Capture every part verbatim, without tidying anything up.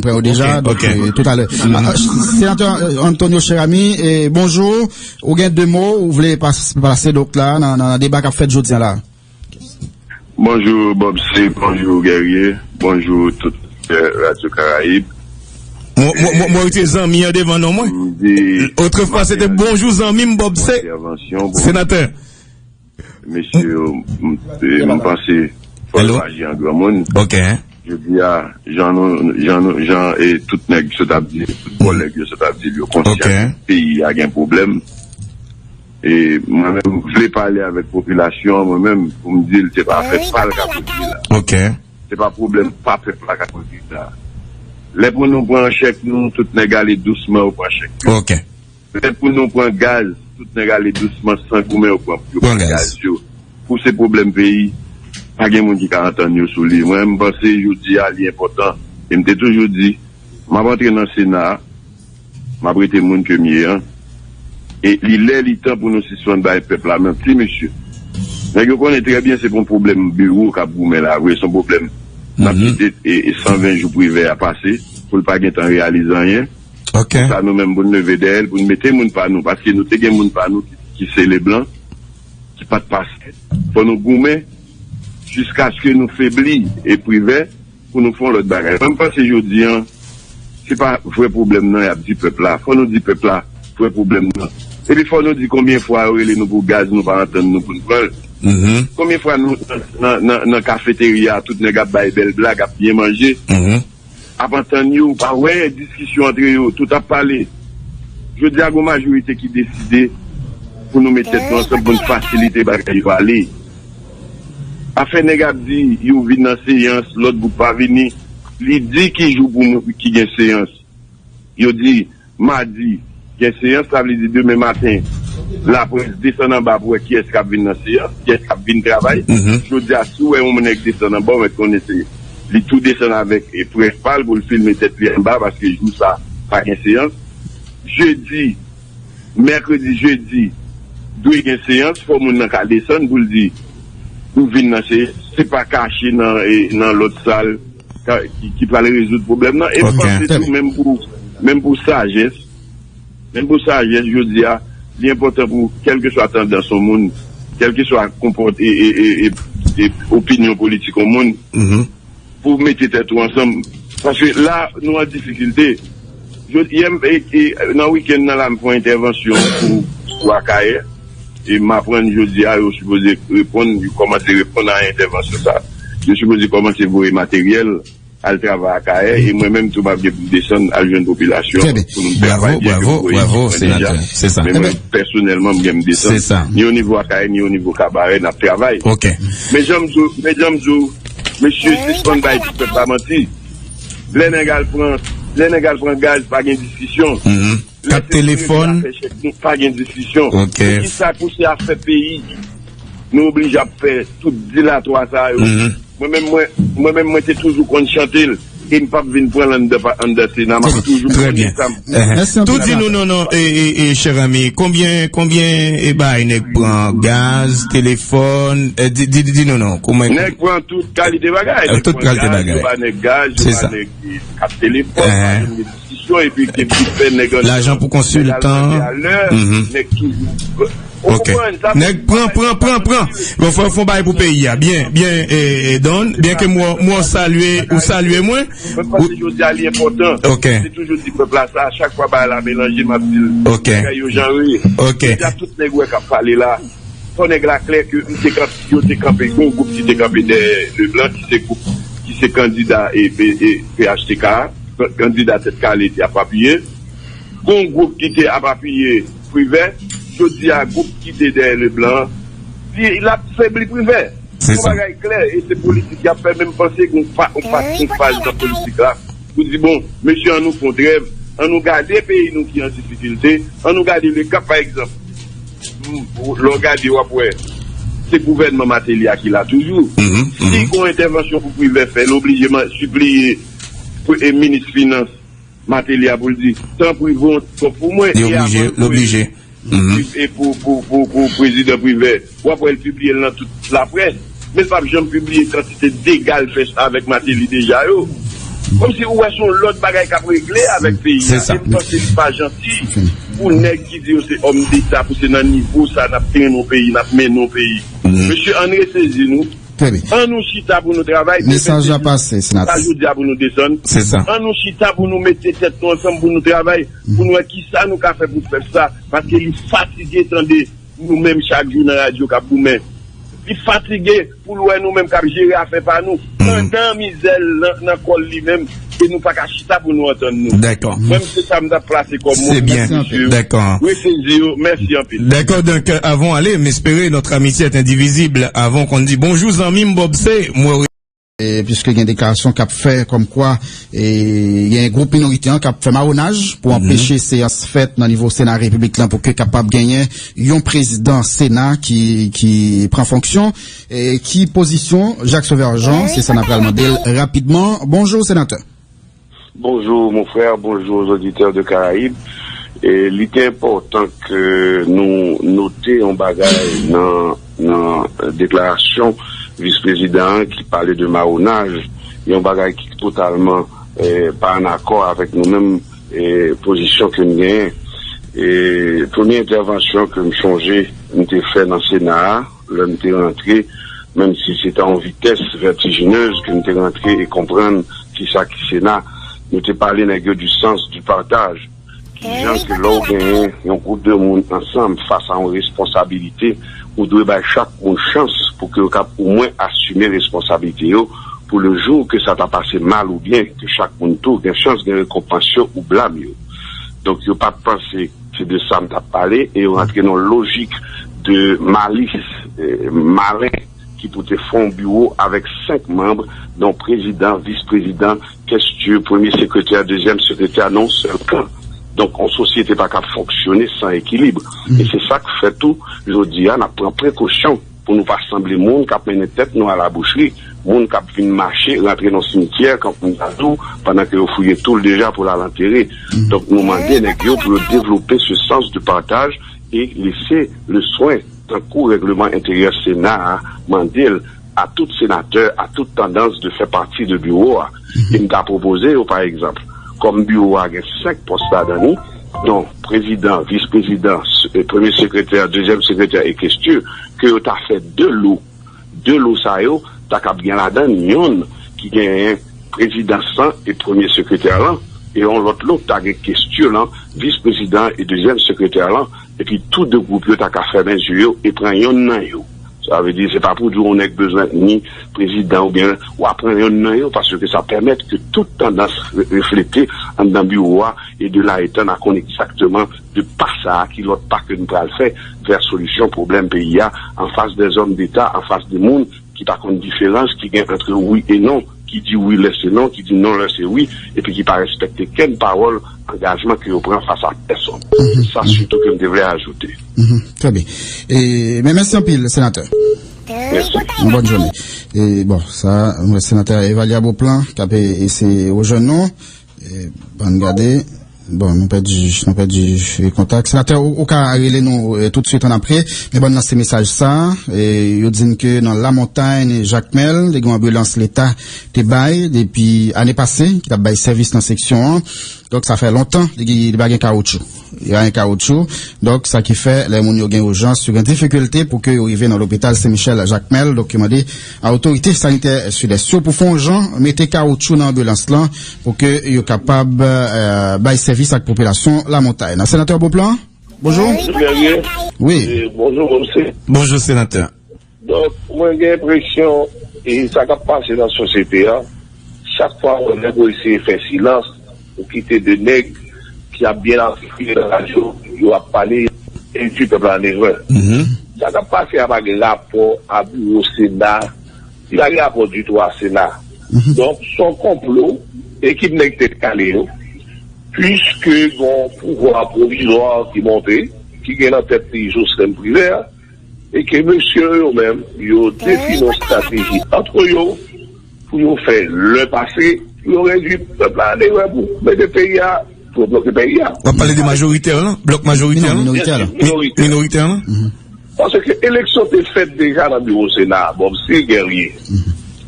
prè yo deja, donk, euh, toutalè. Ah, ah, Senatè, euh, Antonio Cheramy, eh, bonjou. Ou gen de mo ou vle pas-, pase, donk, la, nan, nan, nan deba k ap fèt jodi a la? Bonjou, Bob C, bonjou, Guerrier, bonjou, tout, euh, Radio Caraïbe. Mwen, mwen, mwen, mwen rete zanmi an devan non mwen. M di, otrefwa, se te bonjou zanmi m, Bob C. Senatè. Mesye yo, m, m, m panse fò yo aji an granmoun. Ok. Jodi a, jan nou, jan nou, jan, e, tout nèg sot ap di, tout kòlèg yo sot ap di, yo konsyan peyi a gen pwoblèm. E mwen menm, m vle pale avèk popilasyon an, mwen menm, pou m di l se pa afè pa l k ap regle la. Ok. Se pa pwoblèm pa pèp la k ap regle la. Lè pou nou pran chèk nou, tout nèg ale dousman, yo pran chèk yo. Ok. Lè pou nou pran gaz, tout nèg ale dousman, san goumen, yo pran, yo pran gaz yo. Pou se pwoblèm peyi, pa gen moun ki ka antann yo sou li. Mwen, m panse jodi a, li enpòtan. E m te toujou di, m ap antre nan Sena a, m ap rete moun ke m ye an. E li lè, li tan pou nou sispann bay pèp la manti, mesye. Nèg yo konnen trè byen se pou yon pwoblèm biwo k ap goumen la vre, se yon pwoblèm n ap kite e, e san ven jou Privè a pase, pou l pa gentan reyalize anyen. Ok. Sa nou menm pou n leve dèyè l, pou n mete moun pa nou, paske nou te gen moun pa nou ki, ki se Leblan, ki pa t pase. Fò nou goumen jiskaske nou febli e Privè pou nou fè yon lòt bagay. Mwen, m panse jodi a, se pa vrè pwoblèm nan y ap di pèp la. Fò nou di pèp la vrè pwoblèm nan. Epi fò nou di konbyen fwa yo rele nou pou gaz, nou pa antann nou pou n pran l. Konbyen fwa nou, nan, nan, nan, nan kafeterya, tout nèg ap bay bèl blag, ap byen manje. Ap antann yo, ou pa wè diskisyon antre yo, tout ap pale. Jodi a, gon majorite ki deside pou nou met tèt nou ansanm pou n fasilite bagay yo ale. Afè nèg ap di, yo vin nan seyans, lòt gwoup pa vini. Li di ki jou pou moun ki gen seyans. Yo di, madi, gen seyans, sa vle di demen maten, laprès desann anba pou wè kiyès k ap vin nan seyans, kiyès k ap vin travay. Jodi a, si w wè yon nèg desann anba, w mèt konnen se li tou desann avèk, e, près pa l pou l filme tèt li anba, paske jou sa, pa gen seyans. Jedi, mèkredi, jedi, dwe gen seyans, fò moun nan ka desann pou l di, ou vin nan seyans, se pa kache nan, e, nan lòt sal, ka, ki, ki pral rezoud pwoblèm nan. E m panse tou, menm pou, menm pou sajès, menm pou sajès, jodi a, li enpòtan pou, kèlkeswa tandans yon moun, kèlkeswa konpòt-, e, e, e, e, e opinyon politik yon moun, pou mete tèt ou ansanm. Paske la, nou an difikilte. Jodi, yè, m, e, e, nan wikenn nan la, m fè yon entèvansyon pou, pou Akayè. E m aprann jodi a, yo sipoze reponn, yo kòmanse reponn a entèvansyon sa. Yo sipoze kòmanse voye materyèl, al travay Akayè. E mwen menm tou, m ap gen pou m desann, al jwenn popilasyon an pou nou travay byen ke m voye ekip mwen deja. Men mwen, pèsonèlman, m gen m desann. Ni o nivo Akayè, ni o nivo Kabarè, n ap travay. Men jan m di w, men jan m di w, mesye, sispann bay ti pèp la manti. Lè nèg al pran, lè nèg al pran gaz, pa gen diskisyon. Kat telefòn. Lè se Privè a fè chèk nou, pa gen diskisyon. Poukisa pou se afè peyi, nou oblije ap fè tout dilatwa sa yo? Mwen menm, mwen, mwen menm, mwen te toujou konn chante l. E m p ap vin pran l anndan pa, anndan Sena, m ap toujou konnen sa m. Tou di nou non, non, e, e, e, chè zanmi, konbyen, konbyen, e, bagay nèg pran, gaz, telefòn, e, di, di, di nou non, kòman. Nèg pran tout kalite bagay. Tout kalite bagay. Yo ba nèg gaz, yo ba nèg, e, kat telefòn, pa janm gen diskisyon, epi te, te fè nèg an lajan pou konsiltan. Nèg toujou. Ok. Nèg pran, pran, pran, pran. Bon, fò, fò bay pou peyi a. Byen, byen, e, e, Don, byen ke mwen, mwen salye, ou salye mwen. Mwen panse jodi a li enpòtan. Ok. Se toujou di pèp la sa, chak fwa bagay la melanje, m ap di l. Ok. Bagay yo jan yo ye. Ok. Jodi a tout nèg wè k ap pale la. Fò nèg la klè ke m te kanpe, yo te kanpe, gon gwoup ki te kanpe dèyè Leblan, ki se gwoup, ki se kandida e, e, e P H T K a, kandida tèt kale te ap apiye. Gon gwoup ki te ap apiye Privè, jodi a gwoup ki te dèyè Leblan, li, l ap febli Privè. Se yon bagay klè, e se politik y ap fè, men m panse gon pa, gon pa, gon faz nan politik la pou di, bon, mesye, ann nou fè yon trèv, ann nou gade peyi nou ki an difikilte, ann nou gade Lekap, pa egzanp. Lè w gade, w ap wè, se gouvènman Martelly a ki la toujou. Si gon entèvansyon pou Privè fè, l oblije sipliye pou, e, minis finans Martelly a pou l di, tanpri, voye yon ti kòb pou mwen. Li oblije, li oblije. E pou, pou, pou, pou prezidan Privè, w ap wè l pibliye l nan tout laprès. Men l p ap janm pibliye kantite dega l fè avèk Martelly deja yo. Kòmsi ou wè se yon lòt bagay k ap regle avèk peyi a. E m panse li pa janti pou nèg ki di yo se òm deta, pou se nan nivo sa n ap trennen yon peyi, n ap mennen yon peyi. Mesye, ann resezi nou. Ann nou chita pou nou travay. Mesaj la pase, senatè. Jodi a pou nou desann. Ann nou chita pou nou mete tèt nou ansanm pou nou travay, pou nou wè kisa nou ka fè pou pèp sa, paske li fatige tande nou menm chak jou nan radyo k ap goumen. Li fatige pou l wè nou menm k ap jere afè pa nou, pandan mizè l nan, nan kò l li menm, e nou pa ka chita pou nou antann nou. Mwen menm, se sa m t ap plase kòm mo pou mesye yo. Resezi yo, mèsi anpil. D'accord, donc, euh, avant aller, mais espérer notre amitié est indivisible, avant qu'on dise bonjour, zanmi m Bob, se mwen. E, piske gen deklarasyon k ap fè kòmkwa, e, gen gwoup minorite an k ap fè mawonaj pou anpeche seyans fèt nan nivo Sena Repiblik lan pou ke kapab genyen yon prezidan Sena ki, ki pran fonksyon. E, ki pozisyon Jacques Sauver Jean? Se sa n ap pral mande l rapidman. Bonjou, senatè. Bonjour mon frère, bonjour aux auditeurs de Caraïbes. E li te enpòtan ke nou note yon bagay nan, nan deklarasyon vis prezidan an ki pale de mawonaj, yon bagay ki totalman, eh, pa an akò avèk nou menm, eh, pozisyon ke n genyen. E premye entèvansyon ke m chonje m te fè nan Sena a, lè m te rantre, menm si se te yon vitès vètijinez ke m te rantre e konprann kisa ki Sena, nou te pale nèg yo du sens du partage. Kijan ke lè w genyen yon gwoup de moun ansanm fas a yon responsabilite, ou dwe bay chak moun chans pou ke yo kab omwen asime responsabilite yo, pou le jou ke sa ta pase mal ou byen, ke chak moun tou gen chans gen rekonpans yo ou blam yo. Donk, yo pa t panse se de sa m t ap pale, e yo rantre nan lojik de malis, eh, malen, ki pou te fè yon biwo avèk senk manm, dont prezidan, vis prezidan, kestye, premye sekretè, dezyèm sekretè, nan yon sèl kan. Donk, yon sosyete pa kab fonksyone san ekilib. E se sa k fè tou, jodi a, n ap pran prekosyon pou nou pa sanble moun k ap mennen tèt nou a la bouchri, moun k ap vin mache, rantre nan simityè, kankou m ta di w, pandan ke yo fouye tou l deja pou l al antere. Donk, nou mande nèg yo pou yo devlope ce sens de partage et laisser le soin, tankou règleman enteryè Sena a mande l, à tout sénateur, à toute tendance de faire partie de biwo a. E m ta pwopoze yo, pa egzanp, kòm biwo a gen senk pòs ladan li, donk prezidan, vis prezidan, s-, e, premye sekretè, dezyèm sekretè e kestye, ke yo ta fè de lo. De lo sa yo, ta kab gen ladan l yonn ki genyen prezidan san e premye sekretè lan, e yon lòt lo ta gen kestye lan, vis prezidan e dezyèm sekretè lan, epi tou de gwoup yo ta ka fèmen zye yo e pran yonn nan yo. Sa vle di, se pa pou di yon nèg bezwen ni prezidan oubyen w a pran yonn nan yo, paske sa pèmèt ke tout tandans re-, reflete anndan biwo a, e de la etann a konn egzakteman de pa sa a ki lòt pa ke n pral fè vè solisyon pwoblèm peyi a, an fas dè zòm deta, an fas de moun ki pa konn diferans ki gen ant wi e non, ki di wi lè se non, ki di non lè se wi, epi ki pa respekte kenn pawòl angajman ke yo pran fas a pèsonn. Se sa sitou ke m te vle ajoute. Trè byen. E, men mèsi anpil, senatè. Mèsi. Yon bòn jounen. E, bon, sa, senatè Evalia Beauplan, k ap eseye rejwenn nou. E, ban n gade. Bon, nou pèdi, nou pèdi, e, kontak. Senatè, ou, ou ka rele nou, e, toutswit annapre. Men ban n lanse mesaj sa. E, yo di n ke nan Lamontany, Jakmèl, te gen yon anbilans Leta te bay depi ane pase, ki t ap bay sèvis nan seksyon an. Donk, sa fè lontan li, li pa gen kawoutchou. Li pa gen kawoutchou. Donk, sa ki fè, lè moun yo gen ijans, yo gen difikilte pou ke yo rive nan lopital Sen Michèl Jakmèl. Donk, yo mande a otorite sanitè Sidès yo pou fè yon jan mete kawoutchou nan anbilans lan pou ke yo kapab, eh, bay sèvis ak popilasyon Lamontany. Nan Senatè Beauplan, bonjou. Wi. Bonjou, Bonjou, senatè. Donk, mwen gen enpresyon, e sa k ap pase nan sosyete a, chak fwa yon nèg ou eseye fè silans, ou kite de nèg ki ap byen artikile nan radyo, yo ap pale, endui pèp la an erè. Sa k ap pase a pa gen rapò a biwo Sena, li pa gen rapò ditou a Sena. Donk, se yon konplo, ekip nèg tèt kale yo, piske gon pouvwa pwovizwa ki monte, ki gen nan tèt li Jocelyn Privert, e ke mesye yo menm, yo defini yon estrateji ant yo pou yo fè lè pase, pou yo redui pèp la an erè pou mete peyi a, pou yo bloke peyi a. W ap pale de majoritè lan, blòk majoritè lan? Non, minoritè lan. Mi-, minoritè lan? Paske eleksyon te fèt deja nan biwo Sena a, Bob, se Guerrier.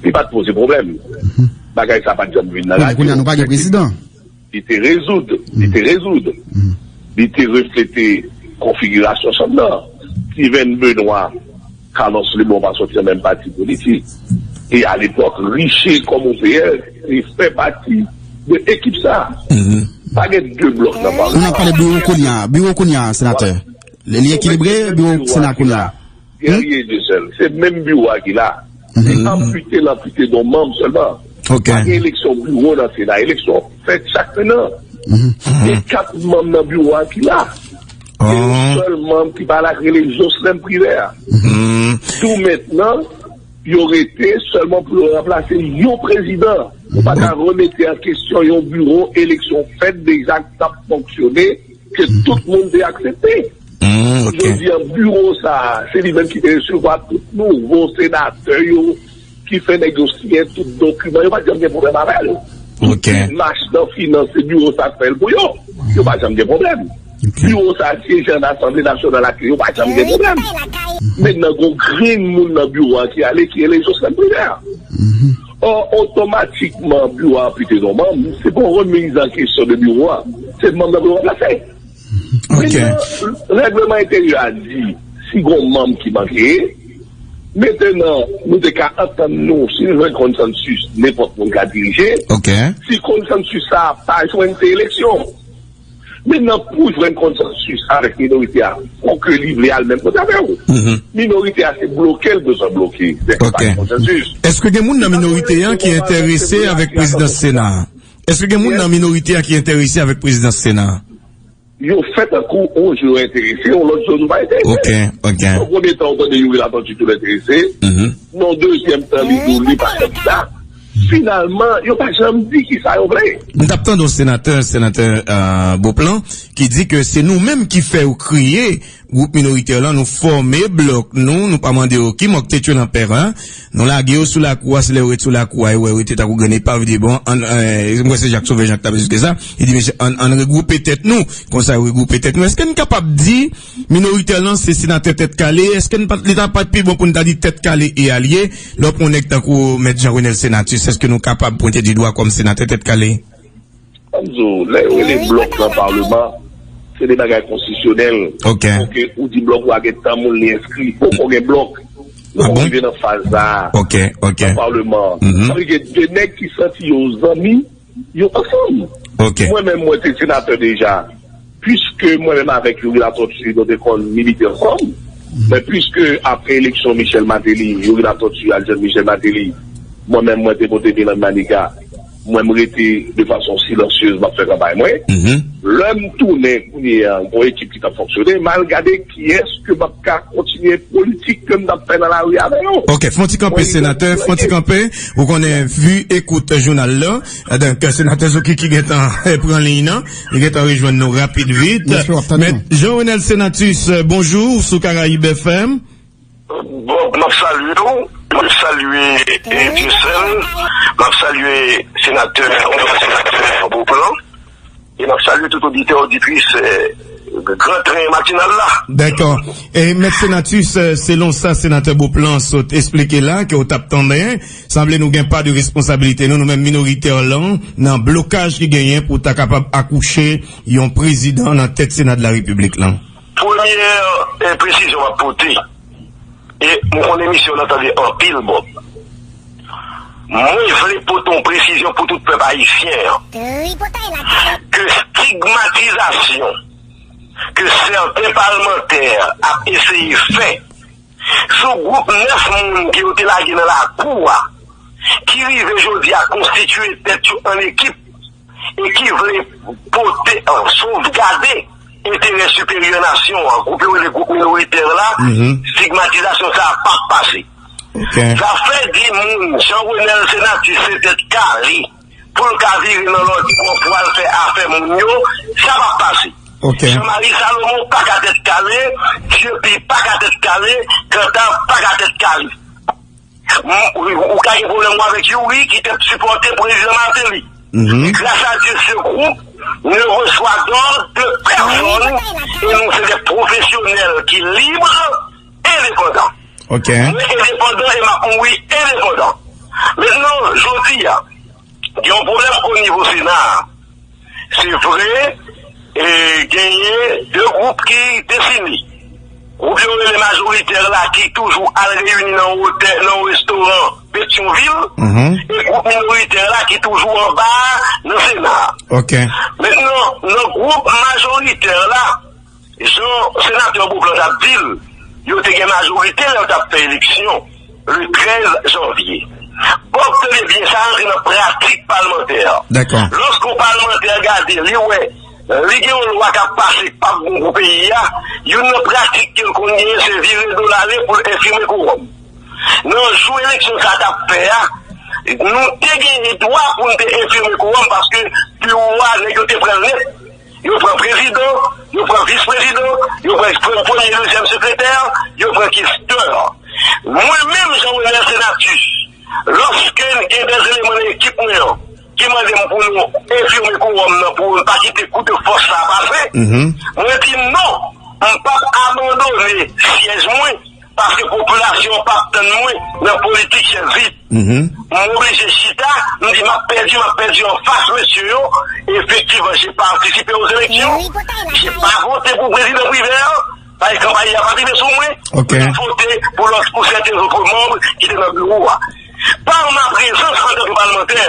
Li pa t poze pwoblèm. Bagay sa pa t janm vin nan radyo. Kounye a nou pa gen prezidan. Li te rezoud, li te rezoud. Li te reflete konfigirasyon chanm nan. Steven Benoît, Carlos Lebon pa soti nan menm pati politik. E alepòk, Riché kòm O P S te fè pati de ekip sa. Pa gen de blòk nan palman. Nou ap pale biwo kounye a, biwo kounye a, senatè. Li, li ekilibre, biwo Sena kounye a. Guerrier de sèl. Se menm biwo a ki la. Li anpite, l anpite don manm sèlman. Pa gen eleksyon biwo nan Sena. Eleksyon fèt chak en an. Gen kat manm nan biwo a ki la. Gen yon sèl manm ki pa la, ki rele Jocelyn Privert. Tou mentnan, yo rete sèlman pou yo ranplase yon prezidan. Ou pa ka remete an kesyon yon biwo, eleksyon fèt deja k ap fonksyone, ke tout moun te aksepte. Jodi a, biwo sa a, se li menm ki te resevwa tout nouvo senatè yo, ki fè nèg yo siyen tout dokiman, yo pa t janm gen pwoblèm avè l. Tout mach nan finans, se biwo sa k fè l pou yo. Yo pa janm gen pwoblèm. Biwo sa a syeje an Asanble Nasyonal ak yo, yo pa janm gen pwoblèm. Men nan gon grenn moun nan biwo a ki ale, ki rele Jocelyn Privert. Ò, otomatikman, biwo a anpite non manm, se pa yon remiz an kesyon de biwo a. Se manm nan biwo a ranplase. Mentnan, règleman enteryè a di, si gon manm ki manke, mentnan, nou te ka antann nou, si nou jwenn konsansis, nenpòt moun ka dirije. Si konsansis sa a pa jwenn, se eleksyon. Mentnan, pou jwenn konsansis avèk minorite a, fòk li vle al menm kote avè w. Minorite a, se bloke l bezwen bloke. Lè pa gen konsansis. Èske gen moun nan minorite a ki enterese avèk prezidans Sena a? Èske gen moun nan minorite a ki enterese avèk prezidans Sena a? Yo fè tankou yon jou yo enterese, yon lòt jou nou pa enterese. Ok, ok. Nan premye tan, ou tande Youri Latortue tou enterese. Nan dezyèm tan, li di w li pa kandida. Finalman, yo pa janm di kisa yo vle. M t ap tande yon senatè, senatè, euh, Beauplan, ki di ke se nou menm ki fè yo kreye gwoup minoritè lan, nou fòme blòk nou, nou pa mande yo ki mò k te tchwe nan pè a, nou lage yo sou lakou a, se lè yo ret sou lakou a, yo wè yo rete tankou grenn epav, yo di, bon, ann, eh, mwen se Jak Sovè Jan k t ap esplike sa, li di, mesye, ann, ann regwoupe tèt nou, konsa yo regwoupe tèt nou. Èske n kapab di minoritè lan se senatè tèt kale? Èske n pa, li ta pa t pi bon pou n ta di tèt kale e alye, lè w pran yon nèg tankou Mèt Jean Renel Senatus, èske nou kapab pwente di dwa kòm senatè tèt kale? Ann di w, lè yo rele blòk nan palman, se de bagay konstitisyonèl. Ok. Paske ou di blòk ou a gen tan moun li enskri. Poko gen blòk. Nou poko rive nan faz sa a. Ok, ok. Nan palman. Sa vle di gen de nèg ki santi yo zanmi, yo ansanm. Ok. Mwen menm, mwen te senatè deja. Piske mwen menm avèk Youri Latortue, nou te konn milite ansanm. Men piske apre eleksyon Michel Martelly, Youri Latortue al jwenn Michel Martelly, mwen menm, mwen te pote bilan Maniga. Mwen, m rete de fason silansyez, m ap fè kanpay mwen. Lè m tounen kounye a, gon ekip ki t ap fonksyone, m al gade kiyès ke m ap ka kontinye politik ke m t ap fè nan lari avè yo. Ok, fè yon ti kanpe, senatè, fè yon ti kanpe. Ou konnen, vu ekout jounal la, donk, senatè Zouki ki gentan pran liy nan, li gentan rejwenn nou rapid vit. Mèt Jean Renel Senatus, bonjou, sou Karayib F M. Bon, m ap salye w, m ap salye, eh, Dieuseul, m ap salye senatè, senatè Beauplan, e m ap salye tout oditè, oditris, eh, Gran Tren Matinal la. Dakò. E Mèt Senatus, eh, selon sa senatè Beauplan sot esplike la, ke w t ap tande, sanble nou gen pa de responsabilite nou, nou menm minoritè lan, nan blokaj ki genyen pou ta kapab akouche yon prezidan nan tèt Sena de la Repiblik lan. Premyè, eh, presizyon m ap pote, e m konnen misye w nan tande anpil, Bob. Mwen vle pote yon presizyon pou tout pèp ayisyen an. Ke stigmatizasyon ke sèten palmantè ap eseye fè sou gwoup nèf moun ke yo te lage nan lakou a, ki rive jodi a konstitye tèt yo an ekip, e ki vle pote, euh, sovgade enterè siperyè nasyon an, gwoup yo rele gwoup minoritè la, stigmatizasyon sa a p ap pase. Zafè di moun Jean Renel Senatus se tèt kale, pou l ka vire nan lòt bò pou al fè afè moun yo, sa p ap pase. Jean Marie Salomon pa ka tèt kale, Dieupie pa ka tèt kale, Cantave pa ka tèt kale. M-, ou, ou ka gen pwoblèm ou avèk Youri ki te sipòte prezidan Martelly. Gras a Dye, ce groupe ne reçoit d'ordre de personne, e nou se de pwofesyonèl ki lib, endepandan. Mwen endepandan e m ap mouri endepandan. Mentnan, jodi a, Gen yon pwoblèm o nivo Sena a. Se vre, e, genyen de gwoup ki defini. Gwoup yo rele majoritè la ki toujou al reyini nan yon otèl, nan yon restoran Petyonvil, e gwoup minoritè la ki toujou anba a nan Sena a. Mentnan, nan gwoup majoritè la, jan senatè Beauplan t ap di l, yo te gen majorite lè yo t ap fè eleksyon le trèz janvye. Bòb, tande byen, sa rantre nan pratik palmantè. Lòske yon palmantè gade, li wè, li gen yon lwa k ap pase k p ap bon pou peyi a, youn nan pratik ke l konn genyen, se vire do l ale pou l enfime kowòm. Nan jou eleksyon sa t ap fè a, nou te genyen dwa pou n te enfime kowòm paske biwo a, nèg yo te pran l nèt. Yo pran prezidan, yo pran vis prezidan, yo pran pre- premye, dezyèm sekretè, yo pran kestè. Mwen menm, Jean Renel Senatus, lòske gen de eleman nan ekip mwen an ki mande m pou nou enfime kowòm nan, pou n pa kite kout fòs sa pase, mwen di non, m p ap abandone syèj mwen. Paske popilasyon an p ap tann mwen nan politik chèz vid. M oblije chita, m di m ap pèdi, m ap pèdi anfas mesye yo. Effectivement, j'ai participé aux élections. J'ai pas voté pour président Privert. Paske kanpay la pa rive sou mwen. Mwen vote pou lòt, pou sèten lòt manm ki te nan biwo a. Par ma prezans antanke palmantè,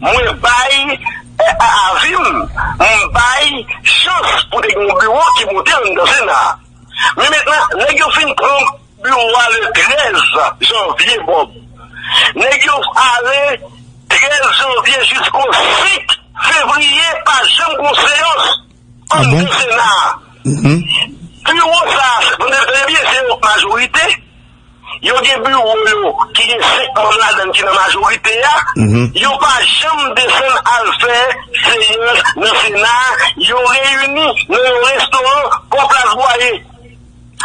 mwen bay, eh, avi m, m bay chans pou te gen yon biwo ki monte anndan Sena a. Men mentnan, nèg yo fin pran biwo a le trèz janvye, Bòb. Nèg yo ale trèz janvye jisko senk fevriye, pa janm gon seyans anndan Sena a. Biwo sa a, tande byen, se yon majorite. Yo gen biwo yo ki gen senk manm ladan l ki nan majorite a. Yo pa janm desann al fè seyans nan Sena a. Yo reyini nan yon restoran bò Plas Bwaye.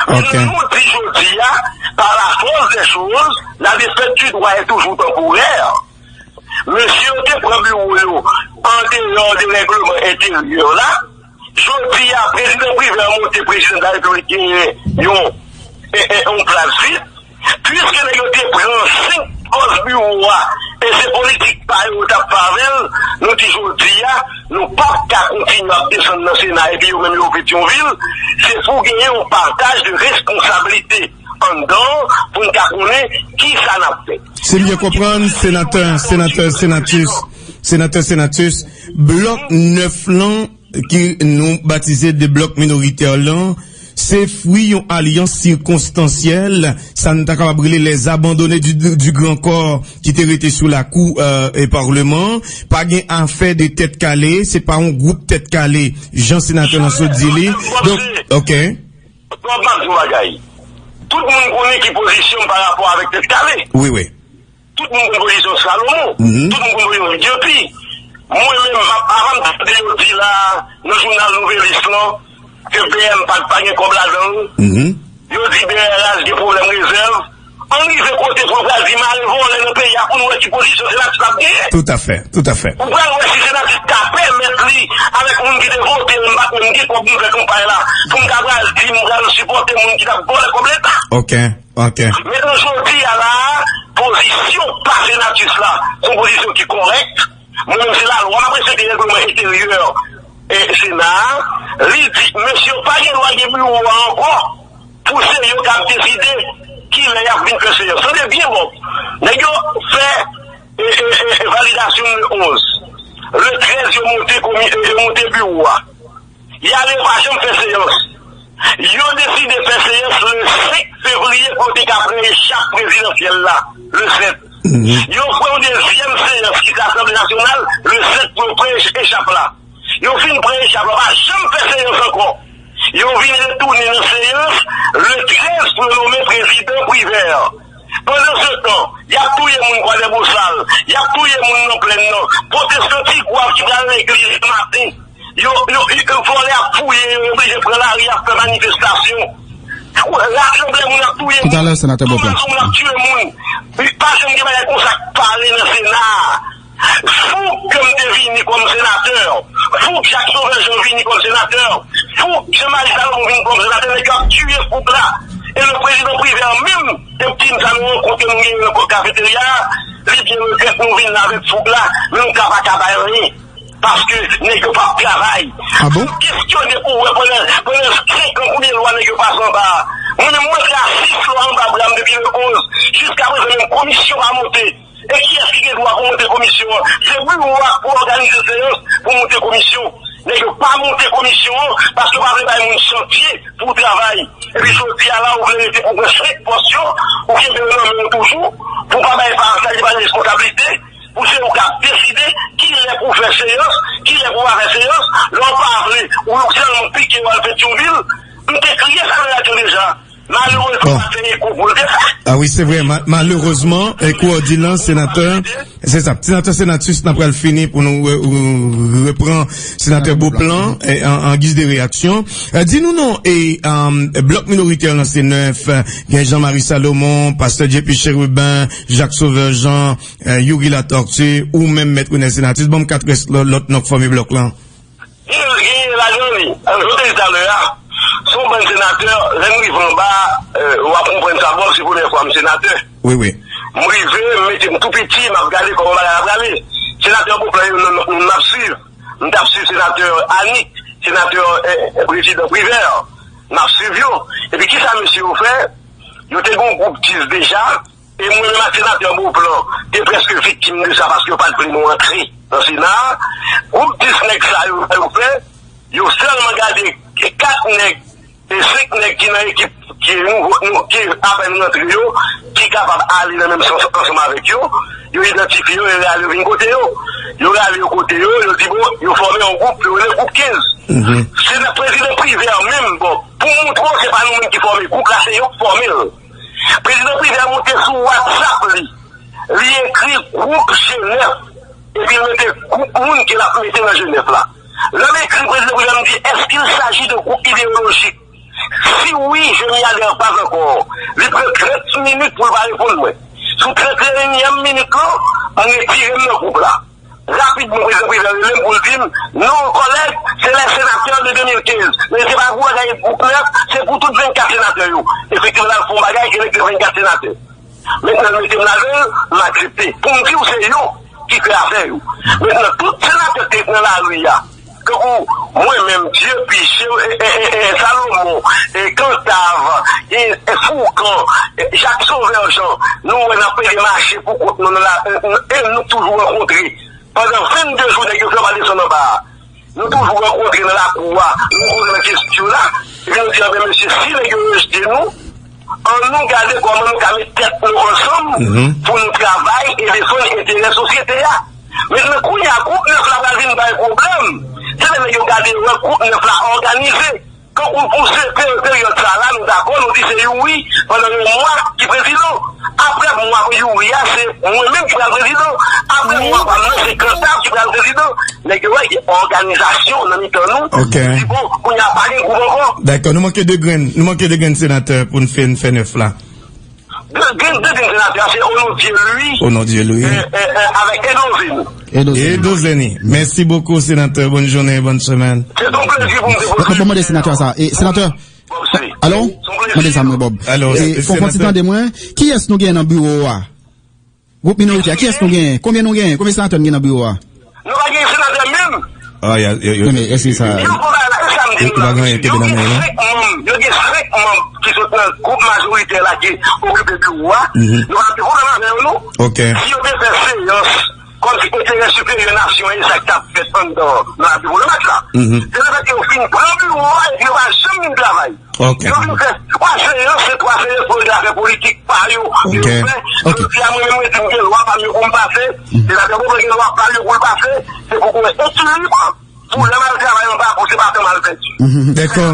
Mentnan, nou di jodi a, pa la fòs dè choz, la défaite du droit est toujours temporaire. Mesye yo te pran biwo yo an deyò de règleman enteryè la. Jodi a, prezidan Privè monte, prezidan de la Repiblik genyen yon, e, e, yon plas vid. Piske nèg yo te pran senk pòs biwo a, e se politik pa yo yo t ap fè avè l, nou di jodi a, nou p ap ka kontinye ap desann nan Sena epi yo menm yo Petyonvil. Se pou genyen yon pataj de responsablite anndan an pou n ka konnen kisa n ap fè. Si m byen konprann, senatè, senatè Senatus, senatè Senatus, blòk nèf lan ki nou batize de blòk minoritè lan, se fwi yon alyans sikonstansyèl, sa n ta kapab rele les abandonnés du, du Grand Corps ki te rete sou lakou, euh, e palman. Pa gen afè de tèt kale, se pa yon gwoup tèt kale, jan senatè lan sot di li. Donk, ok. Bòb, m ap di w bagay. Tout moun konnen ki pozisyon m pa rapò avèk tèt kale. Wi, wi. Tout moun konn pozisyon Salomon. Tout moun konn pozisyon Dyopi. Mwen menm, m ap, avan m tande yo di la, nan jounal Nouvèlis lan, ke B M pa, pa gen kòb ladan l. Yo di B R H gen pwoblèm rezèv. Ann rive kote pou yo pral di mare vòlè nan peyi a pou n wè ki pozisyon Senatus ap genyen. Toutafè, toutafè. Ou pral wè si Senatus ka pèmèt li, avèk moun ki te vote l, m pa t menm gen kòb m fè kanpay la, pou m ta pral di m pral sipòte moun ki t ap vòlè kòb Leta. Ok, ok. Mentnan, jodi a la a, pozisyon pa Senatus la, se yon pozisyon ki kòrèk. Mwen menm, se lalwa m ap respekte, règleman enteryè e Sena a. Li di, mesye yo pa gen dwa gen biwo a ankò pou se yo k ap deside kilè y ap vin fè seyans. Tande byen, Bòb. Nèg yo fè, e, e, e, e, validasyon le onz. Le trèz, yo monte komi-, e, yo monte biwo a. Y ale, yo pa janm fè seyans. Yo deside fè seyans le senk fevriye pou yo te ka pran echap prezidansyèl la, le sèt. Yo pran yon dezyèm seyans ki se Asanble Nasyonal, le sèt pou yo pran ech-, echap la. Yo fin pran echap la, pa janm fè seyans ankò. Yo vin retounen nan seyans le trèz pou yo nonmen prezidan Privè. Pandansetan, y ap touye moun Kwadèbosal, y ap touye moun nan Plèn nan, pwotestan Tigwav ki pral legliz maten. Yo, yo, yo, vòlè ap fouye yo, yo oblije pran lari, y ap fè manifestasyon. Rasanble moun ap touye moun. Toutalè, senatè Beauplan. Moun ap tiye moun. Pa janm gen bagay konsa k pale nan Sena a. Fouk ke m te vini kòm senatè. Fouk Jacques Sauveur Jean vini kòm senatè. Fouk Jean Marie Salomon vini kòm senatè. Nèg yo ap tiye fouk la. E le prezidan Privè menm, te di m sa nan rankont ke nou genyen nan kafeterya a. Li byen regrèt nou vin la avèk foug la, men nou ka pa ka bay anyen. Paske nèg yo p ap travay. Ah bon? Fò w kesyone pou w wè pandan, pandan senk an konbyen lwa nèg yo pase anba a. Mwen menm mwen rasis lwa anba bra m depi le onz. Jiska prezan menm komisyon pa monte. E kiyès ki gen dwa pou monte komisyon an? Se biwo a pou òganize seyans pou monte komisyon. Nèg yo pa monte komisyon an paske yo pa vle bay moun chantye pou travay. Epi jodi a la, ou vle rete pou pran senk pòs yo, ou kenbe yo nan men w toujou, pou pa bay pa sa li pa gen responsablite, pou se ou k ap deside kilè pou fè seyans, kilè pou pa fè seyans, lè w pa vle, ou sèlman pike w al Petyonvil, m te kriye sa nan radyo deja. Malerezman, pa fè eko pou l te fè. Ah wi, se vre. Ma- malerezman, eko òdinans, senatè, se sa. Senatè Senatus, n ap pral fini pou nou re- re- repran senatè Beauplan eh, an, an giz de reyaksyon. Eh, di nou non, e um, blòk minoritè lan se nèf, eh, gen Jean Marie Salomon, pastè J P Chérubin, Jacques Sauveur Jean, eh, Youri Latortue, ou menm mèt Renel Senatus, ban m kat rès lò- lòt non k fòme blòk lan. Gen, gen ladan li. Jan m te di talè a, se yon bann senatè, lè m rive anba, eh, w ap konprann sa, bon, se premyè fwa m senatè. Wi, wi. M rive, m mete m tou piti, m ap gade kòman bagay la prale. Senatè Beauplan yo, nou, nou, nou ap swiv. M t ap swiv senatè Annick, senatè, eh, eh, prezidan Privert. M ap swiv yo. Epi kisa mesye yo fè? Yo te gen yon gwoup dis deja. E mwen menm ak senatè Beauplan te prèske viktim de sa paske yo pa t vle nou antre nan Sena a. Gwoup dis nèg sa yo, sa yo fè, yo sèlman gade kat nèg e senk nèg ki nan ekip ki nouvo, nou, ki apèn rantre yo, ki kapab ale nan menm sans ansanm avèk yo, yo idantifye yo e rale yo vin kote yo. Yo rale yo kote yo, yo di bon, yo fòme yon gwoup, yo rele gwoup kenz. Se nan prezidan Privert menm, bon, pou moutre w se pa nou menm ki fòme gwoup la, se yo k fòme l. Prezidan Privert monte sou WhatsApp li. Li ekri gwoup G nèf, epi l mete gwoup moun ke l ap mete nan G nèf la. Lè m ekri prezidan Privert, m di, est-ce qu'il s'agit de groupe idéologique? Si oui, je n'y adhère pas encore. Li pran trant minit pou l pa reponn mwen. Sou trant et unième minit lan, m retire m nan gwoup la. Rapidman, prezidan Privert rele m pou l di m, non, kòlèg, c'est les sénateurs de deux mille quinze. Men se pa pou bagay gwoup nèf, se pou tout vennkat senatè yo. Efektivman, l al fè yon bagay ki rete vennkat senatè. Mentnan, l mete m ladan l, m aksepte. Pou m di w, se yo ki fè afè yo. Mentnan, tout senatè k te nan lari a, tankou mwen menm, J P, Che- e, e, e, e, Salomon, e, Cantave, e, e, Fourcand, e, Jacques Sauveur Jean, nou wè n ap pede mache pou kont nou nan la, e, e, nou toujou rankontre. Pandan vennde jou, nèg yo fè pa desann anba a. Nou toujou rankontre nan lakou a, nou rankontre nan kesyon la, epi nou di, anben, mesye, si nèg yo rejte nou, ann nou gade kòman nou ka met tèt nou ansanm pou nou travay e defann enterè sosyete a. Mentnan, kounye a, gwoup nèf la pral vin bay pwoblèm. Se lè nèg yo gade yo wè gwoup nèf la òganize. Kankou pou se pe- peryòd sa la, nou dakò, nou di se Youri pandan yon mwa ki prezidan. Apre mwa Youri a, se mwen menm ki pral prezidan. Apre mwa pa m nan, se Cantave ki pral prezidan. Nèg yo wè gen òganizasyon nan mitan nou. Ok. Di bon, kounye a pa gen gwoup ankò. Dakò, nou manke de grenn, nou manke de grenn senatè pou n fè, n fè nèf la. De, gen de grenn senatè, se Au nom de Dieu, lui. Au nom de Dieu, lui. E, e, e, avèk Edo Zeni. Edo Zeni. Edo Zeni. Mèsi bokou, senatè. Bòn jounen, bòn semèn. Se yon plezi pou m te poze. Mwen mande senatè sa. E, senatè, alo? Mande sa mwen, Bob. Alo, e, fò w kontinye tande mwen. Kiyès nou gen nan biwo a? Gwoup minoritè, kiyès nou gen? Konbyen nou gen? Konbyen senatè n gen nan biwo a? Nou pa gen senatè menm. Ah, y a, y a, y a. Men èske sa. Yo pa gen anyen ki te nan men yo, non? Yo gen senk manm, yo gen senk manm ki sot nan gwoup majoritè la ki okipe biwo a. Nou pa gen pwoblèm avè yo, non. Ok. Si yo te fè seyans kòmsi enterè siperyè nasyon an e sa k t ap fèt anndan nan lavi pwoblematik la. Se lefètke yo fin pran biwo a epi yo pa janm vin travay. Ok. Yo vin fè twa seyans, se twa seyans pou yo te fè politik pa yo. Ok. Yo fè, jodi a mwen menm mwen di m gen lwa pa m yo pou m pase, senatè Bobo gen lwa pa l yo pou l pase, se pou gen ekilib pou lè m al travay anba pou se pa tan m al pèdi. Dakò.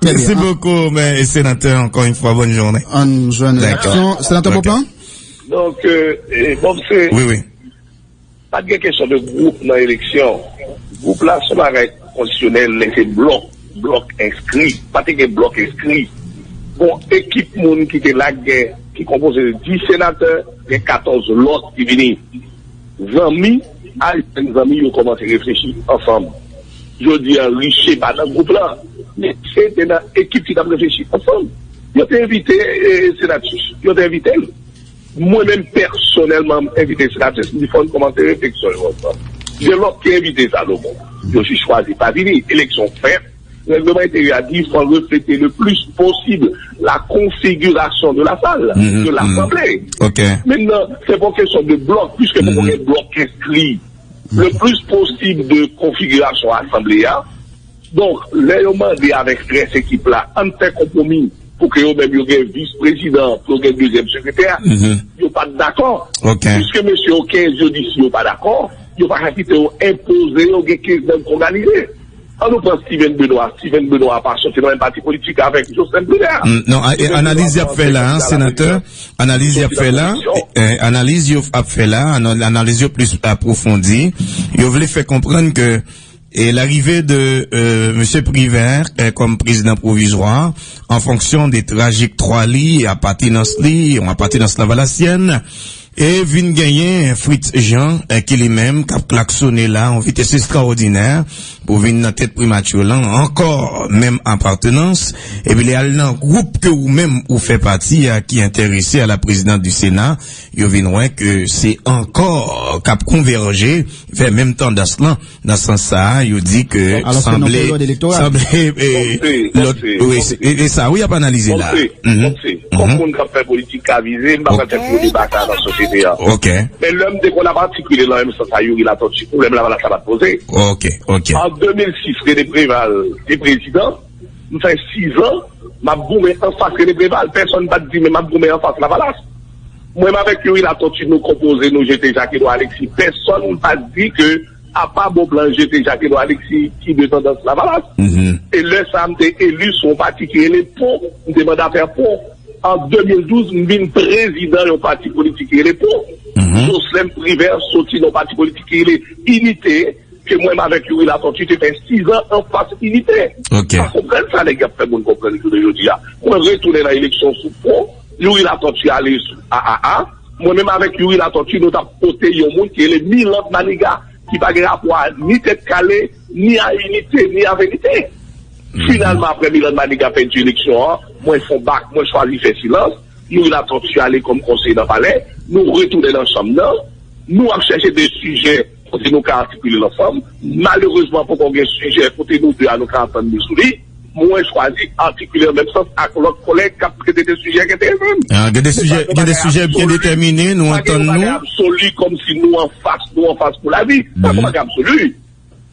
Mèsi bokou, men, senatè, ankò yon fwa, bòn jounen. Ann jwenn reyaksyon. Senatè Bobo? Donk, euh, e, bon, se. Wi, wi. Pa t gen kesyon de gwoup nan eleksyon. Gwoup la se yon bagay kondisyonèl, men se blòk, blòk enskri. Pa te gen blòk enskri. Gon ekip moun ki te la k gen, ki konpoze de dis senatè, gen katòz lòt ki vini. Zanmi, al jwenn zanmi yo kòmanse reflechi ansanm. Jodi a, Riche pa nan gwoup la, men se te nan ekip ki t ap reflechi ansanm. Yo te envite, eh, Senatus, yo te envite l. Mwen menm pèsonèlman, m envite senatè Sylvie, fò n kòmanse refleksyon yo ansanm. Gen lòt ki envite Salomon. Yo jis chwazi pa vini. Eleksyon fèt. Règleman enteryè a di fò reflete le plus possible la configuration de la salle, de l'Assemblée. Mentnan, se pa yon kesyon de blòk, piske poko gen blòk enskri. Le plus possible de konfigirasyon asanble a. Donk, lè yo mande avèk rès ekip la, ann fè konpwomi pou ke yo menm yo gen vis prezidan, pou yo gen dezyèm sekretè, yo pa t dakò. Piske mesye yo kenz yo di si yo pa dakò, yo pa ka kite yo enpoze yo gen kenz nèg k òganize. An nou pran Steven Benoît. Steven Benoît pa soti nan menm pati politik avèk Jocelyn Privert. Non, analiz y ap fè la, senatè, analiz y ap fè la, analiz yo ap fè la, analiz yo plis apwofondi. Yo vle fè konprann ke e larive de euh, M. Privert euh, kòm prezidan pwovizwa an fonksyon de trajektwa li, apatenans li, yon apatenans lavalasyèn, e vin genyen Fritz Jean, eh, ki li menm k ap klaksone la, yon vites estrawòdinè pou vin nan tèt primati lan, ankò menm apatenans, epi li al nan gwoup ke ou menm ou fè pati a, ki enterese a la prezidans di Sena, yo vin wè ke se ankò k ap konvèje vè menm tandans lan, nan sans sa a, yo di ke sanble, sanble, eh, lòt, wi, e sa, wi, y ap analize la. Kòm moun k ap fè politik ka vize, m pa pral fè gwo deba sa nan sosyete a. Men lè m te konn ap atikile nan menm sans sa Youri Latortue, pwoblèm Lavalas la pa t poze. An de mil sis, René Préval te prezidan, m fè sizan, m ap goumen anfas René Préval. Pèsonn pa t di, men m ap goumen anfas Lavalas. Mwen menm avèk Youri Latortue, nou konpoze, nou jete Jak Edouard Alexis. Pèsonn pa t di ke, apa Bonplan jete Jak Edouard Alexis ki de tandans Lavalas. E lè sa a, m te eli sou yon pati ki rele Pon, m te mandatè Pon. An de mil douz, m vin prezidan yon pati politik ki rele Pon. Jocelyn Privert soti nan yon pati politik ki rele Inite, ke mwen menm avèk Youri Latortue te fè sizan anfas Inite. Pa konprann sa nèg y ap fè moun konprann jounen jodi a. Mwen retounen nan eleksyon sou Pon, Youri Latortue ale sou A A A. Mwen menm avèk Youri Latortue, nou t ap pote yon moun ki rele Milande Manigat, ki pa gen rapò a ni Tèt Kale, ni a Inite, ni a Verite. Finalman, apre Milande Manigat pèdi eleksyon an, mwen fè yon bak, mwen chwazi fè silans. Youri Latortue ale kòm konseye nan palè. Nou retounen nan chanm nan. Nou ap chèche de sijè kote nou ka atikile l ansanm. Malerezman, poko gen sijè kote nou de a nou ka antann nou sou li. Mwen chwazi atikile an menm sans ak lòt kòlèg k ap trete de sijè ki enterese m. Gen de sijè, gen de sijè byen detèmine, nou antann nou. Sa se yon bagay absoli, kòmsi nou anfas, nou anfas pou lavi. Sa se yon bagay absoli.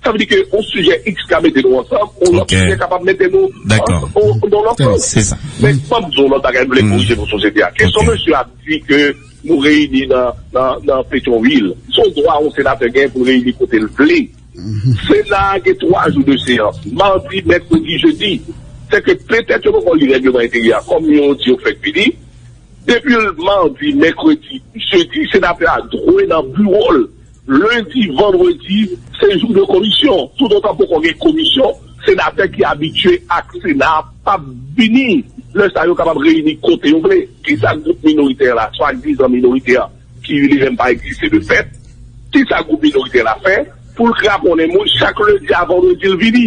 Sa vle di ke yon sijè X ka mete nou ansanm, yon lòt sijè kapab mete nou nan lòt sans. Men fò m di yon lòt bagay, m vle korije pou sosyete a. Kesyon mesye a di ke nou reyini nan, nan, nan Petyonvil. Se yon dwa yon senatè gen pou l reyini kote l vle. Sena a gen twa jou de seyans, madi, mèkredi, jedi. Sèke petèt yo poko li règleman enteryè a, kòm yo di yo fèk vini. Depi madi, mèkredi, jedi, senatè a dwe nan biwo l. Lendi, vandredi, se jou de komisyon. Toutotan poko gen komisyon, senatè ki abitye ak Sena a p ap vini. Lè sa a, yo kapab reyini kote yo vle. Kisa gwoup minoritè la, swadizan minoritè, ki li menm pa egziste de fèt, kisa gwoup minoritè la fè? Pou l kraponnen moun, chak lendi a vandredi l vini.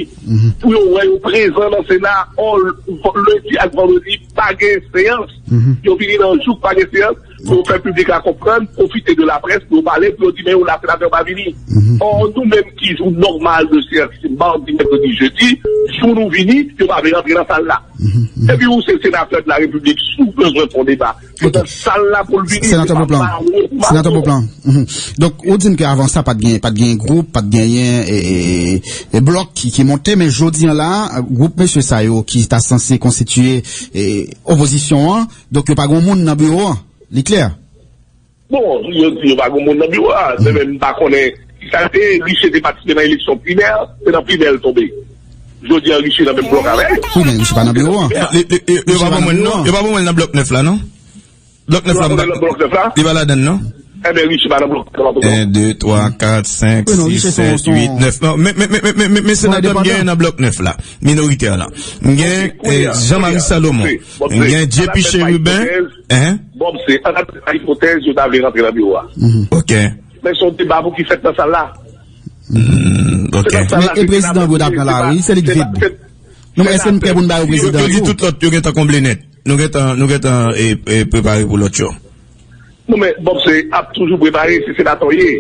Pou yo wè yo prezan nan Sena, ò, lendi ak vandredi pa gen seyans. Yo vini nan jou k pa gen seyans, pou yo fè piblik la konprann, pwofite de laprès, pou yo pale, pou yo di, men yon la senatè pa vini. Ò, nou menm ki jou nòmal de seyans, se madi, mèkredi, jedi, jou nou vini, yo pa vle rantre nan sal la. Epi ou se senatè de la repiblik, si w bezwen fè yon deba, se nan sal la pou l vini, se pa ba ou. Senatè Beauplan. Donk, ou di m ke avan sa, pa t gen, pa t gen gwoup, pa t genyen, e, e, e blòk ki, ki monte, men jodi an la, gwoup mesye sa yo ki ta sanse konstitiye, e, opozisyon an, donk yo pa gen moun nan biwo an, li klè. Bon, yo di yo pa gen moun nan biwo a, men m pa konnen kisa l te ye. Riche te patisipe nan eleksyon primè, se nan primè l tonbe. Jodi a, Riche nan menm blòk avè l. Wi, men Riche pa nan biwo a. Yo pa ban mwen l non, yo pa ban mwen l nan blòk nèf la non. Blòk nèf la, m pa. Li pa ladann non. Enben, Riche pa nan blòk nèf la. En, de, twa, kat, senk, sis, sèt, uit, nèf. Non, men, men, men senatè m gen nan blòk nèf la, minoritè la. M gen, eh, Jean-Marie Salomon. M gen J P Chérubin. Hein? Bon, se, an ap fè ipotèz, yo ta vle rantre nan biwo a. Ok. Men se yon deba pou ki fèt nan sal la. Se nan sal la, e prezidan yo ta pran lari, se li k vid. Non, men èske n prè pou n ba yo prezidan tou? Yo di tout lòt yo gentan konble nèt. Nou gentan, nou gentan, e, e, prepare pou lòt yo. Non, men Bob se ap toujou prepare, se senatè w ye.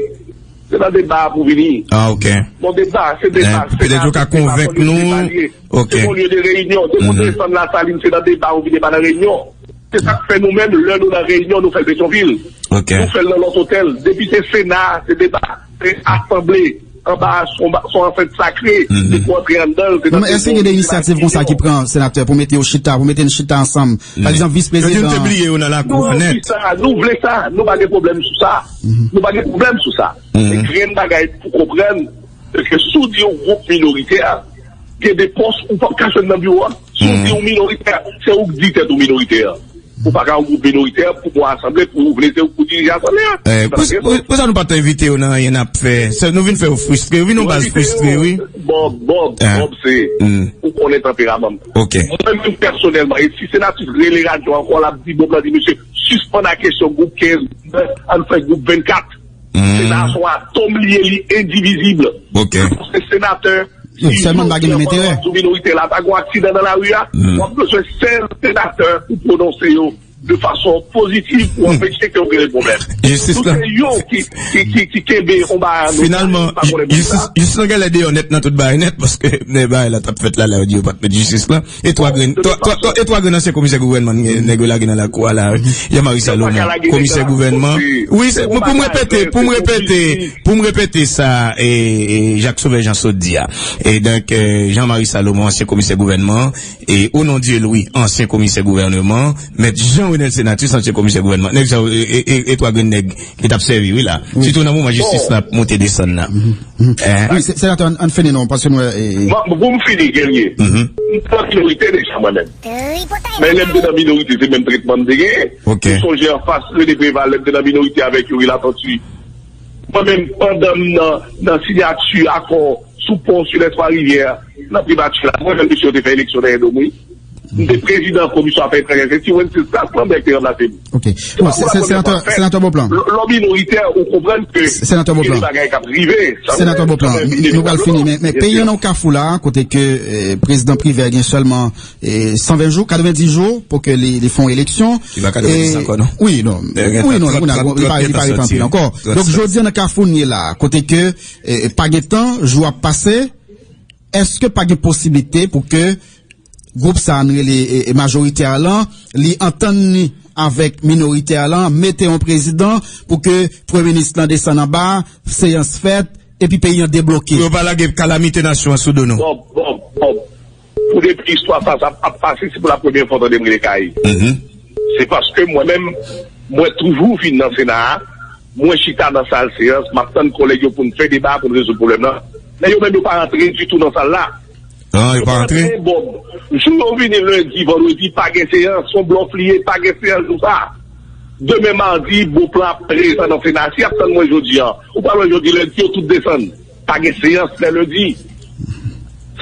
Se nan deba pou vini. Ah, ok. Bon, deba, se deba. Eh, petèt yo ka konvenk nou. Ok. Se yon lye de reyinyon. Depi w desann Lasalin, se nan deba ou vin, e pa nan reyinyon. Se sa k fè nou menm, lè nou nan reyinyon, nou fè l Petyonvil. Ok. Nou fè l nan lòt otèl. Depi se Sena, se deba. Se asanble. Anba, se yon ba- se yon ansent sakre. Depi w antre anndan l, se nan. Men èske gen de inisyativ konsa ki pran, senatè, pou mete yo chita, pou mete n chita ansanm? Pa egzanp, vis prezidan. Yo di n te bliye yo nan lakou a nèt. Nou vle sa, nou vle sa. Nou pa gen pwoblèm sou sa. Nou pa gen pwoblèm sou sa. E grenn bagay pou konprann, se ke si w di yon gwoup minoritè, gen de pòs ou p ap ka jwenn nan biwo a. Si w di w minoritè, se ou k di tèt ou minoritè. Ou pa ka yon gwoup minoritè pou pran asanble, pou ou vle se ou pou dirije asanble a. Eh, pou, pou, pou sa nou pa t envite yo nan anyen n ap fè. Se, nou vin fè yo fristre, yo vin yon baz fristre, wi. Bob, Bob, Bob, se, ou konnen tanperaman m. Ok. Mwen menm pèsonèlman, e si senatris rele radyo ankò, l ap di, Bob la di, mesye, sispann a kesyon gwoup kenz, ann fè gwoup vennkat. Sena a se yon atòm li ye, li endivizib. Ok. Se senatè, si sèlman pa gen menm enterè. Sou minorite la, ta gon aksidan nan lari a, w ap bezwen sèl senatè pou pwononse yo de fason pozitiv pou anpeche ke yo gen pwoblèm. Jistis la. Nou se yo ki, ki, ki, ki kenbe anba nou. Finalman, jistis, jistis la genlè deyò nèt nan tout bagay nèt, paske nèg bagay la t ap fèt la, la yo di yo pa t met jistis la. E twa grenn, twa, twa, twa, e twa grenn ansyen komisè gouvènman nèg yo lage nan lakou a la, Jean Marie Salomon, komisè gouvènman. Wi, se pou, pou m repete, pou m repete, pou m repete sa, e, e, Jacques Sauveur Jean sot di a. E donk, e, Jean Marie Salomon, ansyen komisè gouvènman, e Onon Dieu Louis, ansyen komisè gouvènman, mèt Jean Renel Senatus, ansyen komisè gouvènman. Nèg sa yo, e, e, e, e twa grenn nèg ki t ap sèvi, wi, la. Sitou nan moman jistis la ap monte desann la. Wi, se, senatè, ann, ann fini non, paske nou, e, e, bon, pou m fini, Guerrier, m nan minorite deja mwen menm. Men lè m te nan minorite, se menm tretman m te genyen. Ok. Ou sonje anfas René Préval, lè m te nan minorite avèk Youri Latortue. Mwen menm, pandan m nan, nan siyati akò sou pon Sud-Est Trois-Rivières, nan primati la, mwen menm, mesye yo te fè eleksyon dèyè do m, wi. M te prezidan komisyon afè etranjè. Se Ti Wences Stas Lambert ki te ranplase m. Ok. Bon, se, se, senatè, senatè Beauplan. Lè w minoritè, ou konprann ke gen de bagay k ap rive. Senatè Beauplan, nou pral fini, men, men peyi an nan yon kafou la, kote ke, eh, prezidan Privert gen sèlman, eh, san ven jou, katrevenndis jou pou ke li, li fè yon eleksyon. Li pa katrevenndis ankò, non? Wi, non. Wi, non, non, li pa, li pa ret anpil ankò. Donk, jodi an nan kafou n ye la, kote ke, eh, pa gen tan, jou ap pase, èske pa gen posiblite pou ke gwoup sa a n rele, e, e, majorite a lan, li antann li avèk minorite a lan, mete yon prezidan pou ke premye minis lan desann anba, seyans fèt, epi peyi an debloke. Pou yo pa lage kalamite nasyon an sou do nou. Bob, Bob, Bob. Pou depi istwa sa, sa ap pase, se pou la premyè fwa w tande m rele Kay. Se paske mwen menm, mwen toujou vin nan Sena a, mwen chita nan sal seyans, m ap tann kòlèg yo pou n fè deba, pou n rezoud pwoblèm nan. Men yo menm yo pa rantre ditou nan sal la. Ah, yo pa rantre? Yo pa rantre, Bob. Jou yo vini lendi, vandredi, pa gen seyans, se yon blòf li ye, pa gen seyans jou sa. Demen madi, Beauplan ap prezan nan Sena. Si y ap tann mwen jodi a, ou pral wè jodi lendi, yo tout desann. Pa gen seyans lè lendi.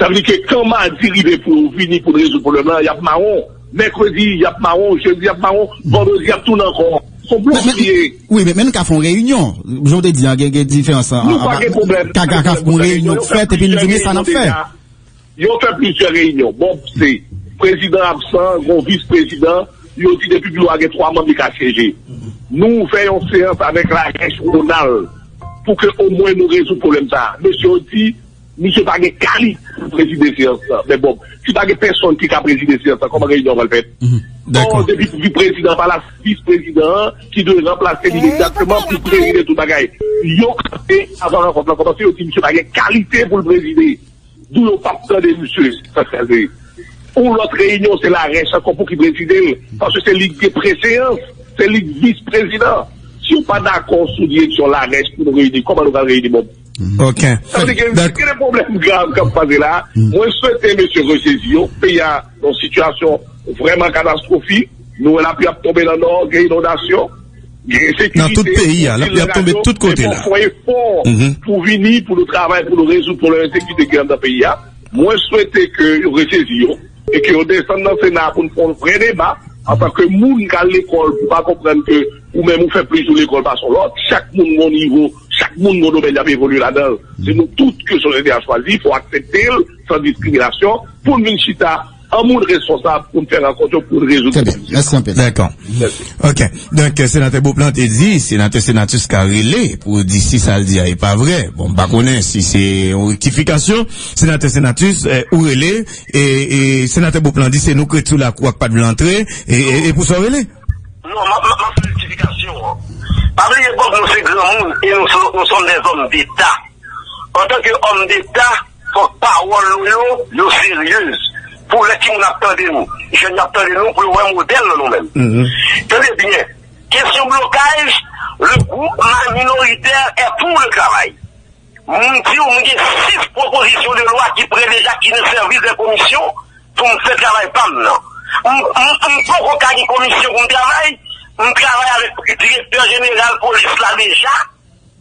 Sa vle di ke kan madi rive pou yo vini pou n rezoud pwoblèm lan, y ap mawon. Mèkredi, y ap mawon. Jedi, y ap mawon. Vandredi, y ap tounen ankò. Se yon blòf li ye. Wi, men, men nou ka fè yon reyinyon. Jan w te di a, gen, gen diferans an. Nou pa gen pwoblèm. Ka, ka, ka fè yon reyinyon k fèt, epi nou di, men sa n ap fè. Yo fè plizyè reyinyon. Bon, se prezidan absan, gon vis prezidan, yo di depi biwo a gen twa manm, li ka syeje. Nou ouvè yon seyans avèk Larèch, Ronald, pou ke omwen nou rezoud pwoblèm sa a. Mesye yo di, misye pa gen kalite pou prezide seyans lan. Men bon, si pa gen pèsonn ki ka prezide seyans lan, kòman reyinyon an pral fèt? Bon, depi vis prezidan pa la, vis prezidan an, ki dwe ranplase li egzakteman pou prezide tout bagay. Yo kanpe avan rankont lan kòmanse, yo di misye pa gen kalite pou l prezide. D'où yo p ap tande misye, sa k pase. Yon lòt reyinyon, se Larèch ankò pou ki prezide l, paske se li k gen preseyans, se li k vis prezidan. Si w pa dakò sou direksyon Larèch pou nou reyini, kòman nou pral reyini, Bob? Ok. Sa vle di ke gen de pwoblèm grav k ap pase la. Mwen swete mesye resezi yo. Peyi a nan yon sitiyasyon vrèman katastwofik. Nou wè lapli ap tonbe nan Nò, gen inondasyon. Nan tout peyi a, lapli ap tonbe tout kote la. Fò efò pou vini, pou nou travay, pou nou rezoud pwoblèm ensekirite ki anndan peyi a. Mwen swete ke yo resezi yo e ke yo desann nan Sena a pou n fè yon vrè deba. Antanke moun k al lekòl, pou pa konprann ke ou menm ou fè plis jou lekòl pase yon lòt. Chak moun gon nivo, chak moun gon domèn y ap evolye ladan l. Se nou tout ke sosyete a chwazi, fò aksepte l san diskriminasyon pou n vin chita an moun responsab pou n fè rankont yo pou n rezoud pwoblèm yo. Trè byen. Mèsi anpil. Dakò. Mèsi. Ok. Donk, euh, senatè Beauplan te di, senatè Senatus ka rele pou di si sa l di a e pa vrè. Bon, m pa konnen si se yon rektifikasyon. Senatè Senatus, euh, ou rele, e, e senatè Beauplan di se nou k ret sou lakou a k pa t vle antre, e, e, e pou sa w rele? Non, m ap, m ap, m ap fè rektifikasyon an. Pa bliye, Bob, nou se granmoun e nou, nou sommes des hommes d'État. Antanke òm deta, fòk pawòl nou yo, yo seryez. Pou lè timoun ap tande nou, jèn yo ap tande nou, pou yo wè modèl nan nou menm. Tande byen, kesyon blokaj, le groupe ma-, minoritaire est pour le travail. M di w, m gen sis pwopozisyon de lwa ki pre deja, ki nan sèvis de komisyon pou m fè travay pa m nan. M, m, m poko ka gen komisyon pou m travay, m travay avèk direktè jeneral polis la deja.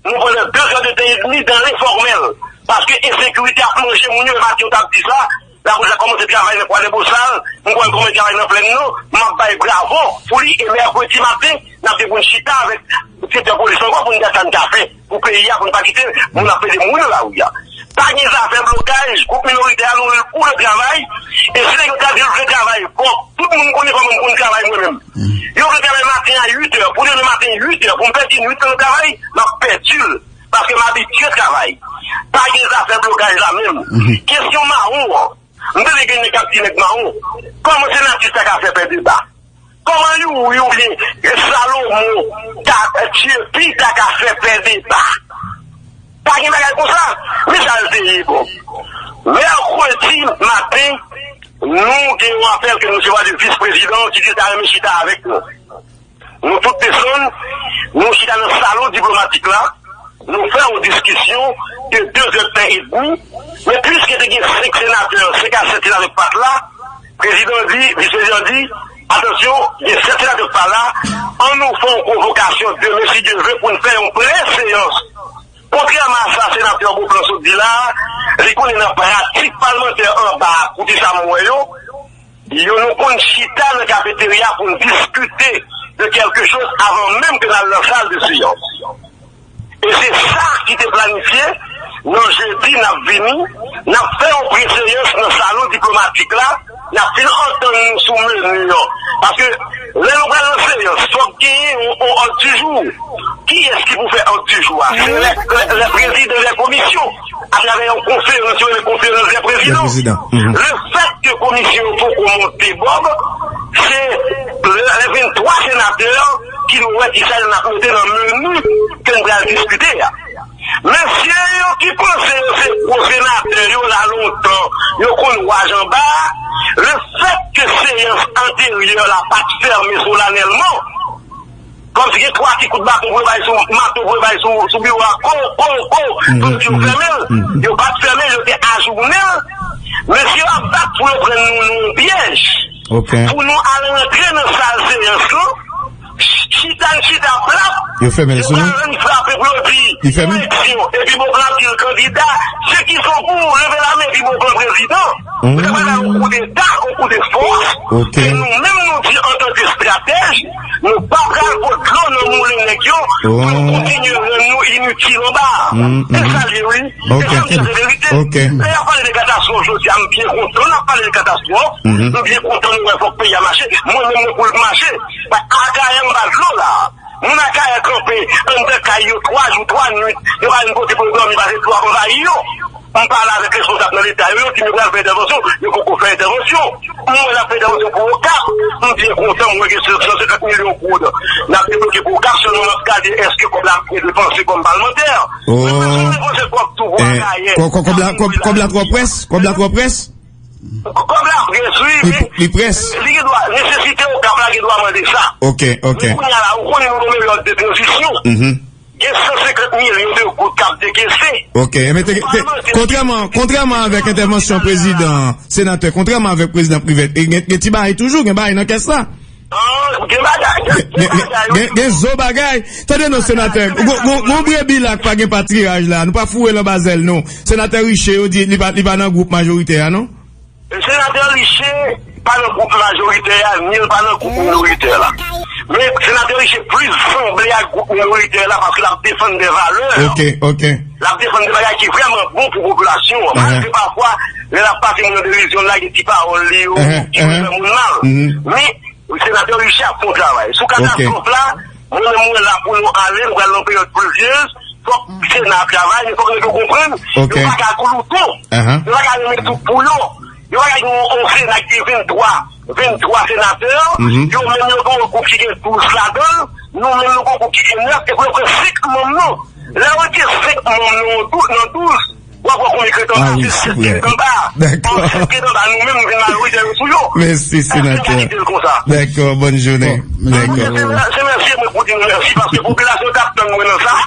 Nou pandan de zè de tan edmi dan lenfòmèl. Paske ensekirite ap manje moun yo, e maten yo t ap di sa, lapolis la kòmanse travay nan Kwadèbosal, m kwè l kòmanse travay nan Plèn Nò, m ap bay bravo pou li, e mèkredi maten, n ap gen pou n chita avèk direktè polis ankò pou n gad sa n ka fè pou peyi a, pou n pa kite moun ap pede moun nan lari a. Pa gen zafè blokaj, gwoup minoritè a nou rele pou le travay, e si nèg yo ta di l vle travay, bon, tout moun konnen kòman m konn travay mwen menm. Yo vle travay maten a uit è, pou demen maten uit è, pou m pèdi nwit lan nan travay, m ap pèdi l, paske m abitye travay. Pa gen zafè blokaj la menm. Kesyon mawon an, m tande gen nèg k ap di nèg mawon, kòman Senatus ta ka fè pè deba? Kòman Youri oubyen Salomo ta, Tyepi ta ka fè pè deba? Pa gen bagay konsa. Men sa l te ye, bon. Mèkredi maten, nou gen yon apèl ke nou resevwa de vis prezidan ki di l ta renmen chita avèk nou. Nou tout desann, nou chita nan salon diplomatik la, nou fè yon diskisyon de de zè tan edmi, men piske te gen senk senatè, senk a sèt senatè k pa t la, prezidan di, vis prezidan di, atansyon, gen sèt senatè k pa la, ann nou fè yon konvokasyon demen si Dye vle pou n fè yon pre-seyans. Kontrèman a sa senatè Beauplan sot di la a, li konnen nan pratik palmantè anba a, koute sa m wè yo, yo nou konn chita nan kafeterya pou n diskite de kèlke choz avan menm ke n al nan sal de seyans. E se sa ki te planifye, nan jedi n ap vini, n ap fè yon preseyans nan salon diplomatik la, n ap fin antann nou sou meni an. Paske lè nou pral nan seyans, fòk genyen yon, yon òd di jou. Kiyès ki pou fè òd di jou a? Se lè, lè, lè prezidan lè komisyon, atravè yon konferans, yo rele konferans dè prezidan. Dè prezidan. Mhm. Lefètke komisyon yo poko monte, Bob, se lè, lè venntwa senatè ki dwe wè kisa n ap mete nan meni ke n pral diskite a. Mesye yo ki panse yo se gwo senatè, yo la lontan, yo konn waj anba a, lefètke seyans anteryè la pa t fèmen solanèlman, kòmsi gen twa ti kout baton pou yo bay sou, mato pou yo bay sou, sou biwo a, ko, ko, ko, pou yo di yo fèmen l. Yo pa t fèmen l, yo te ajounen l. Mesye yo ap bat pou yo pran nou nan yon pyèj. Ok. Pou nou al rantre nan sal seyans lan, chita n chita plat. Yo fèmen l sou nou? Yo pral rann frape pou yo di eleksyon, epi Beauplan ap di l kandida. Se ki son pou leve lamen epi Beauplan prezidan? Ou ta pral bay yon koudeta, yon koudefòs. Ok. E nou menm nou di antanke estratèj, nou pa pral pot dlo nan moulen nèg yo pou yo kontinye rann nou initil anba a. E sa l ye, wi. Ok. E sa m di se verite. Ok. Lè y ap pale de katastwòf jodi a, m byen kontan n ap pale de katastwòf. M byen kontan nou wè fòk peyi a mache. Mwen menm mwen pou l mache. Akayè m ba dlo la. Moun Akayè kanpe anndan kay yo twa jou, twa nuit. Yo pa jwenn kote pou yo dòmi paske dlo ap anvayi yo. M pale avèk responsab nan Leta yo, yo di m yo pral fè entèvansyon, yo poko fè entèvansyon. M wè n ap fè entèvansyon pou Okap. M byen kontan, m wè gen san senkant milyon goud n ap debloke pou Okap, sèlman m ap gade èske kòb la ap byen depanse kòm palmantè. Men pa janm depanse kòb tou pou Akayè. Kòb la, kòb, kòb la twò près? Kòb la twò près? Kòb la près, wi, men li gen dwa, nesesite Okap la gen dwa mande sa. Ok, ok. Men kounye a la, ou konnen nou nan peryòd de tranzisyon. Gen san senkant milyon de goud k ap dekese. Ok, men te, te, kontrèman, kontrèman avèk entèvansyon prezidan, senatè, kontrèman avèk prezidan Privert, e gen, gen ti bagay toujou, gen bagay nan kès la. Ah, gen bagay, gen, gen bagay, wi. Gen, gen zo bagay. Tande non, senatè, gon, gon, gon brebi la k pa gen patiraj la, nou pa foure l anba zèl, non. Senatè Riché, yo di li pa, li pa nan gwoup majoritè a, non? Senatè Riché pa nan gwoup majoritè a, ni l pa nan gwoup minoritè la. Men senatè Riché plis sanble ak gwoup minoritè la paske l ap defann de valè. Ok, ok. L ap defann de bagay ki vrèman bon pou popilasyon an. Malgre pafwa, Lè l ap pase moun nan televizyon, l lage ti pawòl li yo, ki fè moun mal. Men, senatè Richard ap fè yon travay. Sou katastwòf la, mwen menm mwen la pou nou ale, nou pral nan peryòd plizyez, fòk Sena ap travay, men fòk nèg yo konprann, yo pa ka glouton, yo pa ka renmen tout pou yo. Yo pa ka gen yon, yon Sena ki gen venntwa, venntwa senatè, yo menm yo gen yon gwoup ki gen douz ladan l, nou menm nou gen yon gwoup ki gen nèf, epi yo pran senk manm nou. Lè yo retire senk manm nou nan douz, w ap wè konbyen k ret anba, se sèt k ret anba. Paske sèt k ret anba, nou menm nou vin majorite sou yo. Mèsi, senatè. Dakò, bòn jounen. Dakò. Se mèsi mwen pou di nou mèsi, paske popilasyon t ap tann mwen nan sa.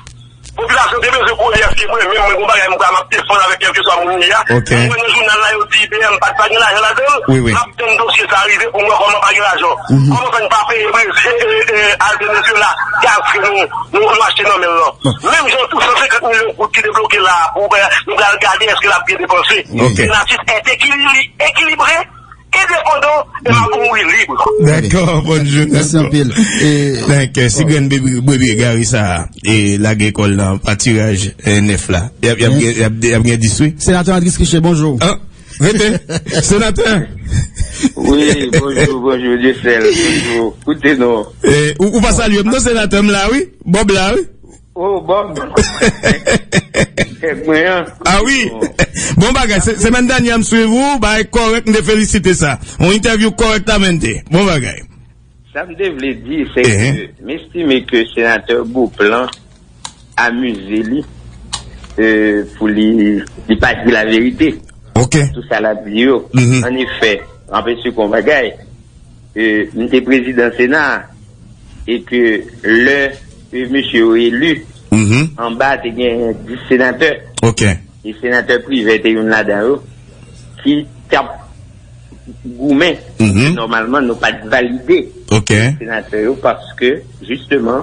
Popilasyon te bezwen konnen èske mwen menm mwen gon bagay m pral m ap defann avèk kèlkeswa moun li a. Mwen wè nan jounal la yo di I B M pa t pa gen lajan ladan l. M ap tann dosye sa a rive pou m wè kòman pa gen lajan. Kòman fè n pa peye Brezil, e, e, e, al Venezuela gaz ke nou, nou, nou achte nan men l lan. Menm jan tou san senkant milyon goud ki debloke la a pou nou pral gade èske l ap byen depanse. Senatus est équili-, équilibré, endepandan, e m ap mouri lib. Dakò, bòn jounen. Mèsi anpil. Dakò, si grenn brebi egare sa a, e lage kò l nan patiraj, e, nèf la, y ap, y ap gen, y ap, y ap gen dis wi. Senatè Andris Riché, bonjou. Rete. Senatè. Wi, bonjou, bonjou, Dieuseul, bonjou. Koute non. E, ou, ou pa salye m non, senatè, m la wi. Bob la wi. Oh, Bob. Nèg mwen an. Ah wi. Bon bagay, se, semèn dènyè m swiv ou, bagay kòrèk, m te felisite sa. Yon entèvyou kòrèktamente. Bon bagay. Sa m te vle di, se ke m estime ke senatè Beauplan amize li, e, pou li, li pa di laverite. Ok. Tout sa l ap di yo. An efè, anpesi kon bagay, e, m te prezidan Sena a, e ke lè, e, mesye yo eli, anba te gen dis senatè. Ok. E senatè Privè te youn ladan yo, ki t ap goumen. Nòmalman, nou pa t valide senatè yo paske, jisteman,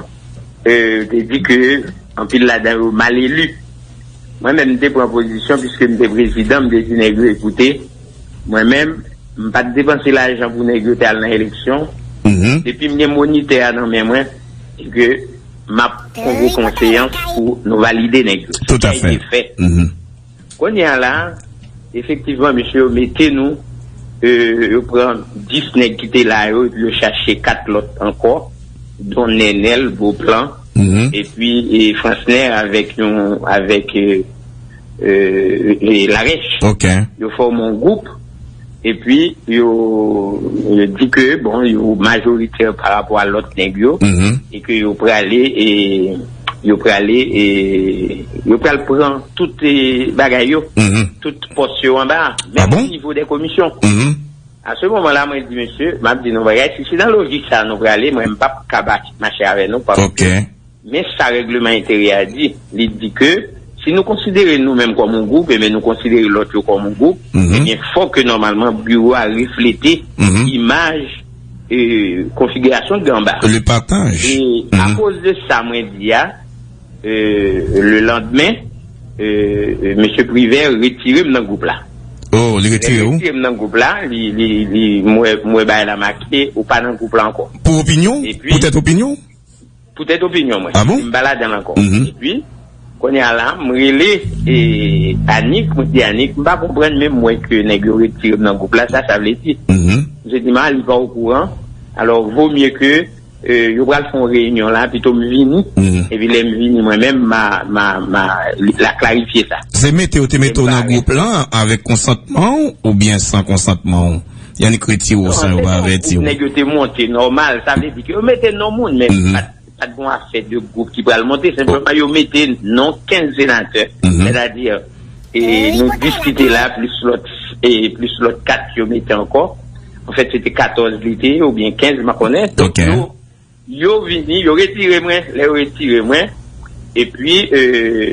e, te di ke anpil ladan yo mal eli. Mwen menm, m te pran pozisyon, piske m te prezidan, m te di nèg yo, ekoute, mwen menm, m pa t depanse lajan pou nèg yo te al nan eleksyon. Depi m gen monitè a nan men mwen, e ke m ap konvoke yon seyans pou nou valide nèg yo. Tout à fait. Kounye a la, efektivman, mesye yo mete nou, e, yo pran dis nèg ki te la yo, epi yo chache kat lòt ankò, don Nenel, Beauplan, epi, e, Fransner avèk yon, avèk, e, e, e, Larèch. Ok. Yo fòme yon gwoup, epi yo, yo di ke, bon, yo majoritè pa rapò a lòt nèg yo, e ke yo prale, e, yo prale, e, yo pral pran tout, e, bagay yo, tout pòs yo anba, menm o nivo dè komisyon. A se moman la, mwen di, mesye, m ap di nou bagay, si se nan lojik sa nou prale, mwen, m p ap ka ba-, mache avè nou, paske men sa règleman enteryè a di. Li di ke si nou konsidere nou menm kòm yon gwoup, ebyen nou konsidere lòt yo kòm yon gwoup, ebyen fòk ke nòmalman biwo a reflete imaj, e, konfigirasyon ki anba. Le partage. E akoz de sa mwen di a, e, le landmen, e, e, mesye Privè retire m nan gwoup la. Oh, li retire ou? Retire m nan gwoup la, li, li, li, m wè, m wè bagay la make, ou pa nan gwoup la ankò. Pou opinyon? Poutèt opinyon? Poutèt opinyon mwen. Ah bon? M pa ladan l ankò. Epi, kounye a la, m rele, e, Anik, mwen di Anik, m pa konprann, men m wè ke nèg yo retire m nan gwoup la, sa, sa vle di. Misye di m, a, li pa okouran. Alò, vo mye ke, e, yo pral fè yon reyinyon la, pito m vini. Epi lè m vini, mwen menm, ma, ma, ma, l a klarifye sa. Se mete yo te mete w nan gwoup lan avèk konsantman w oubyen san konsantman w? Yannick retire w san yo pa avèti w. Nèg yo te monte nòmal, sa vle di ke yo mete non moun, men pa t, pa t gon afè de gwoup ki pral monte, senpleman yo mete non kenz senatè, sètadi, e, nou dis ki te la, plis lòt, e, plis lòt kat yo mete ankò. Anfèt, se te katòz li te ye, oubyen kenz, m pa konnen. Donk, yo, yo vini, yo retire mwen, lè yo retire mwen, epi, e,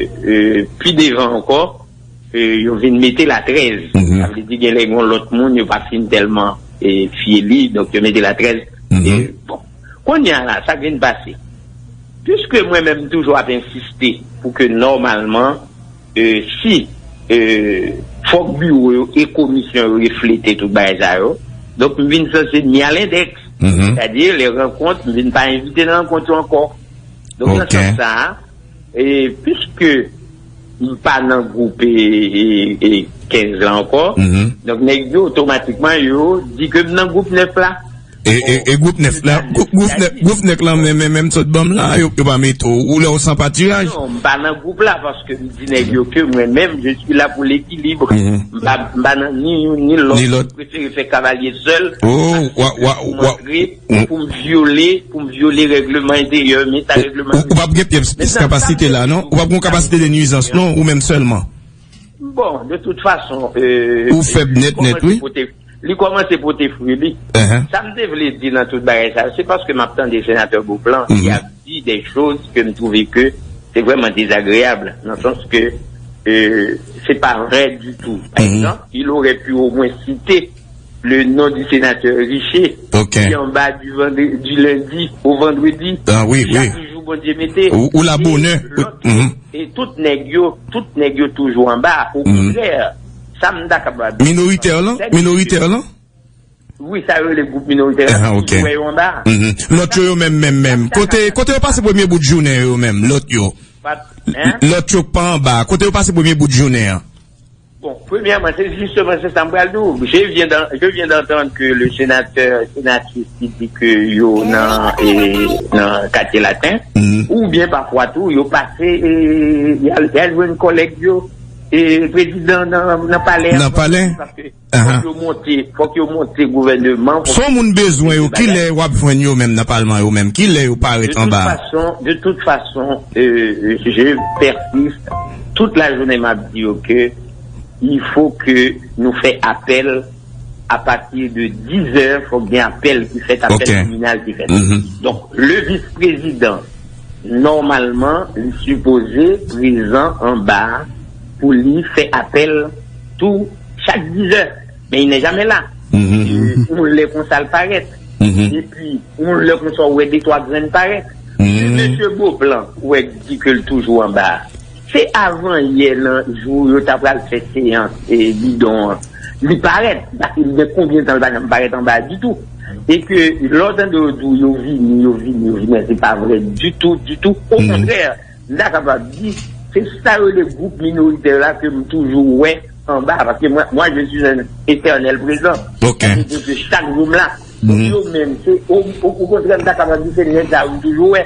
e, pi devan ankò, e, yo vin mete la trèz. Sa vle di, gen lè gen yon lòt moun, yo pa fin tèlman, e, fye li, donk yo mete la trèz. E, bon. Kounye a la, sa k vin pase. Piske mwen menm toujou ap ensiste pou ke nòmalman, e, si, e, fòk biwo yo e komisyon yo reflete tout bagay sa yo, donk m vin sanse mi a lendèks. Sètadi, lè rankont, m vin pa envite nan rankont yo ankò. Donk, nan sans sa a, e, piske m pa nan gwoup, e, e, e, kenz la ankò. Donk, nèg yo, otomatikman, yo di ke m nan gwoup nèf la. E, e, e gwoup nèf la, gwoup, gwoup nèf, gwoup nèf la, men, men, menm sot ban m la, yo, yo pa mete w, ou lè w san patiraj. Non, m pa nan gwoup la, paske m di nèg yo ke mwen menm, je suis là pour l'équilibre. M pa, m pa nan ni youn ni lòt. Ni lòt. M prefere fè kavalye sèl. Oh, wa, wa, wa. Pou m vyole, pou m vyole règleman enteryè, men sa règleman enteryè. Ou, ou p ap gen pyès, pyès kapasite la, non? Ou p ap gen kapasite de nuizans, non? Ou menm sèlman? Bon, de tout fason, euh, ou fèb nèt, nèt, wi. Li kòmanse pote fwi, li. Sa m te vle di nan tout bagay sa, se paske m ap tande senatè Beauplan ki ap di de choz ke m twouve ke se vrèman dezagreyab, nan sans ke, euh, se pa vrè ditou. Pa egzanp, il aurait pu au moins citer le nom du sénateur Richer, ki anba du, vendre- du lundi au vendredi. Ah, wi, wi. Toujou Bondye mete. Ou, ou la bonè. E tout nèg yo, tout nèg yo toujou anba. Okontrè, sa m ta kapab di. Minoritè lan? Minoritè lan? Wi, sa yo rele gwoup minoritè lan, toujou wè yo anba. Lòt yo, yo menm, menm, menm. Kote, kote yo pase premye bout jounen yo menm, lòt yo? Lòt yo k pa anba, kote yo pase premye bout jounen an? Bon, premyèman, se jisteman se sa m pral di w. Je viens d'en- je viens d'entendre que le sénateur, sénatrice ki di ke yo nan, e, nan katye laten, oubyen pafwa tou, yo pase, e, y al, y al jwenn kòlèg yo, e, prezidan nan, nan palè a. Nan palè? Paske fòk yo monte, fòk yo monte gouvènman. Se yon moun bezwen yo, kilè w ap jwenn yo menm nan palman yo menm? Kilè yo parèt anba? De toute façon, de toute façon, euh, je persiste. Tout la jounen m ap di yo ke il faut que nou fè apèl à partir de dix heures, fòk gen apèl ki fèt, apèl tribinal ki fèt. Donk, le vis-prezidan, nòmalman, li sipoze prezan anba a pou li fè apèl tou chak dizè. Men il n'est jamais là. Yon lè konsa l parèt. Epi, yon lè konsa w wè de twa grenn parèt. Si mesye Beauplan wè di ke l toujou anba a, se avan yè nan jou yo ta pral fè seyans e bidon an, li parèt. Paske li gen konbyen tan l pa janm parèt anba a ditou. E ke lè w tande yo di w yo vini, yo vini, yo vini, se pa vrè ditou, ditou. Okontrè, m ta kapab di, se sa yo rele gwoup minoritè la ke m toujou wè anba, paske mwen, moi, je suis un éternel présent. Sa vle di ke chak jou m la. Donk, yo menm, se, o, o, okontrè, m ta kapab di se nèg sa yo m toujou wè.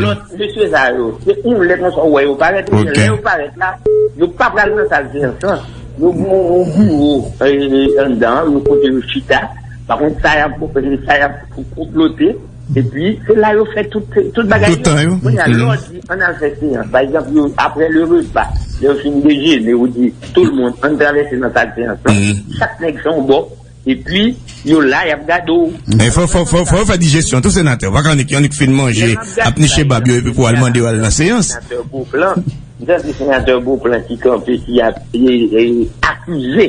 Lòt mesye sa yo, se yon lè konsa w wè yo parèt, ebyen, lè yo parèt la, yo pa pral nan sal seyans lan. Yo gen yon, yon biwo, e, anndan, yo kote yo chita. Pa kont sa y ap, sa y ap konplote. Epi, se la yo fè tout, tout bagay yo. Kounye a, lè w di, ann al fè seyans. Pa egzanp, yo, apre le repa, lè yo fin dejene, ou di, tout le monde, ann travèse nan sal seyans lan. Chak nèg fè yon bò. Epi, yo la, y ap gade w. Men fò, fò, fò, fò yo fè dijesyon tou, senatè. Pa ka annik, annik fin manje, ap niche bab yo, epi pou al mande yo al nan seyans. Senatè Beauplan, m tande senatè Beauplan ki kanpe, ki ap, e, e, akize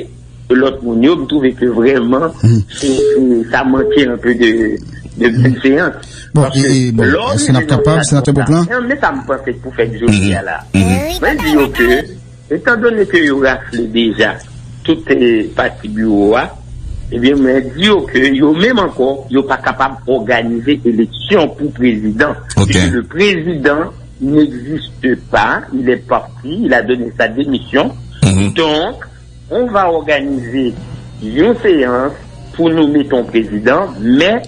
lòt moun yo, m twouve ke vrèman, se, se, sa manke anpe de, de bèl seyans. Bon, e, e, bon, èske n ap kapab, senatè Beauplan? Men sa m panse pou fèt jodi a la. Mwen di yo ke, etandone ke yo rafle deja tout, e, pati biwo a, ebyen, mwen di yo ke yo menm ankò, yo pa kapab òganize eleksyon pou prezidan. E ke le président n'existe pas, il est parti, il a donné sa démission. Donk, on va òganize yon seyans pou nou mete yon prezidan, men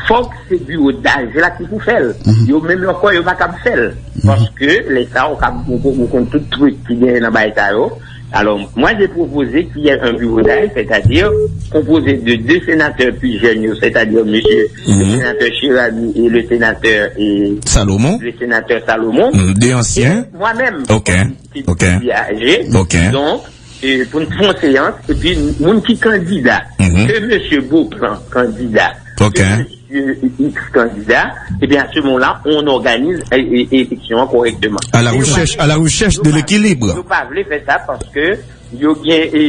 fòk se biwo daj la ki pou fè l. Yo menm ankò, yo pa kab fè l. Paske lè sa, ou kab, ou, ou konn tout trik ki genyen nan bagay sa yo. Alors, moi, j'ai proposé qu'il y ait un bureau d'âge, c'est-à-dire composé de deux sénateurs plus jeunes, c'est-à-dire monsieur le sénateur Cheramy et le sénateur, et Salomon. Le sénateur Salomon. Deux anciens. Et moi-même, qui suis âgé. Donc, e, pou n fè yon seyans, epi moun ki kandida, ke mesye Beauplan kandida, ke mesye X kandida, ebyen, à ce moment-là, on organise, e, e, eleksyon an kòrèkteman. À la recherche, à la recherche de l'équilibre. Yo pa vle fè sa paske yo gen, e,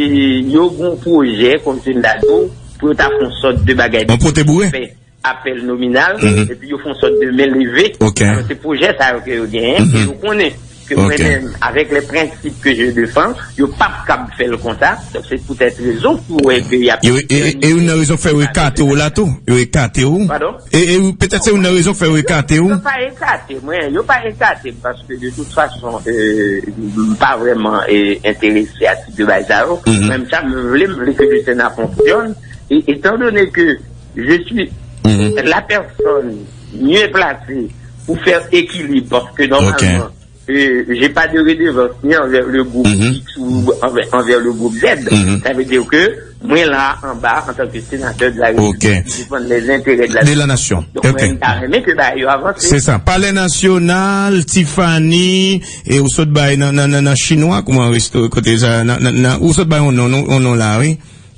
yo gen yon pwojè, kòm se m ta di w, pou yo ta fè yon sòt de bagay de apèl nominal, epi yo fè yon sòt de men leve. Alò, se pwojè sa yo ke yo genyen, ke yo konnen. ke mwen menm, avèk lè prensip ke je defann, yo p ap kab fè l konsa. Donk, se poutèt rezon ki wè ke y ap... E, e, e youn nan rezon k fè yo ekate w la tou. Yo ekate w. Padon? E, e petèt se youn nan rezon k fè yo ekate w. Yo pa ekate mwen, yo pa ekate m, paske de tout fason, e, m pa vrèman, e, enterese a tip de bagay sa yo. Menm sa, m vle, m vle ke le Sénat fonctionne. Et étant donné que je suis la personne mieux placée pour faire équilibre, parce que normalement, euh, j'ai pas de redevance ni envers le groupe X ou envers, envers le groupe Z. Ça veut dire que mwen la anba antanke senatè de la République ki defann les intérêts de la, de la nation. Donk, mwen ta renmen ke bagay yo avanse. Se sa. Palè Nasyonal, Tiffany, e ou sot bay nan, nan, nan, nan chinwa, kouman resto, kote sa, nan, nan, nan, ou sot bay yon non, yon non la, wi.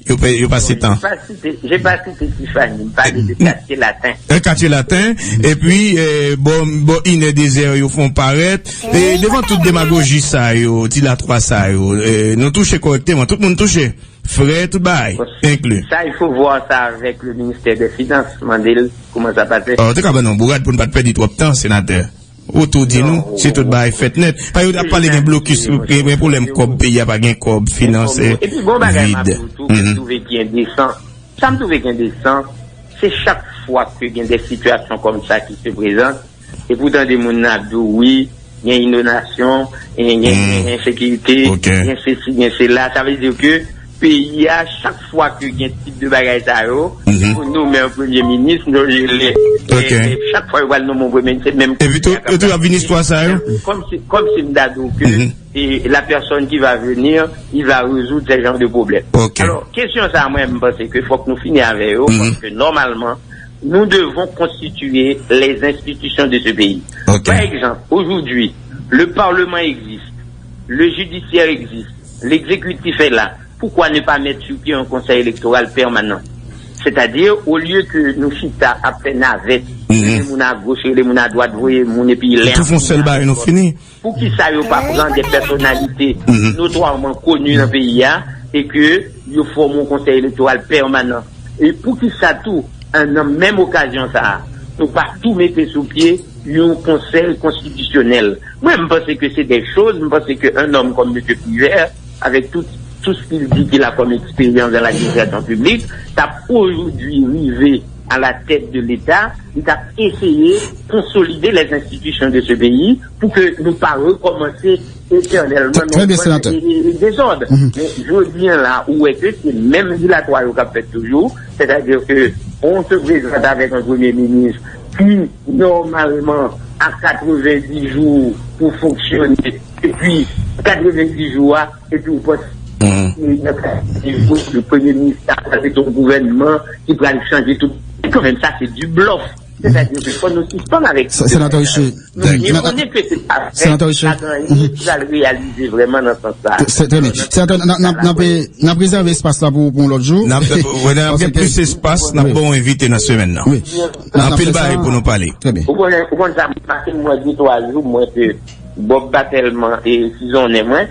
Yo pa, yo pase tan. J'ai pas cité, j'ai pas cité Tiffany, m pale de Katye Laten. E Katye Laten, epi, e, bò, bò inè dezè, yo fè w parèt. E devan tout demagoji sa yo, dilatwa sa yo, e, nou touche kòrèkteman, tout moun touche. Frè, tout bagay, enkli. Ça, il faut voir ça avec le ministère des Finances, mande l kouman sa pase. Ou te ka ban nou bourad pou n pa t pèdi twòp tan, senatè. Ou tou di nou, si tout bagay fèt nèt. Pa yo t ap pale gen blokis, gen, gen pwoblèm kòb peyi a, pa gen kòb, finans, e, vid. Epi, bon bagay, m ap di w tou, ke m twouve ki endesan. Sa m twouve ki endesan, se chak fwa ke gen de sitiyasyon kòm sa ki se prezante, epi w tande moun nan ap di w, wi, gen inondasyon, e gen, gen ensekirite, gen sesi, gen sela. Sa vle di ke peyi a, chak fwa ke gen tip de bagay sa yo, pou nonmen yon premye minis, nou rele, e, e chak fwa yo pral nonmen yon premye minis, se menm... Epi tou, yo tou ap vin istwa sa yo. Comme si, comme si m ta di w ke, e, la personne qui va venir, il va résoudre ce genre de problème. Alors, kesyon sa, mwen, m panse ke fòk nou fini avè yo, paske nòmalman, nous devons constituer les institutions de ce pays. Par exemple, aujourd'hui, le Parlement existe, le judiciaire existe, l'exécutif est là. Pourquoi ne pas mettre sur pied un conseil électoral permanent? C'est-à-dire, au lieu que nou chita ap fè navèt, rele moun a goch, rele moun a dwat, voye moun epi lè ap fini avèk lòt. Poukisa yo pa pran de pèsonalite notwaman koni nan peyi a e ke yo fòme yon konsèy elektoral pèmanan? E poukisa tou, an, nan menm okazyon sa a, nou pa tou mete sou pye yon konsèy konstitisyonèl? Mwen, m panse ke se de choz, m panse ke un homme comme Monsieur Privert, avec tout, tout ce qu'il dit qu'il a comme expérience dans l'administration publique, t ap aujourd'hui rive à la tête de l'État, li t ap eseye konsolide les institutions de ce pays pou ke nou pa rekòmanse etènèlman nan yon dezòd. Men jodi a la, ou wè ke se menm dilatwa yo k ap fèt toujou, sètadi ke on se prezante avèk yon premye minis ki nòmalman a katrevenndis jou pou fonksyone, epi katrevenndis jou a, epi ou panse ke nan katrevenndis jou, le premye minis la pral mete yon gouvènman ki pral chanje tout. E kanmenm, sa se du bluff. Sètadi ke fò nou sispann avèk... Senatè Riché, nou byen konnen ke se pa vre, pa gen anyen ki pral reyalize vrèman nan sans sa. Trè byen. Senatè, n ap, n ap, n ap rezève espas la pou, pou yon lòt jou. N ap, wè, n ap gen plis espas, n ap ba w envite nan semèn nan. Anpil bagay pou nou pale. Trè byen. Ou konnen, ou konn sa, m pase mwen de twa jou, mwen ke Bob pa tèlman, e, sizonnen mwen.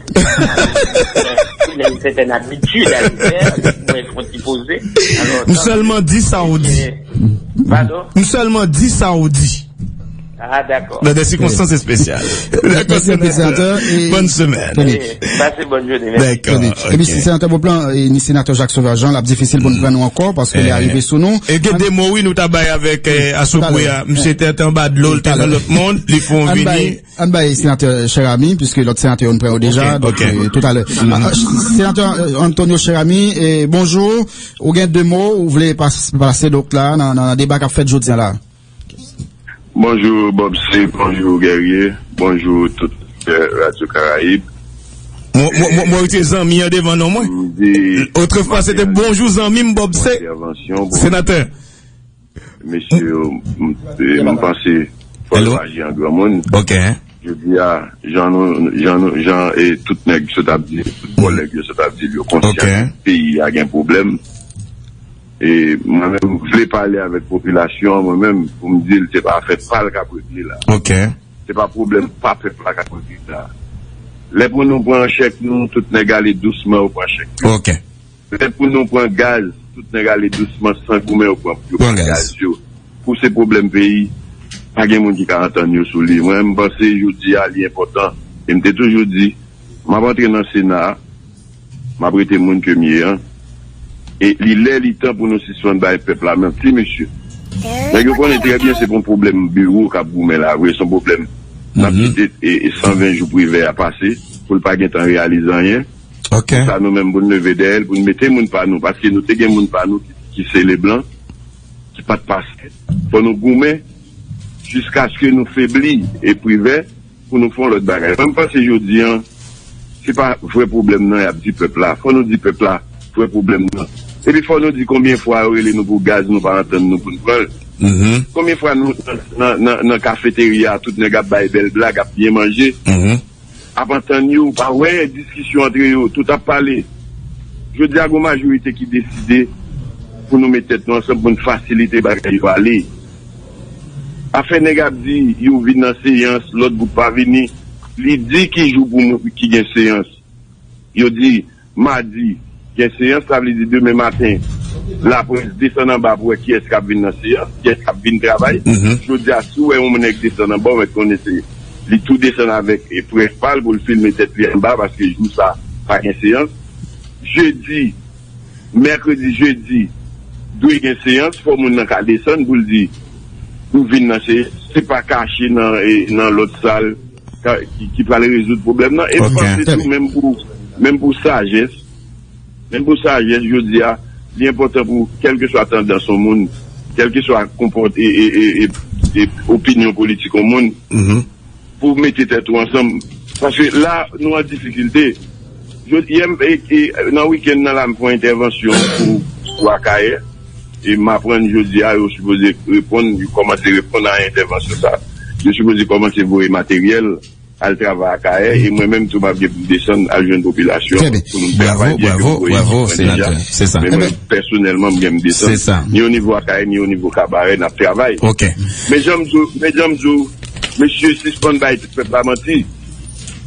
Mwen gen sètèn abitid a li fè, mwen fè yon ti poze. M sèlman di sa w di. Padon? M sèlman di sa w di. Ah, dakò. Nan de sikonstans espesyal. Dakò, senatè. Bòn semèn. Pase bòn jounen, mèsi. Dakò. Epi, senatè Beauplan, e, ni senatè Jacques Sauveur Jean, l ap difisil pou n pran nou ankò, paske lè a rive sou nou. E gen de mo, wi, nou ta bay avèk, e, asopwe a. Misye te anba dlo, l te nan lòt mond, li fè yon vini. Ann bay senatè Cheramy, piske lòt senatè yo n pran yo deja, donk, e, toutalè. Senatè, e, Antonio Cheramy, e, bonjou. Ou gen de mo ou vle pas-, pase, donk, la, nan, nan deba k ap fèt jodi a la? Bonjou, Bob C, bonjou, Guerrier, bonjou, tout, e, Radio Caraïbe. Mwen, mwen, mwen, mwen rete zanmi an devan non mwen. Otrefwa, se te bonjou, zanmi m, Bob C. Senatè. Mesye yo, m, m, m panse fò yo aji an granmoun. Jodi a, jan nou, jan nou, jan, e, tout nèg sot ap di, tout kòlèg yo sot ap di, yo konsyan ke peyi a gen pwoblèm. E mwen menm, m vle pale avèk popilasyon an, mwen menm, pou m di l se pa afè pa l k ap regle la. Se pa pwoblèm pa pèp la k ap regle la. Lè pou nou pran chèk nou, tout nèg ale dousman, yo pran chèk yo. Petèt pou nou pran gaz, tout nèg ale dousman, san goumen, yo pran, yo pran gaz yo. Pou se pwoblèm peyi, pa gen moun ki ka antann yo sou li. Mwen, m panse jodi a, li enpòtan E m te toujou di, m ap antre nan Sena a, m ap rete moun ke m ye an. E li lè, li tan pou nou sispann bay pèp la manti, mesye. Nèg yo konnen trè byen se pou yon pwoblèm biwo k ap goumen la vre, se yon pwoblèm n ap kite e, e san ven jou Privè a pase, pou l pa gentan reyalize anyen. Sa nou menm pou n leve dèyè l, pou n mete moun pa nou, paske nou te gen moun pa nou ki, ki se Leblanc, ki pa t pase. Fò nou goumen jiskaske nou febli e Privè pou nou fè yon lòt bagay. Mwen, m panse jodi an, se pa vrè pwoblèm nan y ap di pèp la. Fò nou di pèp la vrè pwoblèm nan. Epi fò nou di konbyen fwa yo rele nou pou gaz, nou pa antann nou pou n pran l. Konbyen fwa nou nan, nan, nan, nan kafeterya, tout nèg ap bay bèl blag, ap byen manje, ap antann yo, ou pa wè diskisyon antre yo, tout ap pale. Jodi a, gon majorite ki deside pou nou met tèt nou ansanm pou n fasilite bagay yo ale. Afè nèg ap di yo vin nan seyans, lòt gwoup pa vini. Li di ki jou pou moun ki gen seyans. Yo di madi gen seyans, sa vle di demen maten laprès desann anba pou wè kiyès k ap vin nan seyans, kiyès k ap vin travay. Jodi a, si w wè yon nèg desann anba, w mèt konnen se li tou desann avèk e près pa l pou l filme tèt li anba, paske jou sa pa gen seyans. Jedi, mèkredi, jedi, dwe gen seyans, fò moun nan ka desann pou l di, pou vin nan seyans, se pa kache nan, e, nan lòt sal, ka, ki, ki pral rezoud pwoblèm nan. E m panse tou, menm pou, menm pou sajès, menm pou sajès, jodi a, li enpòtan pou, kèlkeswa tandans yon moun, kèlkeswa konpòt-, e, e, e, e, e opinyon politik yon moun, pou mete tèt ou ansanm. Paske la, nou an difikilte. Jodi, yè, m, e, e, nan wikenn nan la, m fè yon entèvansyon pou, pou Akayè. E m aprann jodi a, yo sipoze reponn, yo kòmanse reponn a entèvansyon sa. Yo sipoze kòmanse voye materyèl, al travay Akayè. E mwen menm tou, m ap gen pou m desann, al jwenn popilasyon pou nou travay byen ke m voye ekip mwen deja. Men mwen, pèsonèlman, m gen m desann. Ni o nivo Akayè, ni o nivo Kabarè, n ap travay. Men jan m di w, men jan m di w, mesye, sispann bay pèp la manti.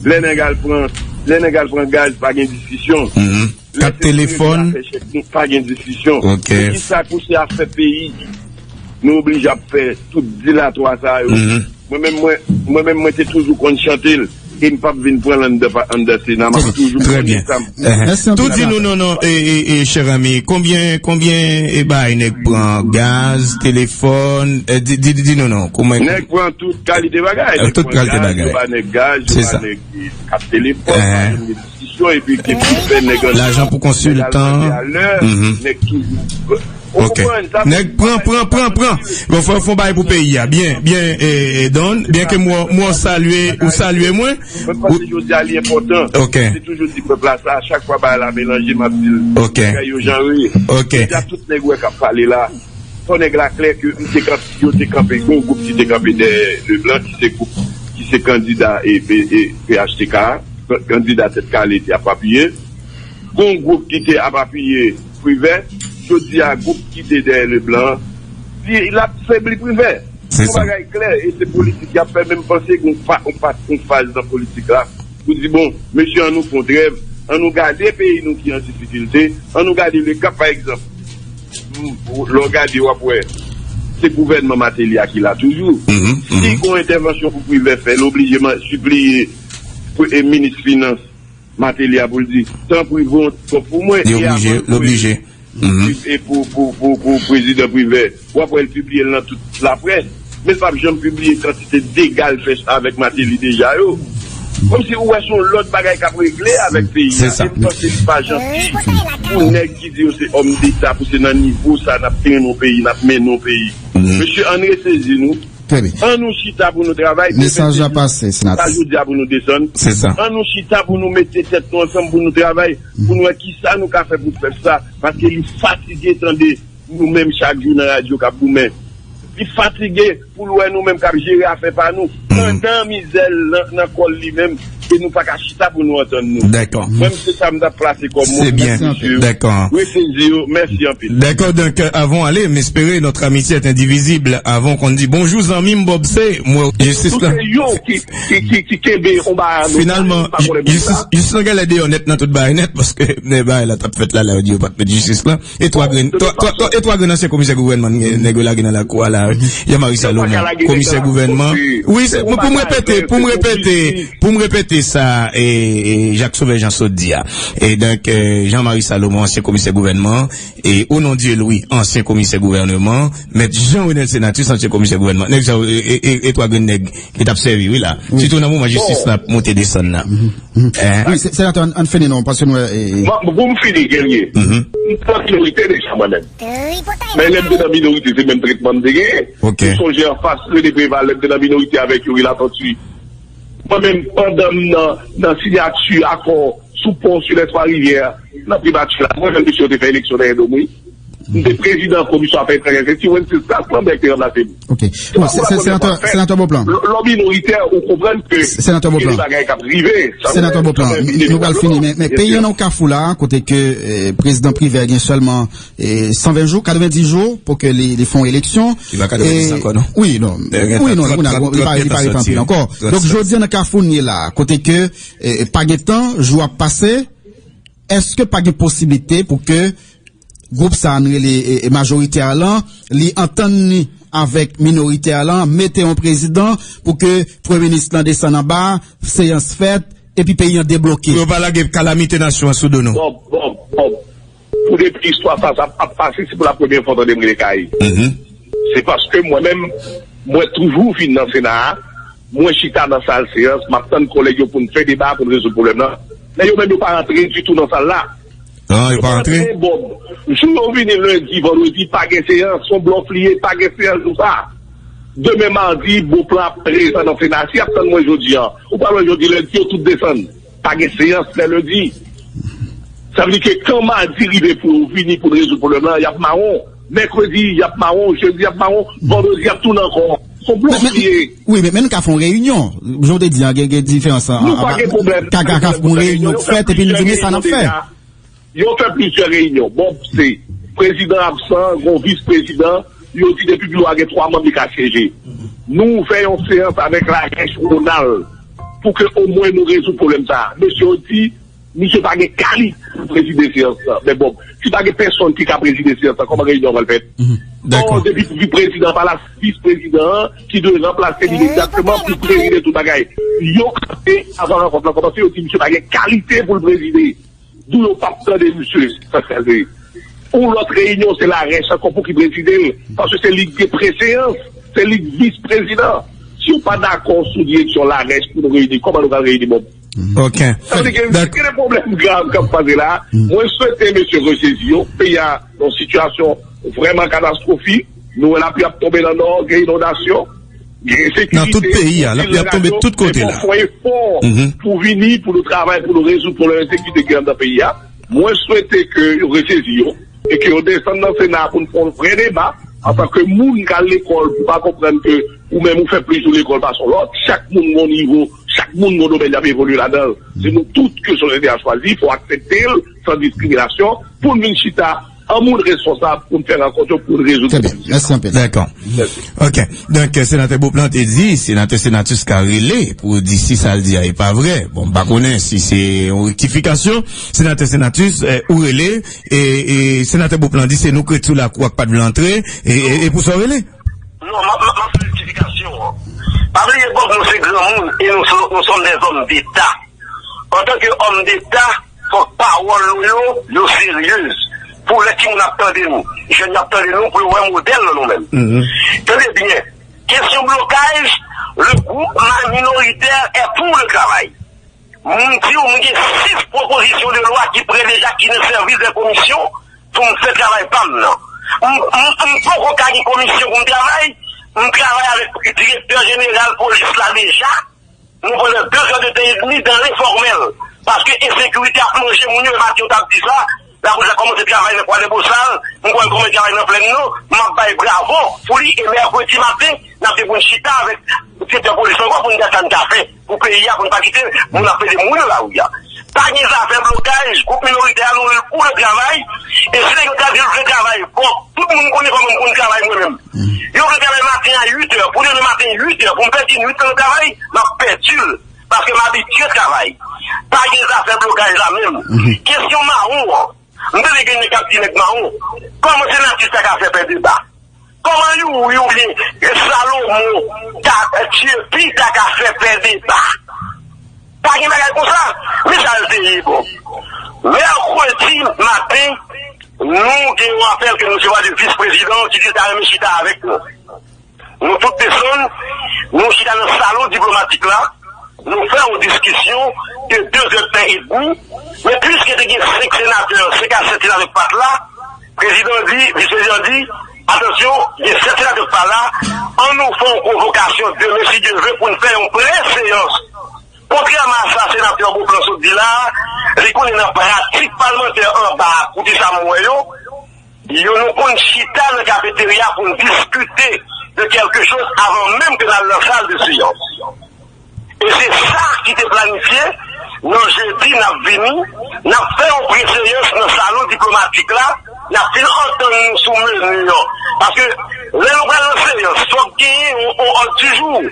Lè nèg al pran, lè nèg al pran gaz, pa gen diskisyon. Lè kat telefòn, pa gen diskisyon. Men kisa pou se afè peyi, nou oblije ap fè tout dilatwa sa yo. Mwen menm, mwen, mwen menm, mwen te toujou konn chante l. E m p ap vin pran l anndan, pa, anndan Sena. M ap toujou pran sa m. Tou di nou non, non, e, e, e, chè zanmi, konbyen, konbyen, e, bagay nèg pran? Gaz, telefòn, e, di, di, di, di nou non. Kòman? Nèg pran tout kalite bagay. Nèg pran gaz, yo ba nèg gaz, yo ba nèg, e, kat telefòn, ba nèg diskisyon, epi ke pou fè nèg an. Lajan pou konsiltan. Nèg toujou. Ok. Nèg pran, pran, pran, pran. Bon, fò, fò bay pou peyi a. Byen, byen, e, e, Don, byen ke mwen, mwen salye, ou salye mwen. Mwen panse jodi a li enpòtan. Ok. Se toujou di pèp la sa, chak fwa bagay la melanje, m ap di l. Ok. Bagay yo jan yo ye. Ok. Jodi a tout nèg wè k ap pale la. Fò nèg la klè ke m te kanpe, yo te kanpe, gon gwoup ki te kanpe dèyè Leblanc, ki se gwoup, ki se kandida e, e, e P H T K a, kandida Tèt Kale te ap apiye. Gon gwoup ki te ap apiye Privè, jodi a gwoup ki te dèyè Leblanc, li, l ap febli Privè. Se yon bagay klè, e se politik y ap fè, men m panse gon fa-, on pa-, on faz nan politik la, pou di, bon, mesye, an nou fè on trèv, an nou gade peyi nou ki an difikilte, an nou gade Lekap, pa egzanp. Lè w gade, w ap wè, se gouvènman Martelly a ki la toujou. Si gon entèvansyon pou Privè fè, l oblije man-, sipliye pou, e, minis finans Martelly a pou l di, tanpri, voye yon kòb pou mwen. Li oblije, li oblije. E pou, pou, pou, pou prezidan Privè, w ap wè l pibliye l nan tout laprès. Men l p ap janm pibliye kantite dega l fè avèk Martelly deja yo. Kòmsi ou wè se yon lòt bagay k ap regle avèk peyi a. Se sa. E m panse li pa janti pou nèg ki di yo se òm deta, pou se nan nivo sa n ap trennen yon peyi, n ap mennen yon peyi. Mesye, ann resezi nou. Trè byen. An nou chita pou nou travay. Mesaj la pase, senatè. Sa jodi a pou nou desann. Se sa. An nou chita pou nou mete tèt nou ansanm pou nou travay, pou nou wè kisa nou ka fè pou pèp sa, paske li fatige tande nou menm chak jou nan radyo k ap goumen. Li fatige pou l wè nou menm k ap jere afè pa nou, pandan mizè l nan, nan kò l li menm, e nou pa ka chita pou nou antann nou. Dakò. Mwen, se sa m t ap plase kòm mo pou mesye yo. Dakò. Resezi yo, mèsi anpil. Dakò, donk, euh, avant d'aller, m espere notre amitié est indivisible. Avant qu'on dise bonjour, zanmi m Bob, se mwen, jistis la. Se yo ki, ki, ki, ki kenbe yon bagay ann otaj, finalman, pa konnen jistis, jistis la genlè deyò nèt nan tout bagay nèt, paske bagay la t ap fèt la, la yo di yo pa t met jistis la. E twa grenn, twa, twa, twa, e twa grenn ansyen komisè gouvènman nèg yo lage nan lakou a la, wi. Jean Marie Salomon, komisè gouvènman. Wi, se pou, pou m repete, pou m repete, pou m repete, Sa e, e Jacques Sauveur Jean sot di a. E donk, e, Jean Marie Salomon, ansyen komisè gouvènman, e Onon Dieu Louis, ansyen komisè gouvènman, Mèt Jean Renel Senatus, ansyen komisè gouvènman. Nèg sa yo, e, e, e, e twa grenn nèg ki t ap sèvi, wi, la. Sitou nan moman jistis la ap monte desann la. Wi, se- senatè, ann, ann fini non, paske nou, e, e, Bon, pou m fini, Guerrier, m te nan minorite deja, mwen menm. Men lè m te nan minorite, se menm tretman m te genyen. Ok. Ou sonje anfas René Préval, lè m te nan minorite avèk Youri Latortue. Mwen menm, pandan m nan, nan siyati akò sou pon sou Lès Twa Rivyè, nan primati la, mwen menm, mesye yo te fè eleksyon dèyè do m, wi. M te prezidan komisyon afè etranjè, se Ti Wences Plas Lambert ki te ranplase m. Ok. Bon, se, se, senatè, senatè Beauplan. Lè w minoritè, ou konprann ke gen de bagay k ap rive. Senatè Beauplan, nou pral fini, men, men peyi an nan kafou la, kote ke, eh, prezidan Privert gen sèlman, eh, san ven jou, katrevenndis jou pou ke li, li fè yon eleksyon. Li pa katrevenndis ankò, non? Wi, non. Wi, non, li pa, li pa ret anpil ankò. Donk, jodi a nan kafou n ye la, kote ke, eh, pa gen tan, jou ap pase, èske pa gen posiblite pou ke gwoup sa a n rele, e, e, majorite a lan, li antann li avèk minorite a lan, mete yon prezidan pou ke premye minis lan desann anba, seyans fèt, epi peyi an debloke. Pou yo pa lage kalamite nasyon an sou do nou. Bon, bon, bon. Pou depi istwa sa, sa ap pase, se pou la premyè fwa w tande m rele Kay. Se paske mwen menm, mwen toujou vin nan Sena a, mwen chita nan sal seyans, m ap tann kòlèg yo pou n fè deba, pou n rezoud pwoblèm nan. Men yo menm yo pa rantre ditou nan sal la. Non, yo pa rantre. Bon, jou yo vini lendi, vandredi, pa gen seyans, se yon blòf li ye, pa gen seyans jou sa. Demen madi, Beauplan ap prezan nan Sena. Si y ap tann mwen jodi a, ou pral wè jodi lendi, yo tout desann. Pa gen seyans lè lendi. Sa vle di ke kan madi rive pou yo vini pou n rezoud pwoblèm nan, y ap mawon. Mèkredi, y ap mawon. Jedi, y ap mawon. Vandredi, y ap tounen ankò. Se yon blòf li ye. Wi, men, men nou ka fè yon reyinyon. Jan w te di a, gen, gen diferans an. Nou pa gen pwoblèm. Ka, ka, ka fè yon reyinyon k fèt, epi n di men sa n ap fè. Yo fè plizyè reyinyon. Bon, se prezidan absan, gon vis prezidan, yo di depi biwo a gen twa manm, li ka syeje. Nou ouvè yon seyans avèk Larèch, Ronald, pou ke omwen nou rezoud pwoblèm sa a. Mesye yo di, misye pa gen kalite pou prezide seyans lan. Men bon, si pa gen pèsonn ki ka prezide seyans lan, kòman reyinyon an pral fèt? Ò, depi vis prezidan pa la, se vis prezidan an ki dwe ranplase li egzakteman pou prezide tout bagay. Yo kanpe avan rankont lan kòmanse, yo di misye pa gen kalite pou l prezide. D'où yo p ap tande misye, sa k pase. Yon lòt reyinyon, se Larèch ankò pou ki prezide l, paske se li k gen preseyans, se li k vis prezidan. Si yo pa dakò sou direksyon Larèch pou nou reyini, kòman nou pral reyini, bon? Ok. Sa vle di gen, gen de pwoblèm grav k ap pase la. Mwen swete mesye resezi yo, peyi a nan yon sitiyasyon vrèman katastwofik. Nou wè lapli ap tonbe nan Nò, gen inondasyon. Gen ensekirite. Nan tout peyi a, lapli ap tonbe tout kote la. Fò efò pou vini, pou nou travay, pou nou rezoud pwoblèm ensekirite ki anndan peyi a. Mwen swete ke yo resezi yo e ke yo desann nan Sena pou n fè yon vrè deba antanke moun k al lekòl, pou pa konprann ke ou menm ou fè plis jou lekòl pase yon lòt. Chak moun gon nivo, chak moun gon domèn y ap evolye ladan l. Se nou tout ke sosyete a chwazi, fò aksepte l san diskriminasyon pou n vin chita an moun responsab pou n fè rankont yo, pou n rezoud pwoblèm. Trè byen. Mèsi anpil. Dakò. Ok. Donk, Senatè Beauplan te di, Senatè Senatus ka rele pou di si sa l di a e pa vrè. Bon, m pa konnen si se yon rektifikasyon. Senatè Senatus, eh, ou rele, e, e Senatè Beauplan di se nou k ret sou lakou a k pa t vle antre, e, e, e pou sa w rele? Non, m ap, m ap, m ap fè rektifikasyon an. Pa bliye, bon, nou se granmoun e nou, nou sommes des hommes d'État. Antanke òm deta, fòk pawòl nou yo, yo seryez. Pou lè timoun ap tande nou, jèn yo ap tande nou, pou yo wè modèl nan nou menm. Tande byen, kesyon blokaj, le groupe minoritaire est pour le travail. M di w, m gen sis pwopozisyon de lwa ki prè deja, ki nan sèvis de komisyon pou m fè travay pa m nan. M, m, m poko ka gen komisyon pou m travay, m travay avèk direktè jeneral polis la deja. Nou pandan de zè de tan edmi dan lenfòmèl, paske ensekirite ap manje moun yo, e maten yo t ap di sa, lapolis la kòmanse travay nan Kwadèbosal, m kwè l kòmanse travay nan Plèn Nò, m ap bay bravo pou li, e mèkredi maten, n ap gen pou n chita avèk direktè polis ankò pou n gad sa n ka fè pou peyi a, pou n pa kite moun ap pede mouri nan lari a. Pa gen zafè blokaj, gwoup minoritè a nou pou le travay, e si nèg yo ta di l vle travay, bon, tout moun konnen kòman m konn travay mwen menm. Yo vle travay maten a uit è, pou demen maten uit è, pou m pèdi nwit lan nan travay, m ap pèdi l, paske m abitye travay. Pa gen zafè blokaj la menm. Kesyon mawon an, m tande gen nèg k ap di nèg mawon, kòman Senatus ta ka fè pè deba? Kòman Youri oubyen Salomon ta, Tyepi ta ka fè pè deba? Pa gen bagay konsa. Men sa l te ye, bon. Mèkredi maten, nou gen yon apèl ke nou resevwa de vis prezidan ki di l ta renmen chita avèk nou. Nou tout desann, nou chita nan salon diplomatik la, nou fè yon diskisyon de de zèdtan edmi, men piske te gen senk senatè, senk a sèt senatè k pa t la, prezidan di, vis prezidan di, atansyon, gen sèt senatè k pa la, ann nou fè yon konvokasyon demen si Dye vle pou n fè yon pre-seyans. Kontrèman a sa senatè Beauplan sot di la, li konnen nan pratik palmantè anba a, koute sa m wè yo, yo nou konn chita nan kafeterya pou n diskite de kèlke choz avan menm ke n al nan sal de seyans. E se sa ki te planifye, nan jedi n ap vini, n ap fè yon preseyans nan salon diplomatik la, n ap fin antann nou sou meni an. Paske lè nou pral nan seyans, fòk genyen yon, yon òd di jou.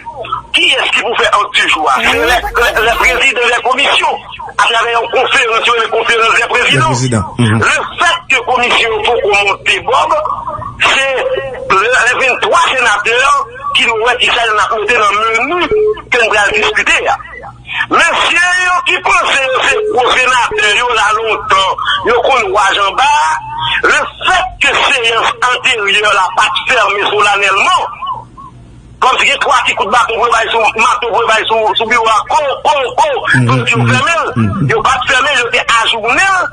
Kiyès ki pou fè òd di jou a? Se lè, lè, lè prezidan lè komisyon, atravè yon konferans, yo rele konferans dè prezidan. Lè prezidan. Mhm. Le fèt ke komisyon yo poko monte, Bob, se lè, lè venntwa senatè ki nou wè kisa n ap mete nan meni ke n pral diskite a. Mesye yo ki panse yo se gwo senatè yo la lontan, yo konn waj anba a, le fèt ke seyans anteryè la pa t fèmen solanèlman, kòmsi gen twa ti kout baton pou yo bay sou, mato pou yo bay sou, sou biwo a, ko, ko, ko, mhm, pou yo di yo fèmen l, mhm, yo pa t fèmen l, yo te ajounen l.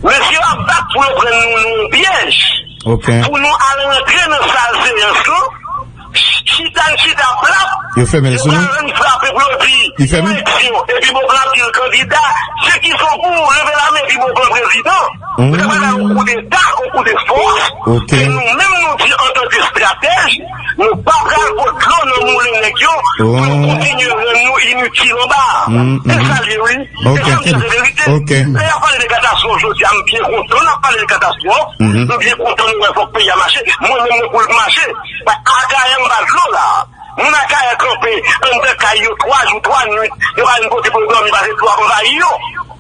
Mesye yo ap bat pou yo pran nou nan yon pyèj. Ok. Pou nou al rantre nan sal seyans lan, ch-, chita n chita plap, yo fèmen l sou nou. Yo pral rann frape pou yo di, li fèmen? Eleksyon, epi Beauplan ap di l kandida, se ki son pou leve lamen epi Beauplan prezidan. Yo ta pral bay yon koudeta, yon koudefòs, ok, e nou menm nou di antanke estratèj, nou pa pral pot dlo nan moulen nèg yo, pou yo kontinye rann nou initil anba a. Mm, e sa l ye, wi. Ok. E sa m di se verite. Ok. Lè y ap pale de katastwòf jodi a, m byen kontan n ap pale de katastwòf. Mhm. M byen kontan nou wè fòk peyi a mache. Mwen menm mwen pou l mache. Akayè m ba dlo la. Moun Akayè kanpe anndan kay yo twa jou, twa nuit. Yo pa jwenn kote pou yo dòmi pase dlo ap anvayi yo.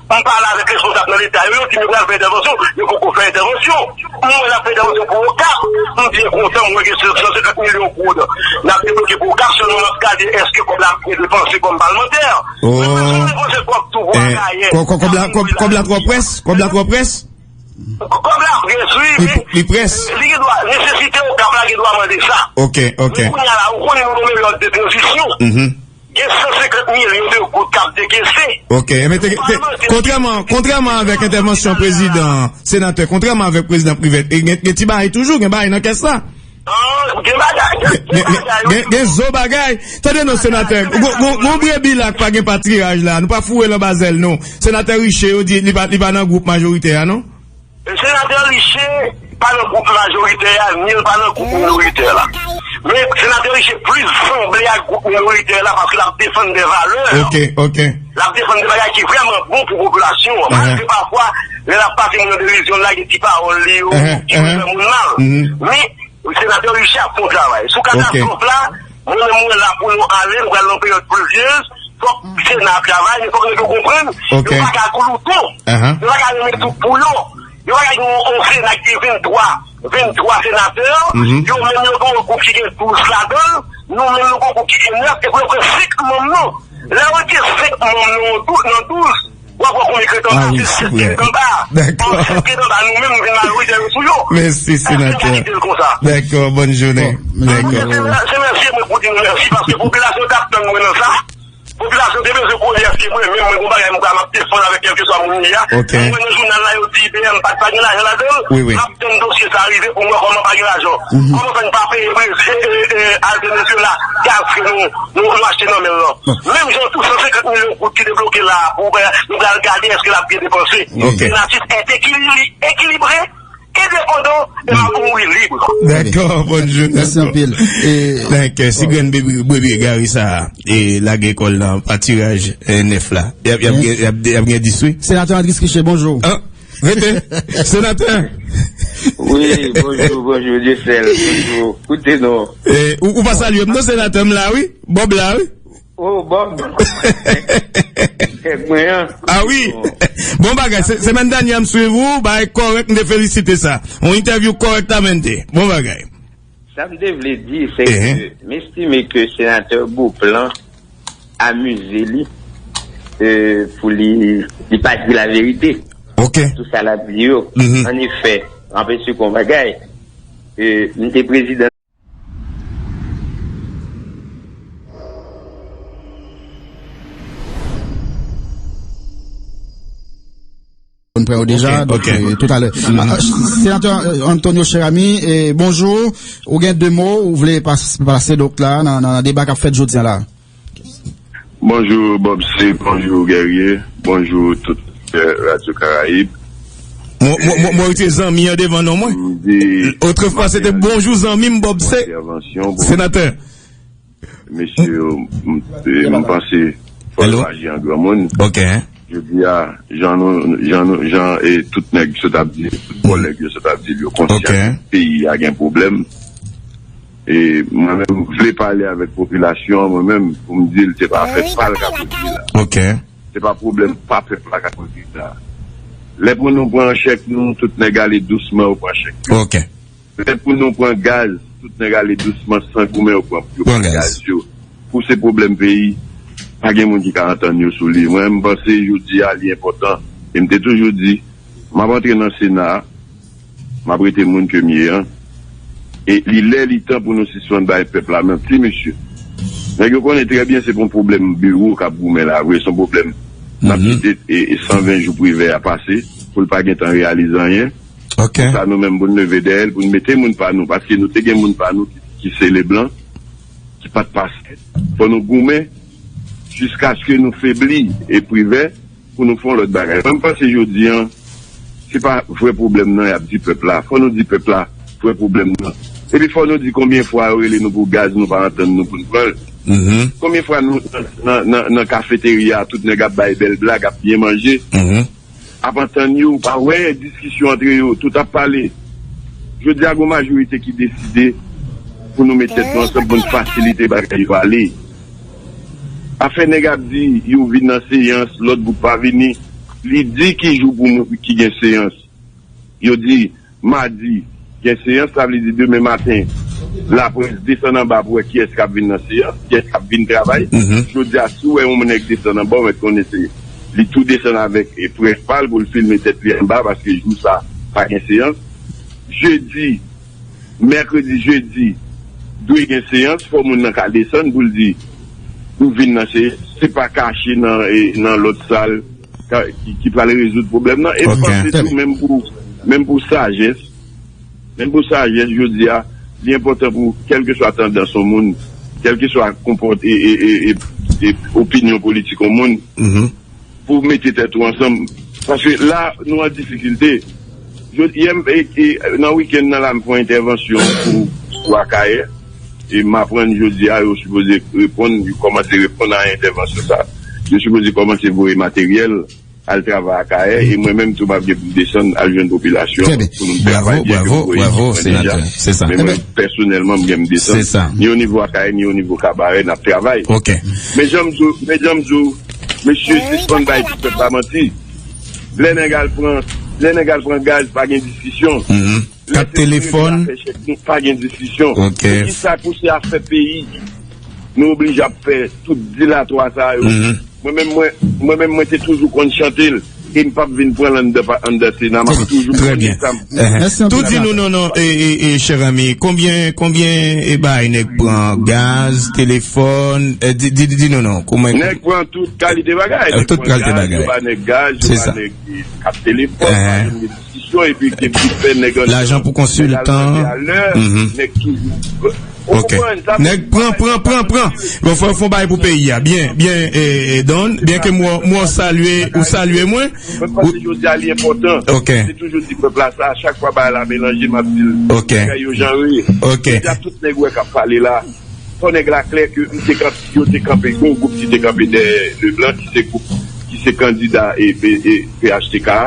M pale avèk responsab nan Leta yo, yo di m yo pral fè entèvansyon, yo poko fè entèvansyon. M wè n ap fè entèvansyon pou Okap. M byen kontan, m wè gen san senkant milyon goud n ap debloke pou Okap, sèlman m ap gade èske kòb la ap byen depanse kòm palmantè. Mwen bezwen depanse kòb tou pou Akayè. Kò-, kò-, kòb la, kòb, kòb la twò près? Kòb la twò près? Kòb la près, wi, men li près. Li gen dwa, nesesite Okap la gen dwa mande sa. Ok, ok. Men kounye a la, ou konnen nou nan peryòd de tranzisyon. Mhm. Gen san senkant milyon de goud k ap dekese. Ok, men te, te, kontrèman, kontrèman avèk entèvansyon prezidan, senatè, kontrèman avèk prezidan Privert, e gen, gen ti bagay toujou, gen bagay nan kès la. Ah, gen bagay, gen, gen, gen bagay, wi. Gen, gen zo bagay. Tande non, senatè, gon, gon, gon brebi la k pa gen patiraj la, nou pa foure l anba zèl, non. Senatè Riché, yo di, li pa, li pa nan gwoup majoritè a, non? Senatè Riché pa nan gwoup majoritè a, ni l pa nan gwoup minoritè la. Men senatè Riché plis sanble ak gwoup minoritè la paske l ap defann de valè. Ok, ok. L ap defann de bagay ki vrèman bon pou popilasyon an. Malgre pafwa, lè l ap pase moun nan derizyonn la, gen ti pawòl li yo ki fè moun mal. Men senatè Riché ap fè yon travay. Sou katastwòf la, mwen menm mwen la pou nou ale, nou pral nan peryòd plivyez, fòk Sena travay, men fòk nèg yo konprann, yo pa ka glouton, yo pa ka renmen tout pou yo. Yo pa ka gen yon, yon Sena ki gen venntwa, venntwa senatè, yo menm yo gen yon gwoup ki gen douz ladan l, nou menm nou gen yon gwoup ki gen nèf, epi yo pran senk manm nou. Lè yo retire senk manm nou nan dou-, nan douz, w ap wè konbyen k ret anba, se sèt k ret anba. Dakò. Sèt k ret anba, nou menm nou vin majoritè sou yo. Mèsi, senatè. Dakò, bòn jounen. Dakò. Se mèsi mwen pou di nou mèsi, paske popilasyon t ap tann mwen nan sa. Popilasyon te bezwen konnen èske mwen menm mwen gon bagay m ka m ap defann avèk kèlkeswa moun li a. Ok. Mwen nan jounal la yo di I B M pa t pa gen lajan ladan l. Wi, wi. M ap tann dosye sa rive pou m wè kòman pa gen lajan. Kòman fè n pa peye prezi-, e, e, e, al Venezuela gaz ke nou, nou, nou achte nan men l lan. Menm jan tou san senkant milyon goud ki debloke la pou, e, nou pral gade èske l ap byen depanse. Ok. Se yon atis ekilibre, endepandan e m ap mouri lib. Dakò, bòn jounen. Mèsi anpil. E, donk, si grenn brebi, brebi egare sa a, e lage kò l nan patiraj, e, nèf la, y ap, y ap gen, y ap, y ap gen dis, wi. Senatè Andris Riché, bonjou. Ah, rete. Senatè. Wi, bonjou, bonjou, Dieuseul, bonjou. Koute non. E, ou, ou pa salye m non, senatè, m la, wi. Bob la, wi. Oh, Bob. Kèk mwen an. Ah wi. Bon bagay, se, semèn dènyè m swiv ou, bagay kòrèk, m te felisite sa. Yon entèvyou kòrèk ta mende. Bon bagay. Sa m te vle di, se ke m estime ke senatè Beauplan amize li e, pou li, li pa di laverite. Ok. Tout sa l ap di yo. Mhm. An efè, anpese kon bagay, e, m te prezidan. Konn prè yo deja, donk, e, toutalè. A, a, Senatè, e, Antonio Cheramy, e, bonjou. Ou gen de mo ou vle pas- pase, donk, la, nan, nan, nan deba k ap fèt jodi a la? Bonjou, Bob C, bonjou, Guerrier, bonjou, tout, e, Radyo Karayib. Mwen, mwen, mwen, mwen rete zanmi an devan non mwen. Otrefwa, se te bonjou zanmi m, Bob C. Senatè. Mesye yo, m, m, m panse fò yo aji an granmoun. Jodi a, jan nou, jan nou, jan e tout nèg sot ap di, tout kòlèg yo sot ap di, yo konsyan peyi a gen pwoblèm. E mwen menm, m vle pale avèk popilasyon an, mwen menm, pou m di l se pa afè pa l k ap regle la. Se pa pwoblèm pa pèp la k ap regle la. Lè pou nou pran chèk nou, tout nèg ale dousman yo pran chèk yo. Lè pou nou pran gaz, tout nèg ale dousman san goumen yo pran, yo pran gaz yo. Pou se pwoblèm peyi, pa gen moun ki ka antann yo sou li. Mwen, m panse jodi a li enpòtan. E m te toujou di, m ap antre nan Sena a, m ap rete moun ke m ye an. E li lè, li tan pou nou sispann bay pèp la manti, mesye. Nèg yo konnen trè byen se pa yon pwoblèm biwo k ap goumen la vre, se yon pwoblèm n ap kite e, e san ven jou Privè a pase, pou l pa gentan reyalize anyen. Pou sa nou menm pou n leve dèyè l, pou n mete moun pa nou, paske nou te gen moun pa nou ki, ki se Leblan, ki pa t pase. Fò nou goumen jiskaske nou febli e Privè pou nou fè yon lòt bagay. Mwen, m panse jodi a, se pa vrè pwoblèm nan y ap di pèp la. Fò nou di pèp la vrè pwoblèm nan. Epi fò nou di konbyen fwa yo rele nou pou gaz, nou pa antann nou pou n pran l. Konbyen fwa nou nan, nan, nan, nan kafeterya, tout nèg ap bay bèl blag, ap byen manje. Ap antann yo, ou pa wè diskisyon antre yo, tout ap pale. Jodi a, gon majorite ki deside pou nou met tèt nou ansanm pou n fasilite bagay yo ale. Afè nèg ap di, yo vin nan seyans, lòt gwoup pa vini. Li di ki jou pou moun ki gen seyans. Yo di, madi, gen seyans, sa vle di demen maten, laprès desann anba pou wè kiyès k ap vin nan seyans, kiyès k ap vin travay. Jodi a, si w wè yon nèg desann anba, ou mèt konnen se li tou desann avèk e près pa l pou l filme tèt li anba, paske jou sa, pa gen seyans. Jedi, mèkredi, jedi, dwe gen seyans, fò moun nan ka desann pou l di, ou vin nan seyans, se pa kache nan, e, nan lòt sal, ka, ki, ki pral rezoud pwoblèm nan. E m panse tou, menm pou, menm pou sajès, menm pou sajès, jodi a, li enpòtan pou, kèlkeswa tandans yon moun, kèlkeswa konpòt-, e, e, e, e, e opinyon politik yon moun, pou mete tèt ou ansanm. Paske la, nou an difikilte. Jodi, yè, m, e, e, nan wikenn nan la, m fè yon entèvansyon pou, pou Akayè. E m aprann jodi a, yo sipoze reponn, yo kòmanse reponn a entèvansyon sa. Yo sipoze kòmanse voye materyèl, al travay Akayè. E mwen menm tou, m ap gen pou m desann, al jwenn popilasyon an, pou nou travay byen ke m voye ekip mwen deja. Men mwen, pèsonèlman, m gen m desann. Ni o nivo Akayè, ni o nivo Kabarè, n ap travay. Men jan m di w, men jan m di w, mesye, sispann bay ti pèp la manti. Lè nèg al pran, lè nèg al pran gaz, pa gen diskisyon. Kat telefòn. Lè se pou regle afè chèk nou, pa gen diskisyon. Poukisa pou se afè peyi, nou oblije ap fè tout dilatwa sa yo? Mwen menm, mwen, mwen menm, mwen te toujou konn chante l. E m p ap vin pran l anndan, anndan Sena, m ap toujou konn sa m. Tou di nou non, non, e, e, e, chè zanmi, konbyen, konbyen, e, bagay nèg pran, gaz, telefòn, e, di, di, di nou non, kòman. Nèg pran tout kalite bagay. Tout kalite bagay. Yo ba nèg gaz, yo ba nèg kat telefòn, pa janm gen diskisyon, epi te vin fè nèg anndan. Lajan pou konsiltan. Nèg toujou. Ok. Nèg pran, pran, pran, pran. Bon, fò, fò bay pou peyi a. Byen, byen, e, e, Don, byen ke mwen, mwen salye, ou salye mwen. Mwen panse jodi a li enpòtan. Ok. Se toujou di pèp la sa, a chak fwa bagay la melanje, m ap di l. Ok. Bagay yo jan yo ye. Ok. Jodi a tout nèg wè k ap pale la. Fò nèg la klè ke m te kanpe, yo te kanpe, gon gwoup ki te kanpe dèyè Leblan, ki se gwoup, ki se kandida e, e, e P H T K a,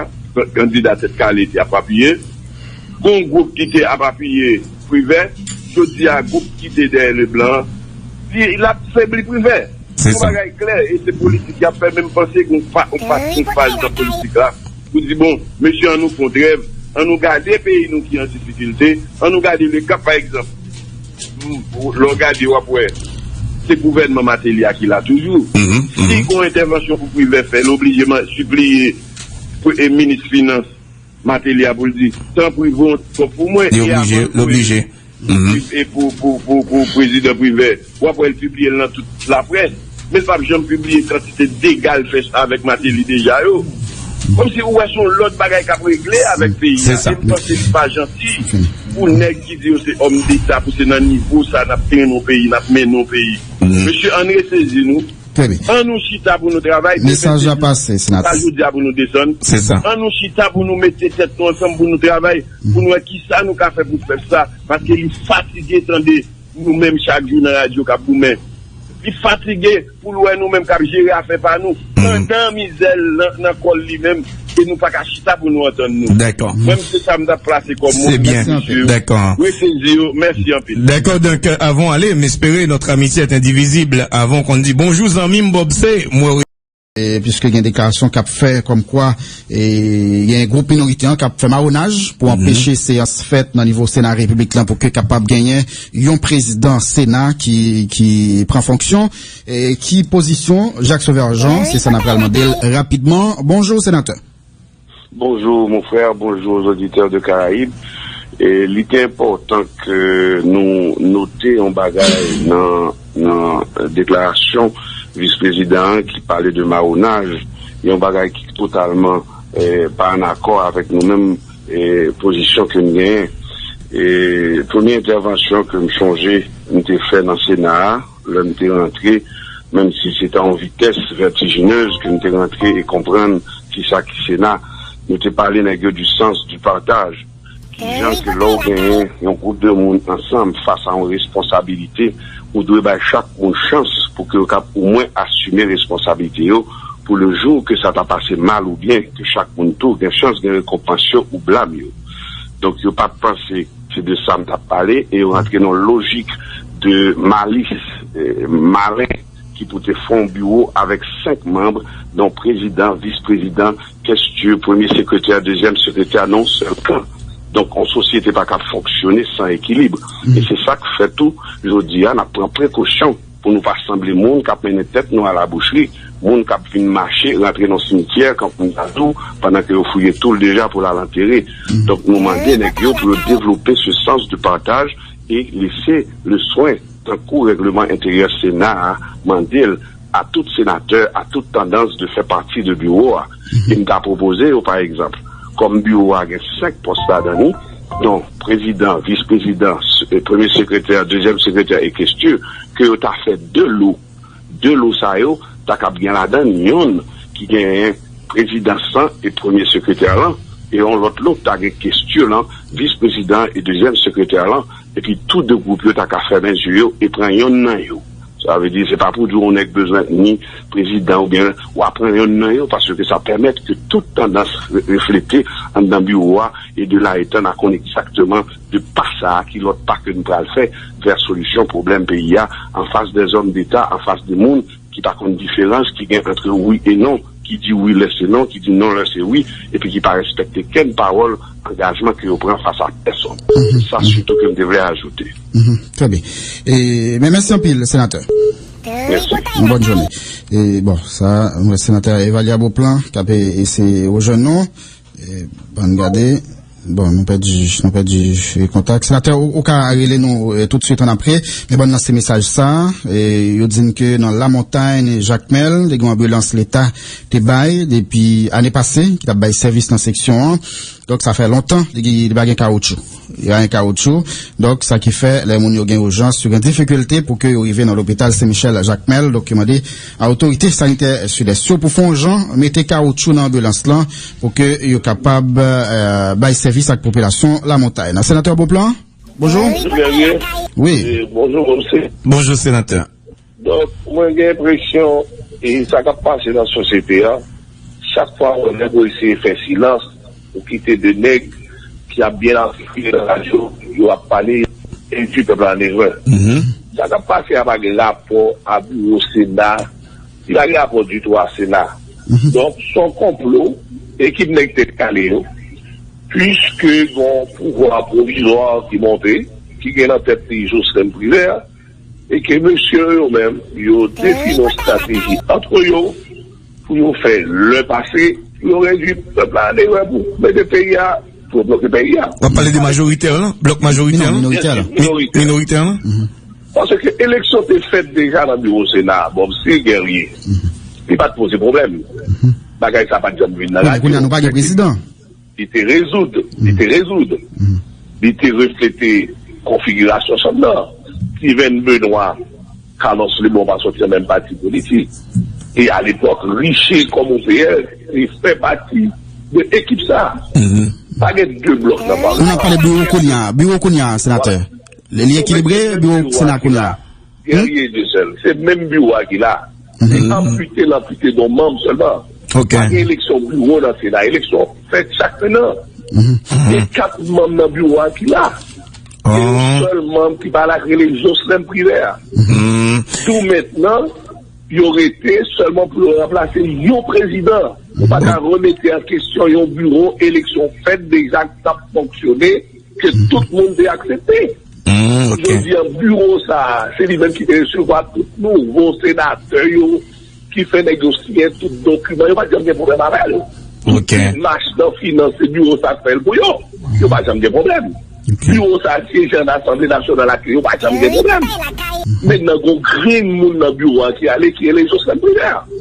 kandida tèt kale te ap apiye. Gon gwoup ki te ap apiye Privè, jodi a gwoup ki te dèyè Leblan an, li, l ap febli Privè. Se yon bagay klè, e se politik y ap fè, men m panse gon pa, gon pa, gon faz nan politik la. Pou di, bon, mesye, ann nou fè yon trèv, ann nou gade peyi nou ki an difikilte, ann nou gade Lekap, pa egzanp. Lè w gade, w ap wè, se gouvènman Mateli a ki la toujou. Si gon entèvansyon pou Privè fè, l oblije sipliye minis finans Mateli a pou l di, tanpri voye yon ti kòb pou mwen. Li oblije, li oblije. E pou, pou, pou, pou prezidan Privè, w ap wè l pibliye l nan tout laprès. Men l p ap janm pibliye kantite dega l fè avèk Mateli deja yo. Kòmsi ou wè se yon lòt bagay k ap regle avèk peyi a. E m panse li pa janti pou nèg ki di yo se òm deta, pou se nan nivo sa n ap trennen yon peyi, n ap mennen yon peyi. Mesye, ann resezi nou. Ann nou chita pou nou travay. Mesaj la pase, senatè. Jodi a pou nou desann. Ann nou chita pou nou mete tèt nou ansanm pou nou travay, pou nou wè kisa nou ka fè pou pèp sa, paske li fatige tande nou menm chak jou nan radyo k ap goumen. Li fatige pou l wè nou menm k ap jere afè pa nou. Pandan mizè l nan, nan kò l li menm, e nou pa ka chita pou nou antann nou. Mwen, se sa m t ap plase kòm mo pou mesye yo. Resezi yo, mèsi anpil. D'accord, donc, euh, avant aller, m'espérer notre amitié est indivisible. Avant qu'on dise bonjour, zanmi m Bob, se mwen. E piske gen deklarasyon k ap fè kòmkwa e gen gwoup minorite an k ap fè mawonaj pou anpeche seyans fèt nan nivo Sena Repiblik lan pou ke kapab genyen yon prezidan Sena ki, ki pran fonksyon. E ki pozisyon Jacques Sauver Jean? Se sa n ap pral mande l rapidman. Bonjou, senatè. Bonjou, mon frè, bonjou aux auditeurs de Caraïbes. E li te enpòtan ke nou note yon bagay nan, nan deklarasyon vis prezidan an ki pale de mawonaj, yon bagay ki totalman eh, pa an akò avèk nou menm, eh, pozisyon ke m genyen. E premye entèvansyon ke m chonje m te fè nan Sena a, lè m te rantre, menm si se te yon vitès vètijinez ke m te rantre e konprann kisa ki Sena, nou te pale nèg yo du sens du partage. Kijan ke lè w genyen yon gwoup de moun ansanm fas a yon responsabilite, ou dwe bay chak moun chans pou ke yo kab omwen asime responsabilite yo, pou le jou ke sa ta pase mal ou byen, ke chak moun tou gen chans gen rekonpans yo ou blam yo. Donk, yo pa t panse se de sa m t ap pale, e yo rantre nan lojik de malis, eh, malen, ki pou te fè yon biwo avèk senk manm, dont prezidan, vis prezidan, kestye, premye sekretè, dezyèm sekretè, nan yon sèl kan. Donk, yon sosyete pa kab fonksyone san ekilib. E se sa k fè tou, jodi a, n ap pran prekosyon pou nou pa sanble moun k ap mennen tèt nou a labouchri, moun k ap vin mache, rantre nan simityè, kankou m ta di w, pandan ke yo fouye tou l deja pou l al antere. Donk, nou mande nèg yo pou yo devlope ce sens de partage et laisser le soin, tankou règleman enteryè Sena a mande l, à tout sénateur, à toute tendance de faire partie de biwo a. E m ta pwopoze yo, pa egzanp, kòm biwo a gen senk pòs ladan li, donk prezidan, vis prezidan, s-, e, premye sekretè, dezyèm sekretè e kestye, ke yo ta fè de lo. De lo sa yo, ta kab gen ladan yonn ki genyen prezidan san e premye sekretè lan, e yon lòt lo ta gen kestye lan, vis prezidan e dezyèm sekretè lan, epi tou de gwoup yo ta ka fèmen zye yo e pran yonn nan yo. Sa vle di, se pa pou di yon nèg bezwen ni prezidan oubyen w a pran yonn nan yo, paske sa pèmèt ke tout tandans re-, reflete anndan biwo a, e de la etan n a konn egzakteman de pa sa a ki lòt pa ke n pral fè vè solisyon pwoblèm peyi a, an fas de zòm deta, an fas de moun ki pa konn diferans ki gen ant wi e non, ki di wi lè se non, ki di non lè se wi, epi ki pa respekte kenn pawòl angajman ke yo pran fas a pèsonn. Se sa sitou ke m te vle ajoute. Trè byen. E, men mèsi anpil, senatè. Mèsi. Yon bòn jounen. E, bon, sa, senatè Evalia Beauplan, k ap eseye rejwenn nou. E, ban n gade. Bon, nou pèdi, nou pèdi, e, kontak. Senatè, ou, ou ka rele nou, e, toutswit annapre. Men ban n lanse mesaj sa. E, yo di n ke nan Lamontany, Jakmèl, te gen yon anbilans Leta te bay depi ane pase, ki t ap bay sèvis nan seksyon an. Donk, sa fè lontan, li, li pa gen kawoutchou. Li pa gen kawoutchou. Donk, sa ki fè, lè moun yo gen ijans, yo gen difikilte pou ke yo rive nan lopital Sen Michèl Jakmèl. Donk, yo mande a otorite sanitè Sidès yo pou fè yon jan, mete kawoutchou nan anbilans lan, pou ke yo kapab, eh, bay sèvis ak popilasyon Lamontany. Nan Senatè Beauplan? Bonjou. Wi. Eh, bonjou, Bonjou, senatè. Donk, mwen gen enpresyon, e sa k ap pase nan sosyete a, chak fwa yon nèg ou eseye fè silans, ou kite de nèg ki ap byen artikile nan radyo, yo ap pale, edui pèp la an erè. Sa k ap pase a pa gen rapò a biwo Sena, li pa gen rapò ditou a Sena. Donk, se yon konplo, ekip nèg tèt kale yo, piske gon pouvwa pwovizwa ki monte, ki gen nan tèt li Jocelyn Privert, e ke mesye yo menm, yo defini yon estrateji ant yo pou yo fè lè pase, pou yo redui pèp la an erè pou mete peyi a, pou yo bloke peyi a. W ap pale de majoritè lan, blòk majoritè lan? Non, minoritè lan. Mi- minoritè lan? Paske eleksyon te fèt deja nan biwo Sena a, Bob C. Guerrier. Li pa t poze pwoblèm. Bagay sa pa t janm vin nan radyo. Kounye a nou pa gen prezidan. Li te rezoud, li te rezoud. Li te reflete konfigirasyon chanm nan. Steven Benoît, Carlos Lebon pa soti nan menm pati politik. E alepòk, Riché kòm O P S te fè pati de ekip sa. Pa gen de blòk nan palman. Nou ap pale biwo kounye a, biwo kounye a, senatè. Li, li ekilibre, biwo Sena kounye a. Guerrier Dieuseul, se menm biwo a ki la. Se anpite l anpite de yon manm sèlman. Pa gen eleksyon biwo nan Sena. Eleksyon fèt chak en an. Gen kat manm nan biwo a ki la. Gen yon sèl manm ki pa la ki rele Jocelyn Privert. Tou mentnan, yo rete sèlman pou yo ranplase yon prezidan. Ou pa ka remete an kesyon yon biwo eleksyon fèt deja k ap fonksyone ke tout moun te aksepte. Jodi a, biwo sa a, se li menm ki te resevwa tout nouvo senatè yo, ki fè nèg yo siyen tout dokiman. Yo pa t janm gen pwoblèm avè l. Tout demach nan finans, se biwo sa a k fè l pou yo. Yo pa janm gen pwoblèm. Biwo sa a syeje an Asanble Nasyonal ak yo, yo pa janm gen pwoblèm. Mentnan, gon grenn moun nan biwo a ki ale, ki rele Jocelyn Privert.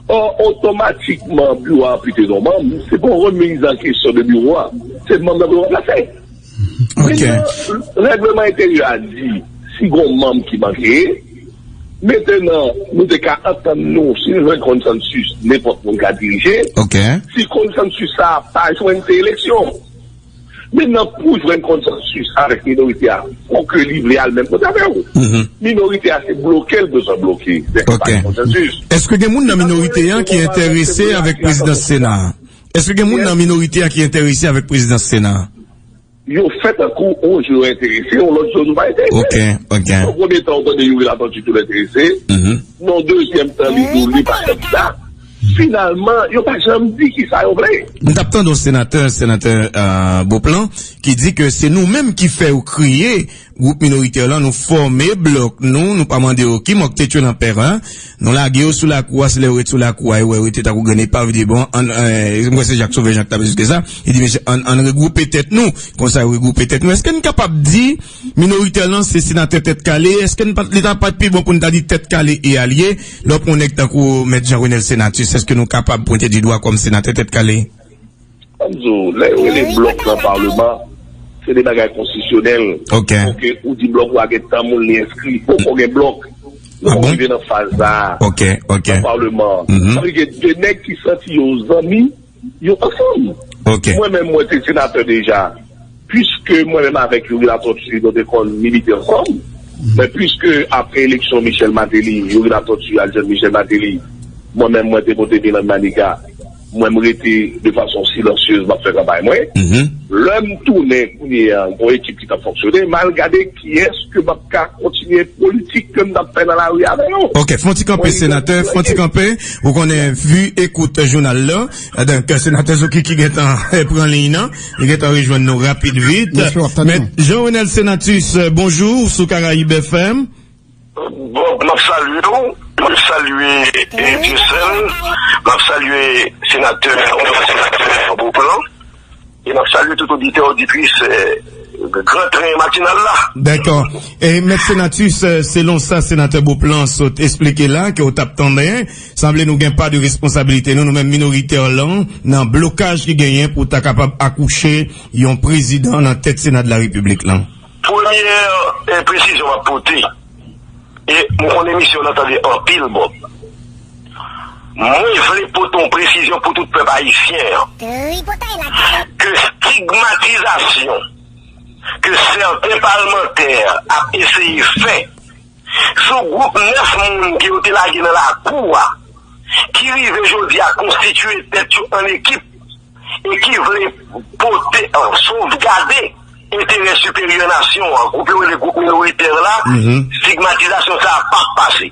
Ò, otomatikman, biwo a anpite de yon manm, se pa yon remiz an kesyon de biwo a. Se manm nan biwo a ranplase. Mentnan, règleman enteryè a di, si gon manm ki manke, mentnan, nou te ka antann nou, si nou jwenn konsansis, nenpòt moun ka dirije. Si konsansis sa a pa jwenn, se eleksyon. Mentnan, pou jwenn konsansis avèk minorite a, fòk li vle al menm kote avè w. Minorite a, se bloke l bezwen bloke. Se pa konsansis. Èske gen moun nan minorite a ki enterese avèk prezidans Sena a? Èske gen moun nan minorite a ki enterese avèk prezidans Sena a? Yo fè tankou yon jou yo enterese, yon lòt jou nou pa enterese. Nan premye tan, ou tande Youri Latortue tou enterese. Nan dezyèm tan, li di w li pa kandida. Finalman, yo pa janm di kisa yo vle. M t ap tande yon senatè, senatè, euh, Beauplan, ki di ke se nou menm ki fè yo kreye gwoup minoritè lan, nou fòme blòk nou, nou pa mande yo ki mò k te tchwe nan pè a, nou lage yo sou lakou a, se lè yo ret sou lakou a, yo wè yo rete tankou grenn epav, yo di, bon, ann, euh, m kwè se Jak Sovè Jan k t ap esplike sa, li di, mesye, ann, ann regwoupe tèt nou, konsa yo regwoupe tèt nou. Èske n kapab di, minoritè lan se senatè Tèt Kale, èske n pa, li ta pa t pi bon pou n ta di Tèt Kale e alye, lè w pran yon nèg tankou Mèt Jean Renel Senatus, èske nou kapab pwente di dwa kòm senatè Tèt Kale? Ann di w, lè yo rele blòk nan palman, se de bagay konstitisyonèl. Donk, ou di blòk ou a gen tan moun li enskri, poko gen blòk. Nou poko rive nan faz sa a nan palman an. Sa vle di gen de nèg ki santi yo zanmi, yo ansanm. Mwen menm, mwen te senatè deja. Piske mwen menm avèk Youri Latortue, nou te konn milite ansanm. Men piske apre eleksyon Michel Martelly, Youri Latortue al jwenn Michel Martelly, mwen menm, mwen te pote bilan Maniga, mwen, m rete de fason silansyez, m ap fè kanpay mwen. Lè m tounen kounye a, gon ekip ki t ap fonksyone, m al gade kiyès ke m ap ka kontinye politik ke m t ap fè nan lari avè yo. Ok, fè yon ti kanpe, senatè, fè yon ti kanpe. Ou konnen, vu ekout jounal la, donk, senatè Zucchi ki gentan pran liy nan, li gentan rejwenn nou rapid vit. Mèt Jean Renel Senatus, bonjou, sou Karayib F M. Bon, m ap salye w, m ap salye, eh, Dieuseul, m ap salye senatè, senatè Beauplan, e m ap salye tout oditè, oditris, eh, Gran Tren Matinal la. Dakò. E Mèt Senatus, eh, selon sa senatè Beauplan sot esplike la, ke w t ap tande, sanble nou gen pa de responsabilite nou, nou menm minoritè lan, nan blokaj ki genyen pou ta kapab akouche yon prezidan nan tèt Sena de la Repiblik lan. Premyè, eh, presizyon m ap pote, e m konnen misye w nan tande anpil, Bob. Mwen vle pote yon presizyon pou tout pèp ayisyen an. Ke stigmatizasyon ke sèten palmantè ap eseye fè sou gwoup nèf moun ke yo te lage nan lakou a, ki rive jodi a konstitye tèt yo an ekip, e ki vle pote, an, sovgade enterè siperyè nasyon an, gwoup yo rele gwoup minoritè la, stigmatizasyon sa a p ap pase.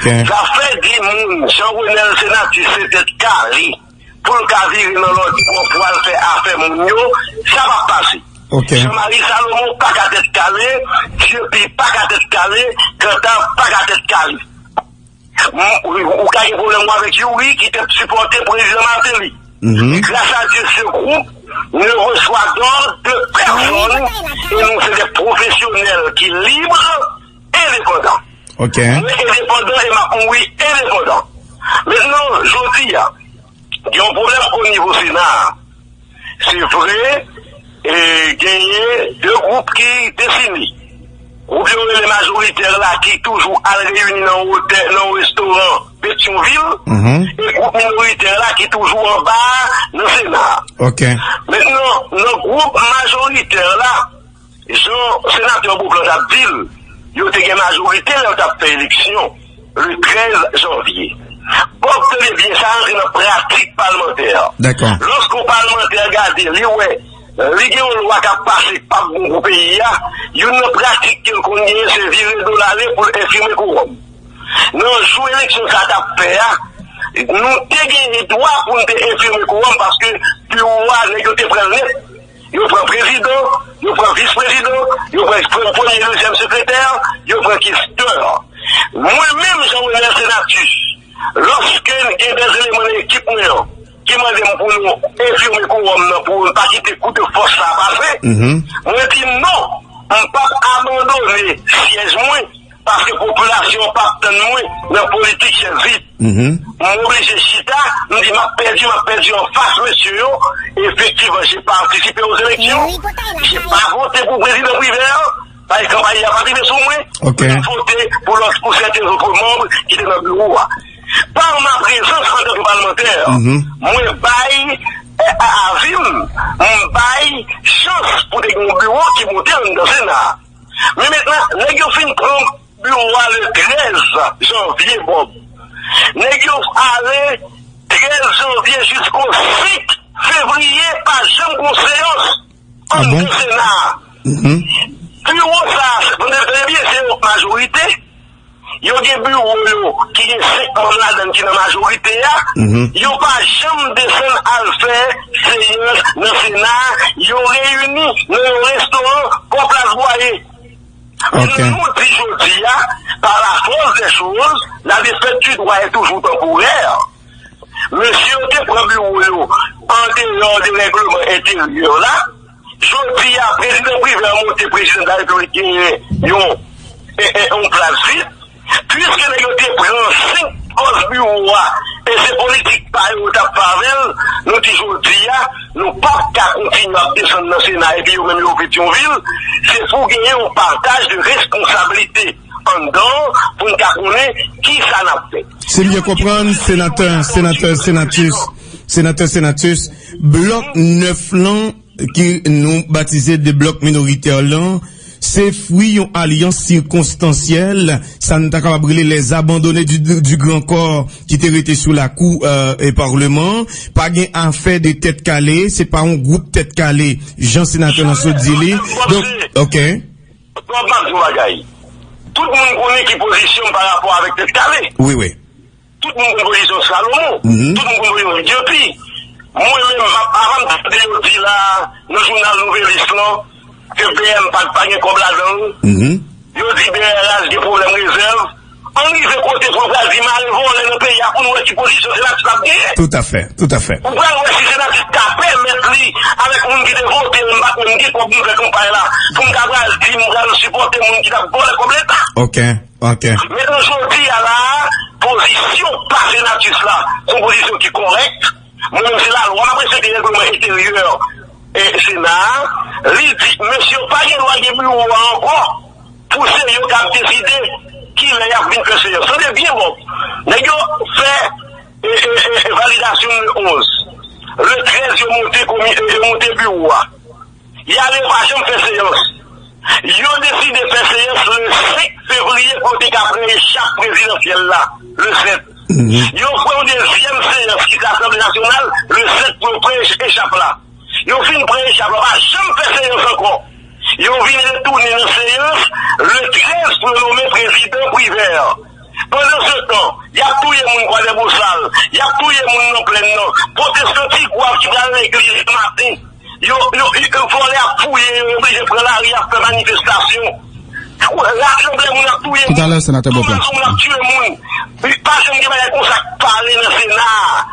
Zafè di moun Jean Renel Senatus se tèt kale pou l ka vire nan lòt bò pou al fè afè moun yo, sa p ap pase. Ok. Jean-Marie Salomon pa ka tèt kale, Dieupie pa ka tèt kale, Cantave pa ka tèt kale. M- Ou ka gen pwoblèm ou avèk Youri ki te sipòte prezidan Martelly. Mhm. Grâce à Dieu, ce groupe ne reçoit d'ordre de personne et nous c'est des professionnels qui libres, indépendants. Ok. Mwen endepandan e m ap mouri endepandan. Mentnan, jodi a, gen yon pwoblèm o nivo Sena a. Se vre, e genyen de gwoup ki defini. Gwoup yo rele majoritè la ki toujou al reyini nan wotè, nan yon restoran Petyonvil, mhm, e gwoup minoritè la ki toujou anba a nan Sena a. Ok. Mentnan, nan gwoup majoritè la, jan senatè Beauplan t ap di l, yo te gen majorite lè yo t ap fè eleksyon le trèz janvye. Bob, tande byen, sa rantre nan pratik palmantè. Dakò. Lòske yon palmantè gade, li wè, li gen yon lwa k ap pase k p ap bon pou peyi a, youn nan pratik ke l konn genyen, se vire do l ale pou l enfime kowòm. Nan jou eleksyon sa t ap fè a, nou te gen dwa pou n te enfime kowòm paske biwo a, nèg yo te pran l nèt. Yo pran prezidan, yo pran vis prezidan, yo pran pre- premye, dezyèm sekretè, yo pran kestè. Mwen menm, Jean Renel Senatus, lòske gen dè eleman nan ekip mwen an ki mande m pou nou enfime kowòm nan, pou n pa kite kou de fòs sa pase, mhm, mwen di non, m p ap abandone syèj mwen, paske popilasyon an p ap tann mwen nan politik chèz vid. Mhm. M oblije chita, m di m ap pèdi, m ap pèdi anfas mesye yo. Effectivement, j'ai participé aux élections. J'ai pas voté pour président Privert, paske kanpay la pa rive sou mwen. Ok. M vote pou lòt, pou sèten lòt manm ki te nan biwo a. Par ma prezans antanke palmantè, mhm, mwen bay, eh, avi m, m bay chans pou te gen yon biwo ki monte anndan Sena a. Men mentnan, nèg yo fin pran biwo a le trèz janvye, Bob. Nèg yo ale trèz janvye jisko senk fevriye, pa janm gon seyans anndan Sena a. Mhm. Biwo sa, tande byen, se yon majorite. Yo gen biwo yo ki gen senk manm ladan l ki nan majorite a. Mhm. Yo pa janm desann al fè seyans nan Sena a. Yo reyini nan yon restoran bò Plas Bwaye. Ok. Nou di jodi a, par la force des choses, la défaite du droit est toujours temporaire. Mesye yo te pran biwo yo an deyò de règleman enteryè la. Jodi a, prezidan Privè monte, prezidan de la Repiblik genyen yon, e, e, yon plas vid. Piske nèg yo te pran senk pòs biwo a, e se politik pa yo yo t ap fè avè l, nou di jodi a, nou p ap ka kontinye ap desann nan Sena epi yo menm yo Petyonvil. Se pou genyen yon pataj de responsablite anndan pou n ka konnen kisa n ap fè. Si m byen konprann, senatè, senatè Senatus, senatè Senatus, blòk nèf lan, ke nou batize de blòk minoritè lan, se fwi yon alyans sikonstansyèl, sa n ta kapab rele les abandonnés du, du Grand Corps ki te rete sou lakou, euh, e palman. Pa gen afè de tèt kale, se pa yon gwoup tèt kale, jan senatè lan sot di li. Donk, ok. Bob, m ap di w bagay. Tout moun konnen ki pozisyon m pa rapò avèk tèt kale. Wi, wi. Tout moun konn pozisyon Salomon. Mhm. Tout moun konn pozisyon Dieupie. Mwen menm, m ap, avan m tande yo di la, nan jounal Nouvelliste lan, ke B M pa, pa gen kòb ladan l. Mhm. Yo di B R H gen pwoblèm rezèv. Ann rive kote pou yo pral di mare vòlè nan peyi a pou n wè ki pozisyon Senatus ap genyen. Toutafè, toutafè. Ou pral wè si Senatus ka pèmèt li, avèk moun ki te vote l, m pa t menm gen kòb m fè kanpay la, pou m ta pral di m pral sipòte moun ki t ap vòlè kòb Leta. Ok, ok. Mentnan jodi a la a, pozisyon pa Senatus la, se yon pozisyon ki kòrèk. Mwen menm se lalwa m ap respekte, règleman enteryè e Sena a. Li di, mesye yo pa gen dwa gen biwo a ankò. Pou se yo k ap deside kilè y ap vin fè seyans. Tande byen, Bob. Nèg yo fè, e, e, e, e, validasyon le onz. Le trèz, yo monte komi-, e, yo monte biwo a. Y ale, yo pa janm fè seyans. Yo deside fè seyans le senk fevriye pou yo te ka pran echap prezidansyèl la, le sèt. Mhm. Yo pran yon dezyèm seyans ki se Asanble Nasyonal, le sèt pou yo pran ech-, echap la. Yo fin pran echap la, pa janm fè seyans ankò. Yo vin retounen nan seyans le trèz pou yo nonmen prezidan Privè. Pandansetan, y ap touye moun Kwadèbosal, y ap touye moun nan Plèn nan. Pwotestan Tigwav ki pral legliz maten, Yo, yo, yo, vòlè ap fouye, yo, yo oblije pran lari, ap fè manifestasyon. Rasanble moun ap touye moun. Toutalè, Senatè Beauplan. Rasanble moun ap tiye moun. Pa janm gen bagay konsa k pale nan Sena a.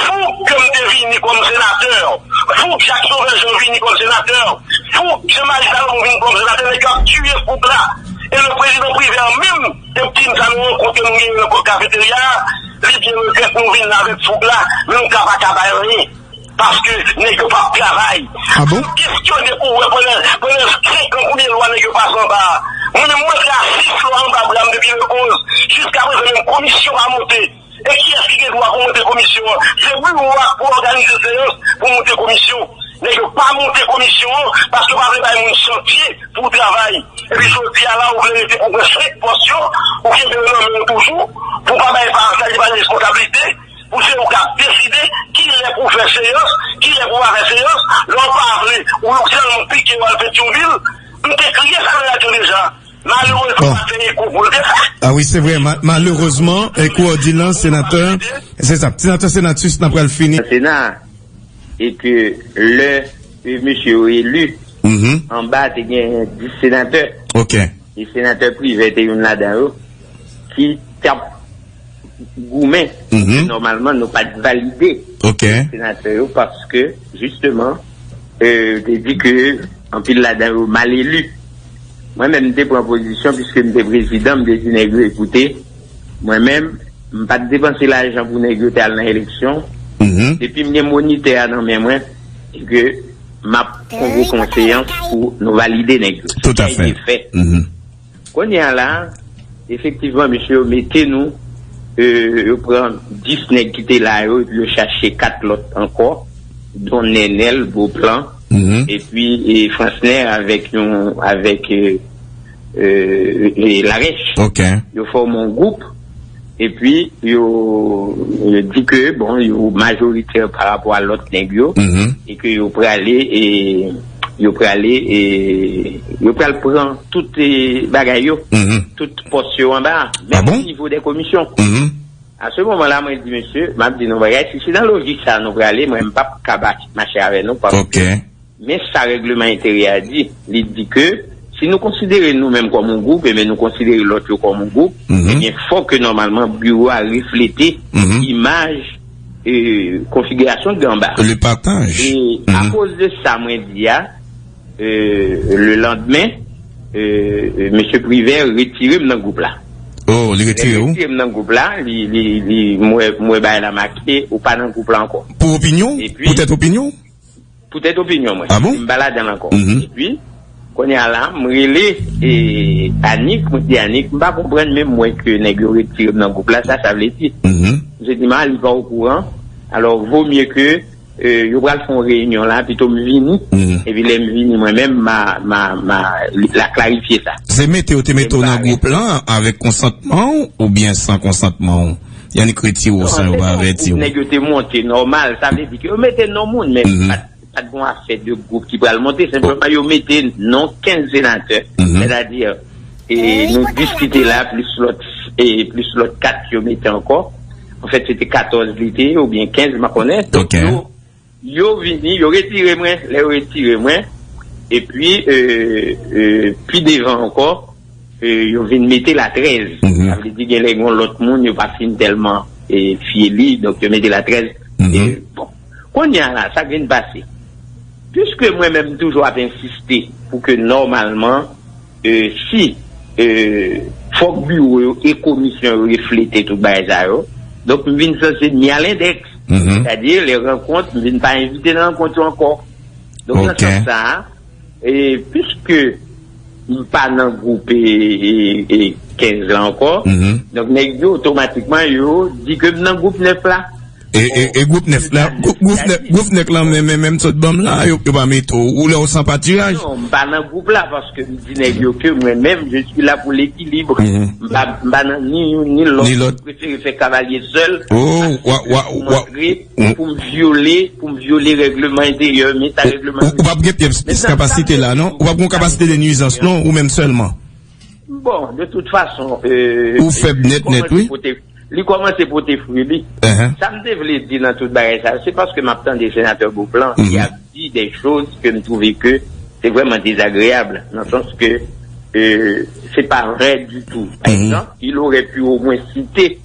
Fouk ke m te vini kòm senatè. Fouk Jacques Sauveur Jean vini kòm senatè. Fouk Jean Marie Salomon vini kòm senatè. Nèg yo ap tiye fouk la. E le prezidan Privert menm, te di m sa nan rankont ke nou genyen nan kafeterya a, li byen regrèt nou vin la avèk fouk la, men nou ka pa ka bay anyen. Paske nèg yo p ap travay. Ah bon? Kestyone pou wè pandan, pandan senk an konbyen lwa nèg yo pase anba a. Mwen menm mwen fè a sis lwa anba bra m depi le onz. Jiska prezan menm komisyon pa monte. E kiyès ki gen dwa pou monte komisyon an? Se biwo a pou òganize seyans pou monte komisyon. Nèg yo pa monte komisyon an paske yo pa vle bay moun chantye pou travay. Epi jodi a la, ou vle rete pou pran senk pòs yo, ou kenbe yo nan men w toujou, pou pa bay pa, sa li pa gen responsablite. Pou se ou k ap deside kilè pou fè seyans, kilè pou pa fè seyans. Lè w pa vle, ou sèlman pike w al Petyonvil. M te kriye sa nan radyo deja. Malerezman, pa fè eko pou l te fè. Ah wi, se vre. Ma- malerezman, eko òdinans, senatè, se sa. Senatè Senatus, n ap pral fini. Sena, e ke lè e mesye yo eli, Mhm. anba te gen dis senatè. Ok. E senatè Privert te youn ladan yo ki t ap goumen. Mhm. Nòmalman, nou pa t valide Ok. senatè yo paske, jisteman, e, te di ke anpil ladan yo mal eli. Mwen menm, m te pran pozisyon, piske m te prezidan, m te di nèg yo, ekoute, mwen menm, m pa t depanse lajan pou nèg yo te al nan eleksyon. Mhm. Depi m gen monitè a nan men mwen, e ke m ap konvoke yon seyans pou nou valide nèg yo. Tout à fait. Sa te fè. Mhm. Kounye a la, efektivman, mesye yo mete nou, e, yo pran dis nèg ki te la yo, epi yo chache kat lòt ankò, don Nenel, Beauplan, Mhm. epi, e, Fransner avèk yon, avèk, e, e, e, Larèche. Ok. Yo fòme yon gwoup, epi yo, yo di ke, bon, yo majoritè pa rapò a lòt nèg yo, Mhm. e ke yo prale, e, yo prale, e, yo pral pran tout, e, bagay yo, Mhm. tout pòs yo anba, Ah menm bon? o nivo dè komisyon. Mhm. A se moman la, mwen di, mesye, m ap di nou bagay, si se nan lojik sa nou prale, mwen, m p ap ka ba- mache avè nou, paske Ok. men sa règleman enteryè a di. Li di ke si nou konsidere nou menm kòm yon gwoup, ebyen nou konsidere lòt yo kòm yon gwoup, Mhm. ebyen fòk ke nòmalman biwo a reflete Mhm. imaj, e, konfigirasyon ki anba. Le partage. E Mhm. akoz de sa mwen di a, e, le landmen, e, e, mesye Privert retire m nan gwoup la. Oh, li retire Lè ou? Retire m nan gwoup la, li, li, li, mwen, mwen bay la make, ou pa nan gwoup la ankò. Pou opinyon? Epi, Poutèt opinyon? Poutèt opinyon mwen. Ah bon? M pa ladan l ankò. Mhm. Epi, kounye a la, m rele, e, Anik, mwen di Anik, m pa konprann menm mwen ke nèg yo retire m nan gwoup la, sa, sa vle di. Mhm. M se di, ma, li pa okouran. Alò, vo mye ke, e, yo pral fè yon reyinyon la, pito m vini. Mhm. Epi lè m vini, mwen menm, ma, ma, ma, la klarifye sa. Se mete yo te mete w nan gwoup lan avèk konsantman w oubyen san konsantman w? Yannick retire w Non, san yo se pa yon avèti gwoup w. Nèg yo te monte nòmal, sa vle di ke yo mete non moun, men Mhm. pa t, pa t gon afè de gwoup ki pral monte, senpleman yo mete non kenz senatè, Mhm. sètadi, e, nou dis ki te la, plis lòt, e, plis lòt kat yo mete ankò. Anfèt, se te katòz li te ye, oubyen kenz, m pa konnen. Donk, Ok. yo, yo vini, yo retire mwen, lè yo retire mwen, epi, e, e, pi devan ankò, e, yo vin mete la trèz. Mhm. Sa vle di, gen lè gon lòt moun, yo pa fin tèlman, e, fye li, donk yo mete la trèz. Mhm. E, bon, kounye a la, sa k vin pase. Piske mwen menm, m toujou ap ensiste pou ke nòmalman, e, si, e, fòk biwo yo e komisyon yo reflete tout bagay sa yo, donk m vin sanse mi a lendèks. Mhm. Sètadi, lè rankont, m vin pa envite nan rankont yo ankò. Donk, nan Ok. sans sa a, e, piske m pa nan gwoup, e, e, e, kenz la ankò, Mhm. donk nèg yo otomatikman yo di ke m nan gwoup nèf la. E, e, e gwoup nèf la, gwoup, gwoup nèf, gwoup nèf la, men, men, men, sot ban m la, yo, yo pa mete w, ou lè w san patiraj. Non, m pa nan gwoup la, paske m di nèg yo ke mwen menm, je suis là pour l'équilibre. Mhm. M pa, m pa nan ni youn ni lòt. Ni lòt. M prefere fè kavalye sèl. Oh, wa, wa, wa. Pou m antre, Mm. pou m vyole, pou m vyole règleman enteryè, men sa règleman Ou, ou p ap gen pyès, pyès kapasite la, non? Ou p ap gen kapasite de nuizans, non? Ou menm sèlman? Bon, de tout fason, e, Ou fèb nèt, nèt, wi. Li kòmanse pote, li kòmanse pote fwi, li. Uh-huh. Sa m te vle di nan tout bagay sa, se paske m ap tande senatè Beauplan, Mhm. ki ap di de choz ke m twouve ke se vrèman dezagreyab, nan sans ke, euh, se pa vrè ditou. Pa egzanp, il aurait pu au moins citer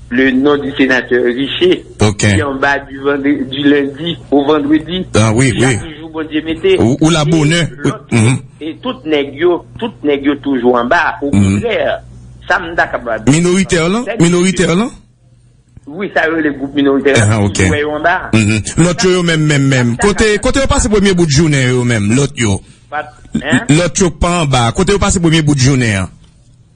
le nom du sénateur Richer, ki anba du, vendre- du lundi au vendredi. Ah, wi, wi. Toujou Bondye mete. Ou, ou la bonè. E tout nèg yo, tout nèg yo toujou anba. Okontrè, sa m ta kapab di. Minoritè lan? Minoritè lan? Wi, sa yo rele gwoup minoritè lan, toujou wè yo anba. Lòt yo, yo menm, menm, menm. Kote, kote yo pase premye bout jounen yo menm, lòt yo? Lòt yo k pa anba, kote yo pase premye bout jounen an?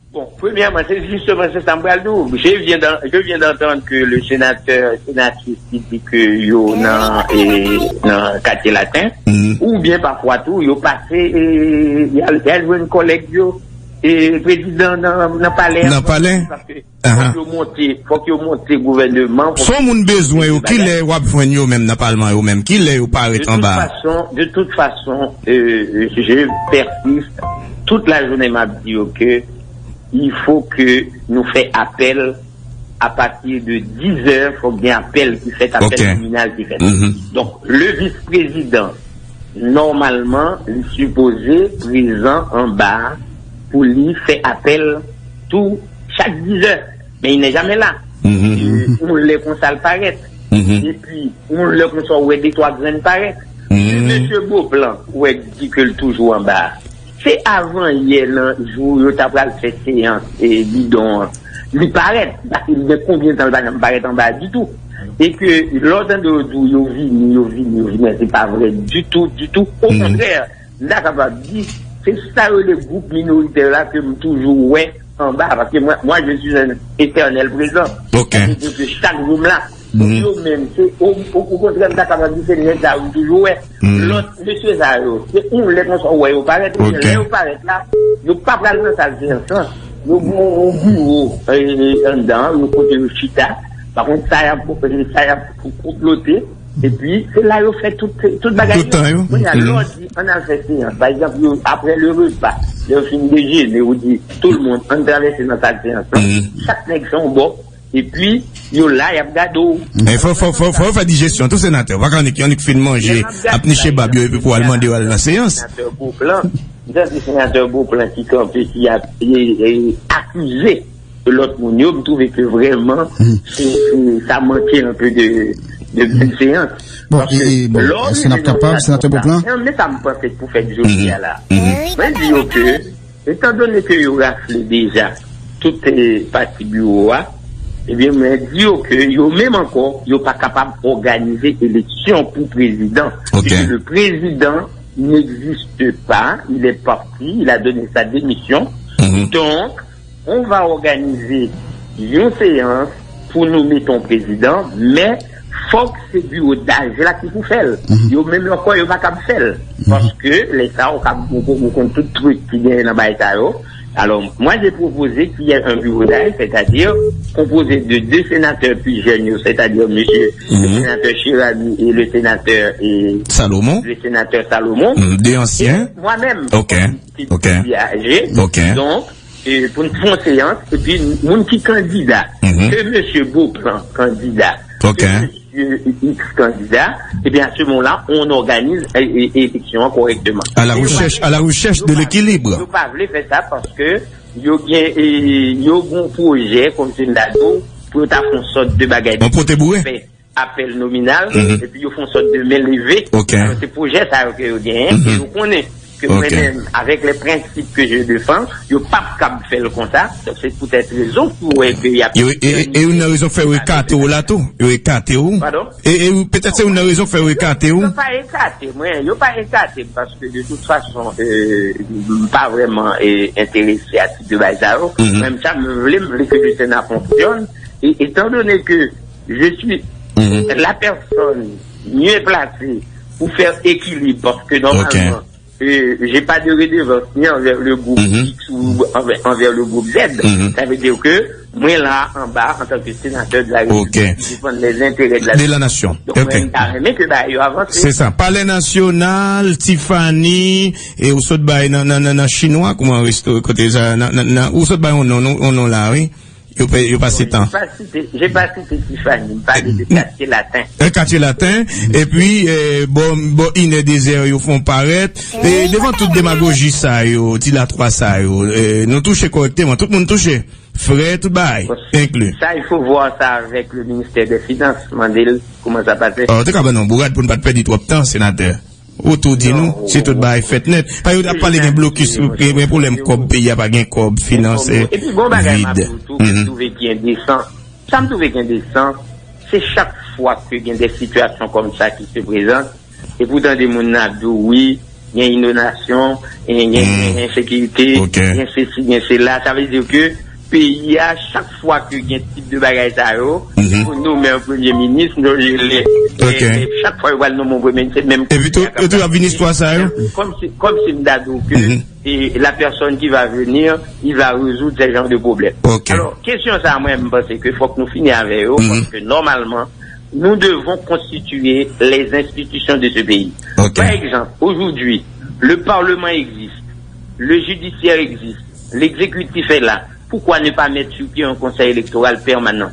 Bon, premyèman, se jisteman se sa m pral di w. Je viens d'en- je viens d'entendre que le sénateur, sénatrice ki di ke yo nan, e, nan katye laten, oubyen pafwa tou, yo pase, e, y al, y al jwenn kòlèg yo, e, prezidan nan, nan palè. Nan palè? Paske fòk yo monte, fòk yo monte gouvènman. Se yon moun bezwen yo, kilè w ap jwenn yo menm nan palman yo menm? Kilè yo parèt anba? De toute façon, de toute façon, euh, je persiste. Tout la jounen m ap di yo ke il faut que nou fè apèl à partir de dix heures, fòk gen apèl ki fèt, apèl nominal ki fèt. Donk, le vis-prezidan, nòmalman, li sipoze prezan anba a pou li fè apèl tou chak dix heures. Men il n'est jamais là. E, yon lè konsa l parèt. Epi, yon lè konsa w wè de twa grenn parèt. Se mesye Beauplan, ou wè, di ke l toujou anba a. Se avan yè nan jou yo ta pral fè seyans, e, bidon an. Li parèt, paske li gen konbyen tan li pa janm parèt anba a ditou. E ke lè w tande yo di w yo vini, yo vini, yo vini, se pa vrè ditou, ditou. Okontrè, m ta kapab di, se sa yo rele gwoup minoritè la ke m toujou wè anba, paske mwen, moi, je suis un éternel présent. Sa vle di ke chak jou m la. Pou yo menm, se, o, o, okontrè, m ta kapab di se nèg sa yo m toujou wè. Lòt mesye sa yo, se yon lè konsa w wè yo parèt, ebyen lè yo parèt la, yo pa pral nan sal seyans lan. Yo gen yon biwo, e, anndan, yo kote yo chita. Pa kont sa y ap, sa y ap konplote. Epi, se la yo fè tout, tout bagay yo. Kounye a, lè w di, ann al fè seyans. Pa egzanp, yo, apre le repa, lè yo fin dejene, ou di, tout le monde, ann travèse nan sal seyans lan. Chak nèg fè yon bò. Epi, yo la, y ap gade w. Men fò, fò, fò, fò yo fè dijesyon tou, senatè. Pa ka annik, annik fin manje, ap niche bab yo, epi pou al mande yo al nan seyans. Senatè Beauplan, m tande senatè Beauplan ki kanpe, ki ap, e, e, akize lòt moun yo, m twouve ke vrèman, se, se, sa manke anpe de, de benseyans. Bon, e, e, bon, èske n ap kapab, senatè Beauplan? Men sa m panse pou fèt jodi a la. Mwen di yo ke, etandone ke yo rafle deja tout, e, pati biwo a, ebyen, mwen di yo ke yo menm ankò, yo pa kapab òganize eleksyon pou prezidan. E ke le président n'existe pas, il est parti, il a donné sa démission. Donk, on va organize yon seyans pou nou mete yon prezidan, men fòk se biwo daj la ki pou fè l. Yo menm ankò, yo pa kab fè l. Paske lè sa, ou kab, ou, ou konn tout trik ki genyen nan bagay sa yo. Alors, moi, j'ai proposé qu'il y ait un bureau d'âge, c'est-à-dire composé de deux sénateurs plus jeunes, c'est-à-dire monsieur le sénateur Cheramy et le sénateur, et Salomon. Le sénateur Salomon. Deux anciens. Et moi-même, qui, qui suis âgé. Donc, e, pou n fè yon seyans, epi moun ki kandida, ke mesye Beauplan kandida, ke mesye X kandida, ebyen, à ce moment-là, on organise, e, e, eleksyon an kòrèkteman. À la recherche, à la recherche de l'équilibre. Yo pa vle fè sa paske yo gen, e, yo gen yon pwojè, kòm se m ta di w, pou yo ta fè yon sòt de bagay de apèl nominal, epi yo fè yon sòt de men leve. Alò, se pwojè sa yo ke yo genyen, e yo konnen ke mwen menm, avec les principes que je défends, yo p ap kab fè l konsa. Donk, se poutèt rezon ki w wè ke y ap... E, e, e youn nan rezon k fè yo ekate w la tou. Yo ekate w. Padon? E, e petèt se youn nan rezon k fè yo ekate w. Yo pa ekate mwen, yo pa ekate m, paske de tout fason, e, m pa vrèman, e, enterese a tip de bagay sa yo. Mwen, sa m vle, m vle ke le Sénat fonctionne. Et étant donné que je suis la personne mieux placée pour faire équilibre, parce que normalement, euh, j'ai pas de redevance ni envers le groupe X ou envers, envers le groupe Z. Ça veut dire que mwen la anba antanke senatè de la République ki defann les intérêts de la nation. Donk, mwen, m ta renmen ke bagay yo avanse. Se sa. Palè Nasyonal, Tiffany, e ou sot bay nan, nan, nan, nan Chinwa, kouman resto, kote sa, nan, nan, nan, ou sot bay yon non, non, yon non la, wi. Yo pa, yo pase tan. J'ai pas cité, j'ai pas cité Tiffany, m pale de Katye Laten. Nan Katye Laten, epi, eh, bò, bò inè dezè yo fè yon parèt. E devan tout demagoji sa yo, dilatwa sa yo, eh, nou touche kòrèkteman, tout moun touche. Frè, tout bagay, enkli. Ça, il faut voir ça avec le ministère des Finances, mande l kòman sa pase. Ou te ka ban nou bourad pou n pa t pèdi twòp tan, senatè. Ou tou di nou, si tout bagay fèt nèt. Pa yo t ap pale gen blokis, gen, gen pwoblèm kòb, peyi a pa gen kòb, finans vid. Epi gon bagay m ap di w tou, ke m twouve ki endesan. Sa m twouve ki endesan, se chak fwa ke gen de sitiyasyon kòm sa ki se prezante, epi w tande moun nan ap di w, wi, gen inondasyon, gen, gen, gen ensekirite, gen sesi, gen sela. Sa vle di ke peyi a, chak fwa ke gen tip de bagay sa yo, pou nonmen yon premye minis, nou, chak fwa yo pral nonmen yon premye minis, se menm. Epi tou, yo tou ap vin istwa sa yo. Comme si, comme si m ta di w ke, et la personne qui va venir, il va résoudre ce genre de problème. Alors, kesyon sa, mwen, m panse ke fòk nou fini avè yo, paske nòmalman, nous devons constituer les institutions de ce pays. Par exemple, aujourd'hui, le Parlement existe, le judiciaire existe, l'exécutif est là. Pourquoi ne pas mettre sur pied un conseil électoral permanent?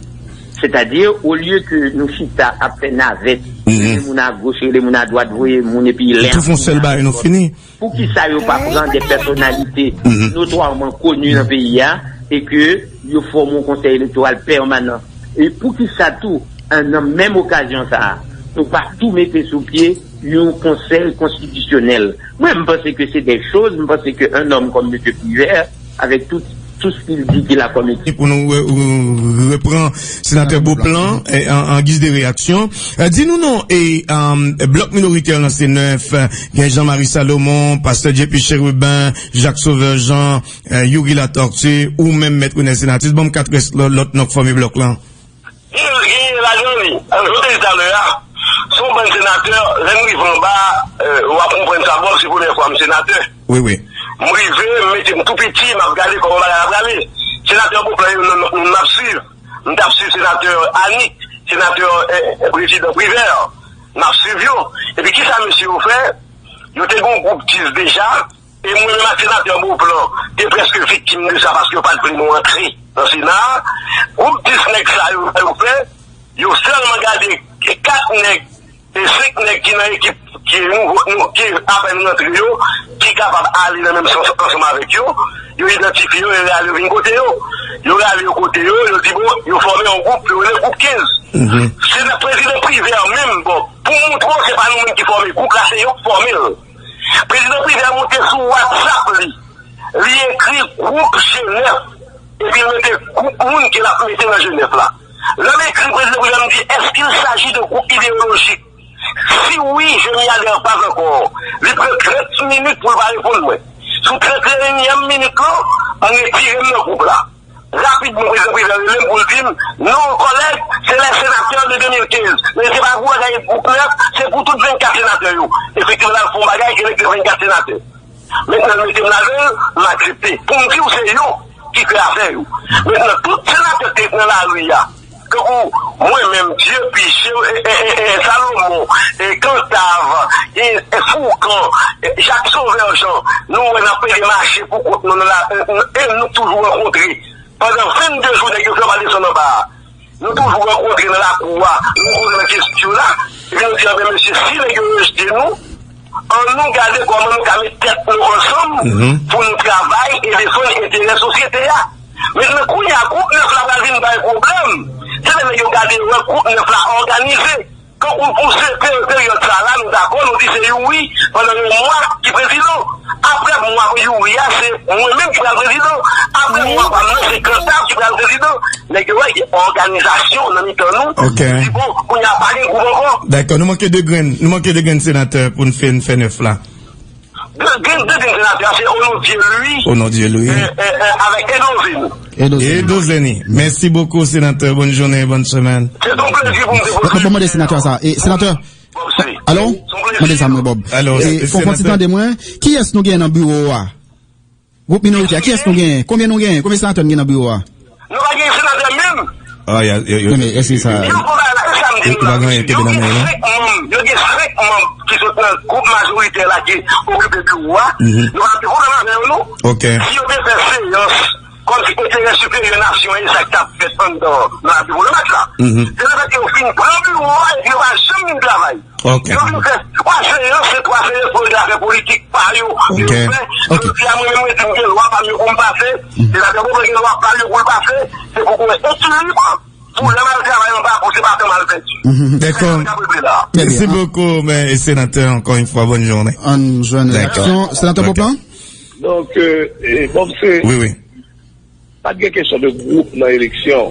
C'est-à-dire, au lieu que nou chita ap fè navèt, rele moun a goch, rele moun a dwat, voye moun epi lè ap fini avèk lòt. Poukisa yo pa pran de pèsonalite notwaman koni nan peyi a e ke yo fòme yon konsèy elektoral pèmanan? E poukisa tou, an, nan menm okazyon sa a, nou pa tou mete sou pye yon konsèy konstitisyonèl? Mwen, m panse ke se de choz, m panse ke un homme comme Monsieur Privert, avec tout, tout ce qu'il dit qu'il a comme équipe. Pou nou re-, re-, repran senatè Beauplan, eh, an, an giz de reyaksyon. Eh, di nou non, e, um, blòk minoritè lan se nèf, gen Jean Marie Salomon, pastè J P Chérubin, Jacques Sauveur Jean, eh, Youri Latortue, ou menm Mèt Renel Senatus, ban m kat rès lò-, lòt non k fòme blòk lan. Gen, gen ladan li. Jan m te di talè a, se yon bann senatè, lè m rive anba, eh, w ap konprann sa, bon, se premyè fwa m senatè. Wi, wi. M rive, m mete m tou piti, m ap gade kòman bagay la prale. Senatè Beauplan yo, nou, nou, nou, m ap swiv. M t ap swiv senatè Annick, senatè, eh, eh, prezidan Privert. M ap swiv yo. Epi kisa mesye yo fè? Yo te gen yon gwoup dis deja, e mwen menm ak senatè Beauplan te prèske viktim de sa paske yo pa t vle nou antre nan Sena a. Gwoup dis nèg sa yo, sa yo fè, yo sèlman gade kat nèg e senk nèg ki nan ekip ki nouvo, nou, ki apèn rantre yo, ki kapab ale nan menm sans ansanm avèk yo, yo idantifye yo, yo rale yo vin kote yo. Yo rale yo kote yo, yo di bon, yo fòme yon gwoup, yo rele gwoup kenz. Se nan prezidan Privert menm, bon, pou moutre w se pa nou menm ki fòme gwoup la, se yo k fòme l. Prezidan Privert monte sou WhatsApp li, li ekri gwoup G nèf, epi l mete gwoup moun ke l ap mete nan G nèf la. Lè m ekri prezidan Privert, m di, est-ce qu'il s'agit de groupe idéologique? Si oui, je n'y adhère pas encore. Li pran trant minit pou l pa reponn mwen. Sou trant et unième minit lan, m retire m nan gwoup la. Rapidman, prezidan Privert rele m pou l di m, non, kòlèg, c'est les sénateurs de deux mille quinze. Men se pa pou bagay gwoup nèf, se pou tout vennkat senatè yo. Efektivman, l al fè yon bagay ki rete vennkat senatè. Mentnan, l mete m ladan l, m aksepte. Pou m di w, se yo ki fè afè yo. Mentnan, tout senatè k te nan lari a, tankou mwen menm, Dieupiche, e, e, e, e, Salomon, e, Cantave, e, e, Fourcand, e, Jacques Sauveur Jean, nou wè n ap pede mache pou kont nou nan la, e, e, nou toujou rankontre. Pandan vennde jou, nèg yo fè pa desann anba a. Nou toujou rankontre nan lakou a, nou koze nan kesyon la, epi nou di, anben, mesye, si nèg yo rejte nou, ann nou gade kòman nou ka met tèt nou ansanm pou nou travay e defann enterè sosyete a. Mentnan, kounye a, gwoup nèf la pral vin bay pwoblèm. Se lè nèg yo gade yo wè gwoup nèf la òganize. Kankou pou se pe-, peryòd sa la, nou dakò, nou di se Youri pandan yon mwa ki prezidan. Apre mwa Youri a, se mwen menm ki pral prezidan. Apre mwa pa m nan, se Cantave ki pral prezidan. Nèg yo wè gen òganizasyon nan mitan nou. Ok. Di bon, kounye a pa gen gwoup ankò. Dakò, nou manke de grenn, nou manke de grenn senatè pou n fè, n fè nèf la. De, de, de, de senatè, se Onodie Louis. Onodie Louis. E, e, e, avèk Edo Zeni. Edo Zeni. Edo Zeni. Mèsi bokou, senatè. Bòn jounen, bòn semèn. Se yon plezi pou m te poze. Bon, bon, mande senatè sa. E, senatè, alo? Mande sa mwen, Bob. Alo, e, fò fon ti tande mwen. Kiyès nou gen nan biwo a? Gwoup minoritè, kiyès nou gen? Konbyen nou gen? Konbyen senatè nou gen nan biwo a? Nou pa gen senatè menm. Ah, ya, yo, yo, men èske sa, yo, yo pa gen anyen kenbe nan men yo, non? Yo gen senk manm, yo gen senk manm ki sot nan gwoup majoritè la ki okipe biwo a. Nou pa gen pwoblèm avè yo, non. Ok. Si yo te fè seyans kòmsi enterè siperyè nasyon an, e sa k t ap fèt anndan nan la diplomat la. Se lefètke yo fin pran biwo a epi yo pa janm vin travay. Yo vin fè twa seyans, se twa seyans pou yo te fè politik pa yo. Yo fè, jodi a mwen menm mwen di m gen lwa pa m yo pou m pase, senatè Bovan gen lwa pa l yo pou l pase, se pou gen ekilib pou lè m al travay anba pou se pa tan m al pèdi. Dakò. Merci beaucoup, mais sénateur, encore une fois, bonne journée. Ann jwenn reyaksyon. Senatè Beauplan? Donk, euh, bon, se. Wi, wi. Pa t gen kesyon de gwoup nan eleksyon.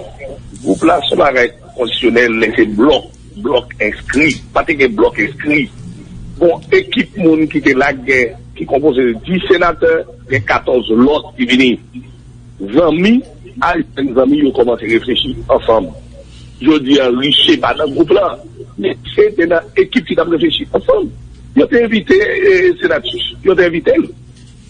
Gwoup la se yon bagay kondisyonèl, lè se blòk, blòk enskri. Pa te gen blòk enskri. Bon, ekip moun ki te la k gen, ki konpoze de dis senatè, gen katòz lòt ki vini. Zanmi, al jwenn zanmi, yo kòmanse reflechi ansanm. Jodi a, Riche pa nan gwoup la, men se te nan ekip ki t ap reflechi ansanm. Yo te envite Senatus, yo te envite l.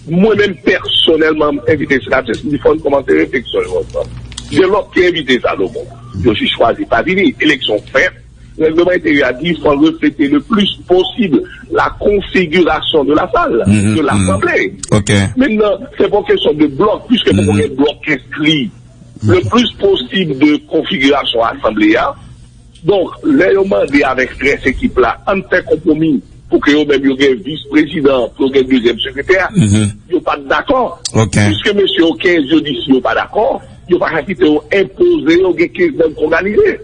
Mwen menm pèsonèlman, m envite Senatus, m di fò n kòmanse refleksyon yo ansanm. Gen lòt ki envite Salomon. Yo jis chwazi pa vini. Eleksyon fèt. Règleman enteryè a di fò n reflete le plis posib la konfigirasyon de la sal, de lasanble. Mentnan, se pa yon kesyon de blòk, piske poko gen blòk enskri. Le plis posib de konfigirasyon asanble a. Donk, lè yo mande avèk rès ekip la, ann fè konpwomi pou ke yo menm yo gen vis prezidan, pou yo gen dezyèm sekretè, yo pa t dakò. Piske mesye yo kenz, yo di si yo pa dakò, yo pa ka kite yo enpoze yo gen kenz nèg k òganize.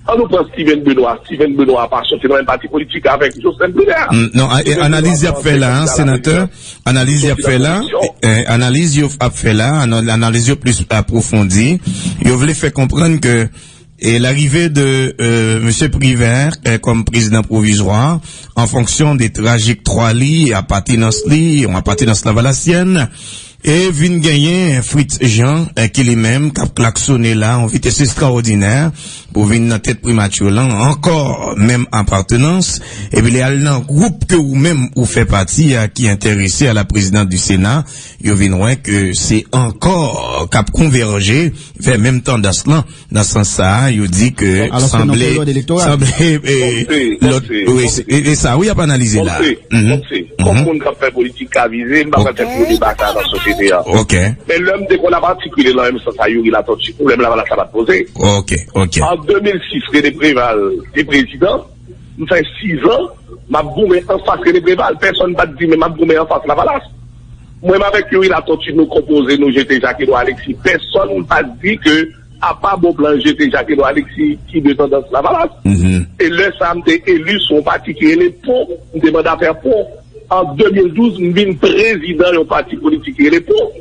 Ann nou pran Steven Benoît. Steven Benoît pa soti nan menm pati politik avèk Jocelyn Privert. Non, analiz y ap fè la, senatè, analiz y ap fè la, analiz yo ap fè la, analiz yo plis apwofondi, yo vle fè konprann ke e larive de euh, Mesye Privert euh, kòm prezidan pwovizwa an fonksyon de trajektwa li, apatenans li, yon apatenans lavalasyèn, e vin genyen Fritz Jean euh, ki li menm k ap klaksone la an vitès estrawòdinè pou vin nan tèt primati lan ankò menm apatenans, epi li al nan gwoup ke ou menm ou fè pati a ki enterese a la prezidans di Sena, yo vin wè ke se ankò k ap konvèje vè menm tandans lan. Nan sans sa a, yo di ke sanble sanble lòt e sa wi y ap analize la. Kòm moun k ap fè politik ka vize, m pa pral fè gwo deba sa nan sosyete a. Men lè m te konn ap atikile nan menm sans a Youri Latortue, pwoblèm Lavalas la pa t poze. An de mil sis, René Préval te prezidan, m fè sizan m ap goumen anfas René Préval. Pèsonn pa t di men m ap goumen anfas Lavalas. Mwen menm avèk Youri Latortue, nou konpoze, nou jete Jacques Edouard Alexis. Pèsonn pa t di ke apa Beauplan jete Jacques Edouard Alexis ki de tandans Lavalas. E lè sa a, m te eli sou yon pati ki rele Pon, m te mandatè Pon. An de mil douz, m vin prezidan yon pati politik ki rele Pon.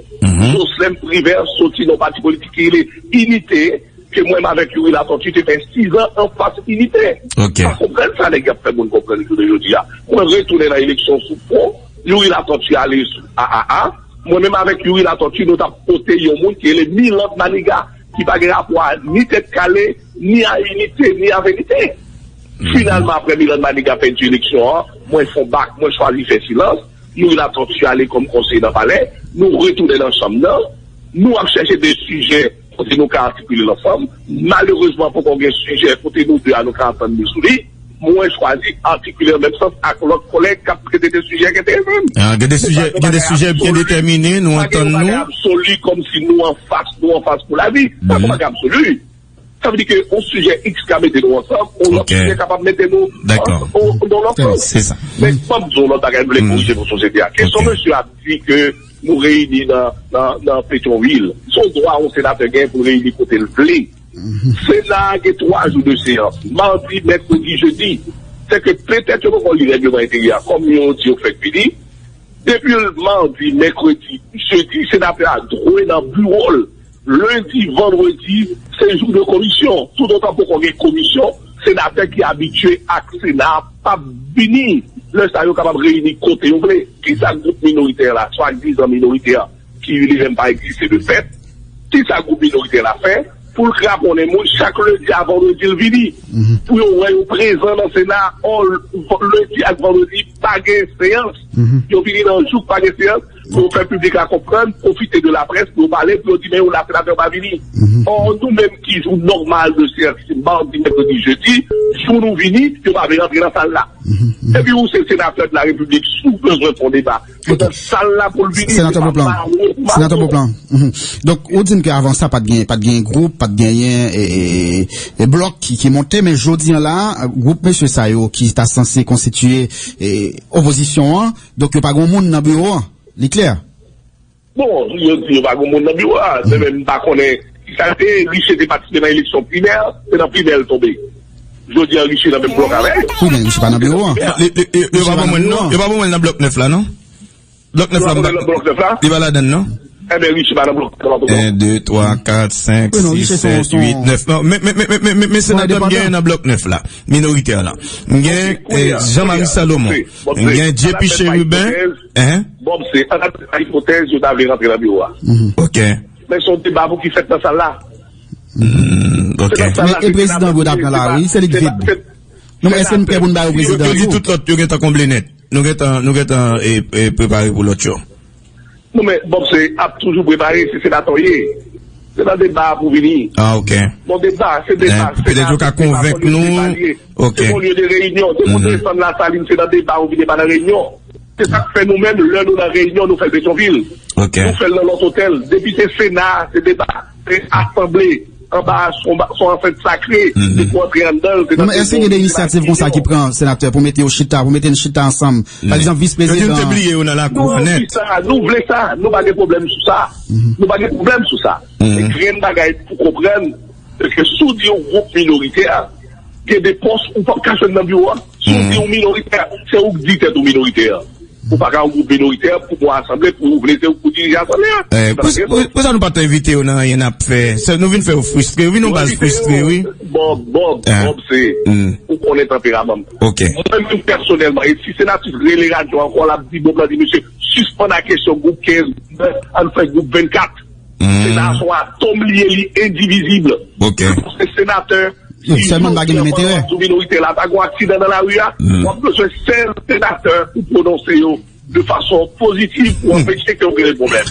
Jocelyn Privert soti nan yon pati politik ki rele Inite, ke mwen menm avèk Youri Latortue te fè sizan anfas Inite. Pa konprann sa nèg y ap fè moun konprann jounen jodi a. Mwen retounen nan eleksyon sou Pon, Youri Latortue ale sou A A A. Mwen menm avèk Youri Latortue, nou t ap pote yon moun ki rele Milande Manigat, ki pa gen rapò a ni Tèt Kale, ni a Inite, ni a Verite. Finalman, apre Milande Manigat pèdi eleksyon an, mwen fè yon bak, mwen chwazi fè silans. Youri Latortue ale kòm konseye nan palè. Nou retounen nan chanm nan. Nou ap chèche de sijè kote nou ka atikile l ansanm. Malerezman, poko gen sijè kote nou de a nou ka antann nou sou li. Mwen chwazi atikile an menm sans ak lòt kolèg k ap trete de sijè k enterese m. Gen de sijè, gen de sijè byen detèmine, nou antann nou. Bagay absoli, kòmsi nou anfas, nou anfas pou lavi. Sa se yon bagay absoli. Sa vle di ke yon sijè X ka mete nou ansanm, yon lòt sijè kapab mete nou nan lòt sans. Men fò m di yon lòt bagay, m vle korije pou sosyete a. Kesyon mesye a di ke nou reyini nan, nan, nan Petyonvil. Se yon dwa yon senatè gen pou l reyini kote l vle. Sena a gen twa jou de seyans, madi, mèkredi, jedi. Sèke petèt yo poko li règleman enteryè a, kòm yo di yo fèk vini. Depi madi, mèkredi, jedi, senatè a dwe nan biwo l. Lendi, vandredi, se jou de komisyon. Toutotan poko gen komisyon, senatè ki abitye ak Sena a p ap vini. Lè sa a, yo kapab reyini kote yo vle. Kisa gwoup minoritè la, swadizan minoritè, ki li menm pa egziste de fèt, kisa gwoup minoritè la fè pou l kraponnen moun chak lendi a vandredi l vini? Pou yo wè yo prezan nan Sena a, ò, lendi ak vandredi pa gen seyans. Yo vini nan jou k pa gen seyans. Pou fè piblik la konprann, pwofite de laprès, pou yo pale, pou yo di, men yo la, senatè pa vini. Ò, nou menm ki jou nòmal de seyans, se madi, mèkredi, jedi, jou nou vini, yo pa vle rantre nan sal la. Epi ou se senatè de la repiblik, si w bezwen fè yon deba, se nan sal la pou l vini, se pa Senatè Beauplan. Senatè Beauplan. Donk, ou di m ke avan sa, pa t gen, pa t gen gwoup, pa t genyen e, e, e blòk ki, ki monte, men jodi an la, gwoup mesye sa yo ki ta sanse konstitiye e, opozisyon an, donk yo pa gen moun nan biwo an. Li klè? Bon, yo di yo pa gen moun nan biwo a. Men m pa konnen ki sa te, Riche te patisipe nan eleksyon primè, se nan primè l tonbe. Jodi an, Riche nan menm blòk avè yo. Wi, men Riche pa nan biwo an. Yo pa ban mwen non, yo pa ban mwen nan blòk nèf la non. Blòk nèf la, blòk nèf la? Li pa ladann non. Enben, Riche pa nan blòk nèf la. En, de, twa, kat, senk, sis, sèt, uit, nèf. Non, men, men, men, men, men, men senatè m gen nan blòk nèf la, minoritè la. M gen Jean-Marie Salomon. M gen J P Chérubin. Hein? Bob, se an ipotèz yo ta vle rantre nan biwo a. Ok. Men se yon deba pou ki fèt nan sal la. Hmm, ok. Men e prezidan yo ta pran lari, se li k vide. Non, men èske n prè pou n ba yo prezidan yo? Yo di tout lòt yo gentan konble nèt. Nou gentan, nou gentan e, e prepare pou lòt yo. Non, men Bob, se ap toujou prepare, se senatè w ye. Se nan deba a pou vini. Ah, ok. Bon, deba, se deba. Petèt yo ka konvenk nou. Ok. Se yon lye de reyinyon. Depi w desann Lasalin, se nan deba ou vini, pa nan reyinyon. Se sa k fè nou menm, lè nou nan reyinyon, nou fè l Petyonvil. Ok. Nou fè l nan lòt otèl. Depi se Sena, se deba, se asanble, anba, se yon ba- se yon ansent sakre, depi w antre anndan l, se nan... Non, men èske gen de inisyativ konsa ki pran, senatè, pou mete yo chita, pou mete n chita ansanm? Pa egzanp, vis prezidan. Yo di nou te bliye yo nan lakou an nèt. Nou di sa, nou vle sa, nou pa gen pwoblèm sou sa. Nou pa gen pwoblèm sou sa. Men grenn bagay pou konprann, se ke si w di yon gwoup minoritè, gen de pòs ou p ap ka jwenn nan biwo a. Si w di w minoritè, se ou k di tèt ou minoritè. Ou pa ka yon gwoup minoritè pou pran asanble pou ou vle se ou pou dirije asanble a. Pou sa nou pa t envite yo nan anyen n ap fè? Nou vin fè yo fristre, yo vin yon baz fristre, wi. Bob, Bob, Bob, se, ou konnen tanperaman m. Ok. Mwen menm pèsonèlman, e si senatris rele radyo ankò, l ap di Bob la di, mesye, sispann ak kesyon gwoup kenz, ann fè gwoup vennkat. Sena a se yon atòm li ye, li endivizib. Ok. Se senatè, sèlman n pa gen menm enterè. Sou minorite la, ta gen aksidan nan lari a, w ap bezwen sèl senatè pou pwononse yo de fason pozitiv pou anpeche ke yo gen pwoblèm.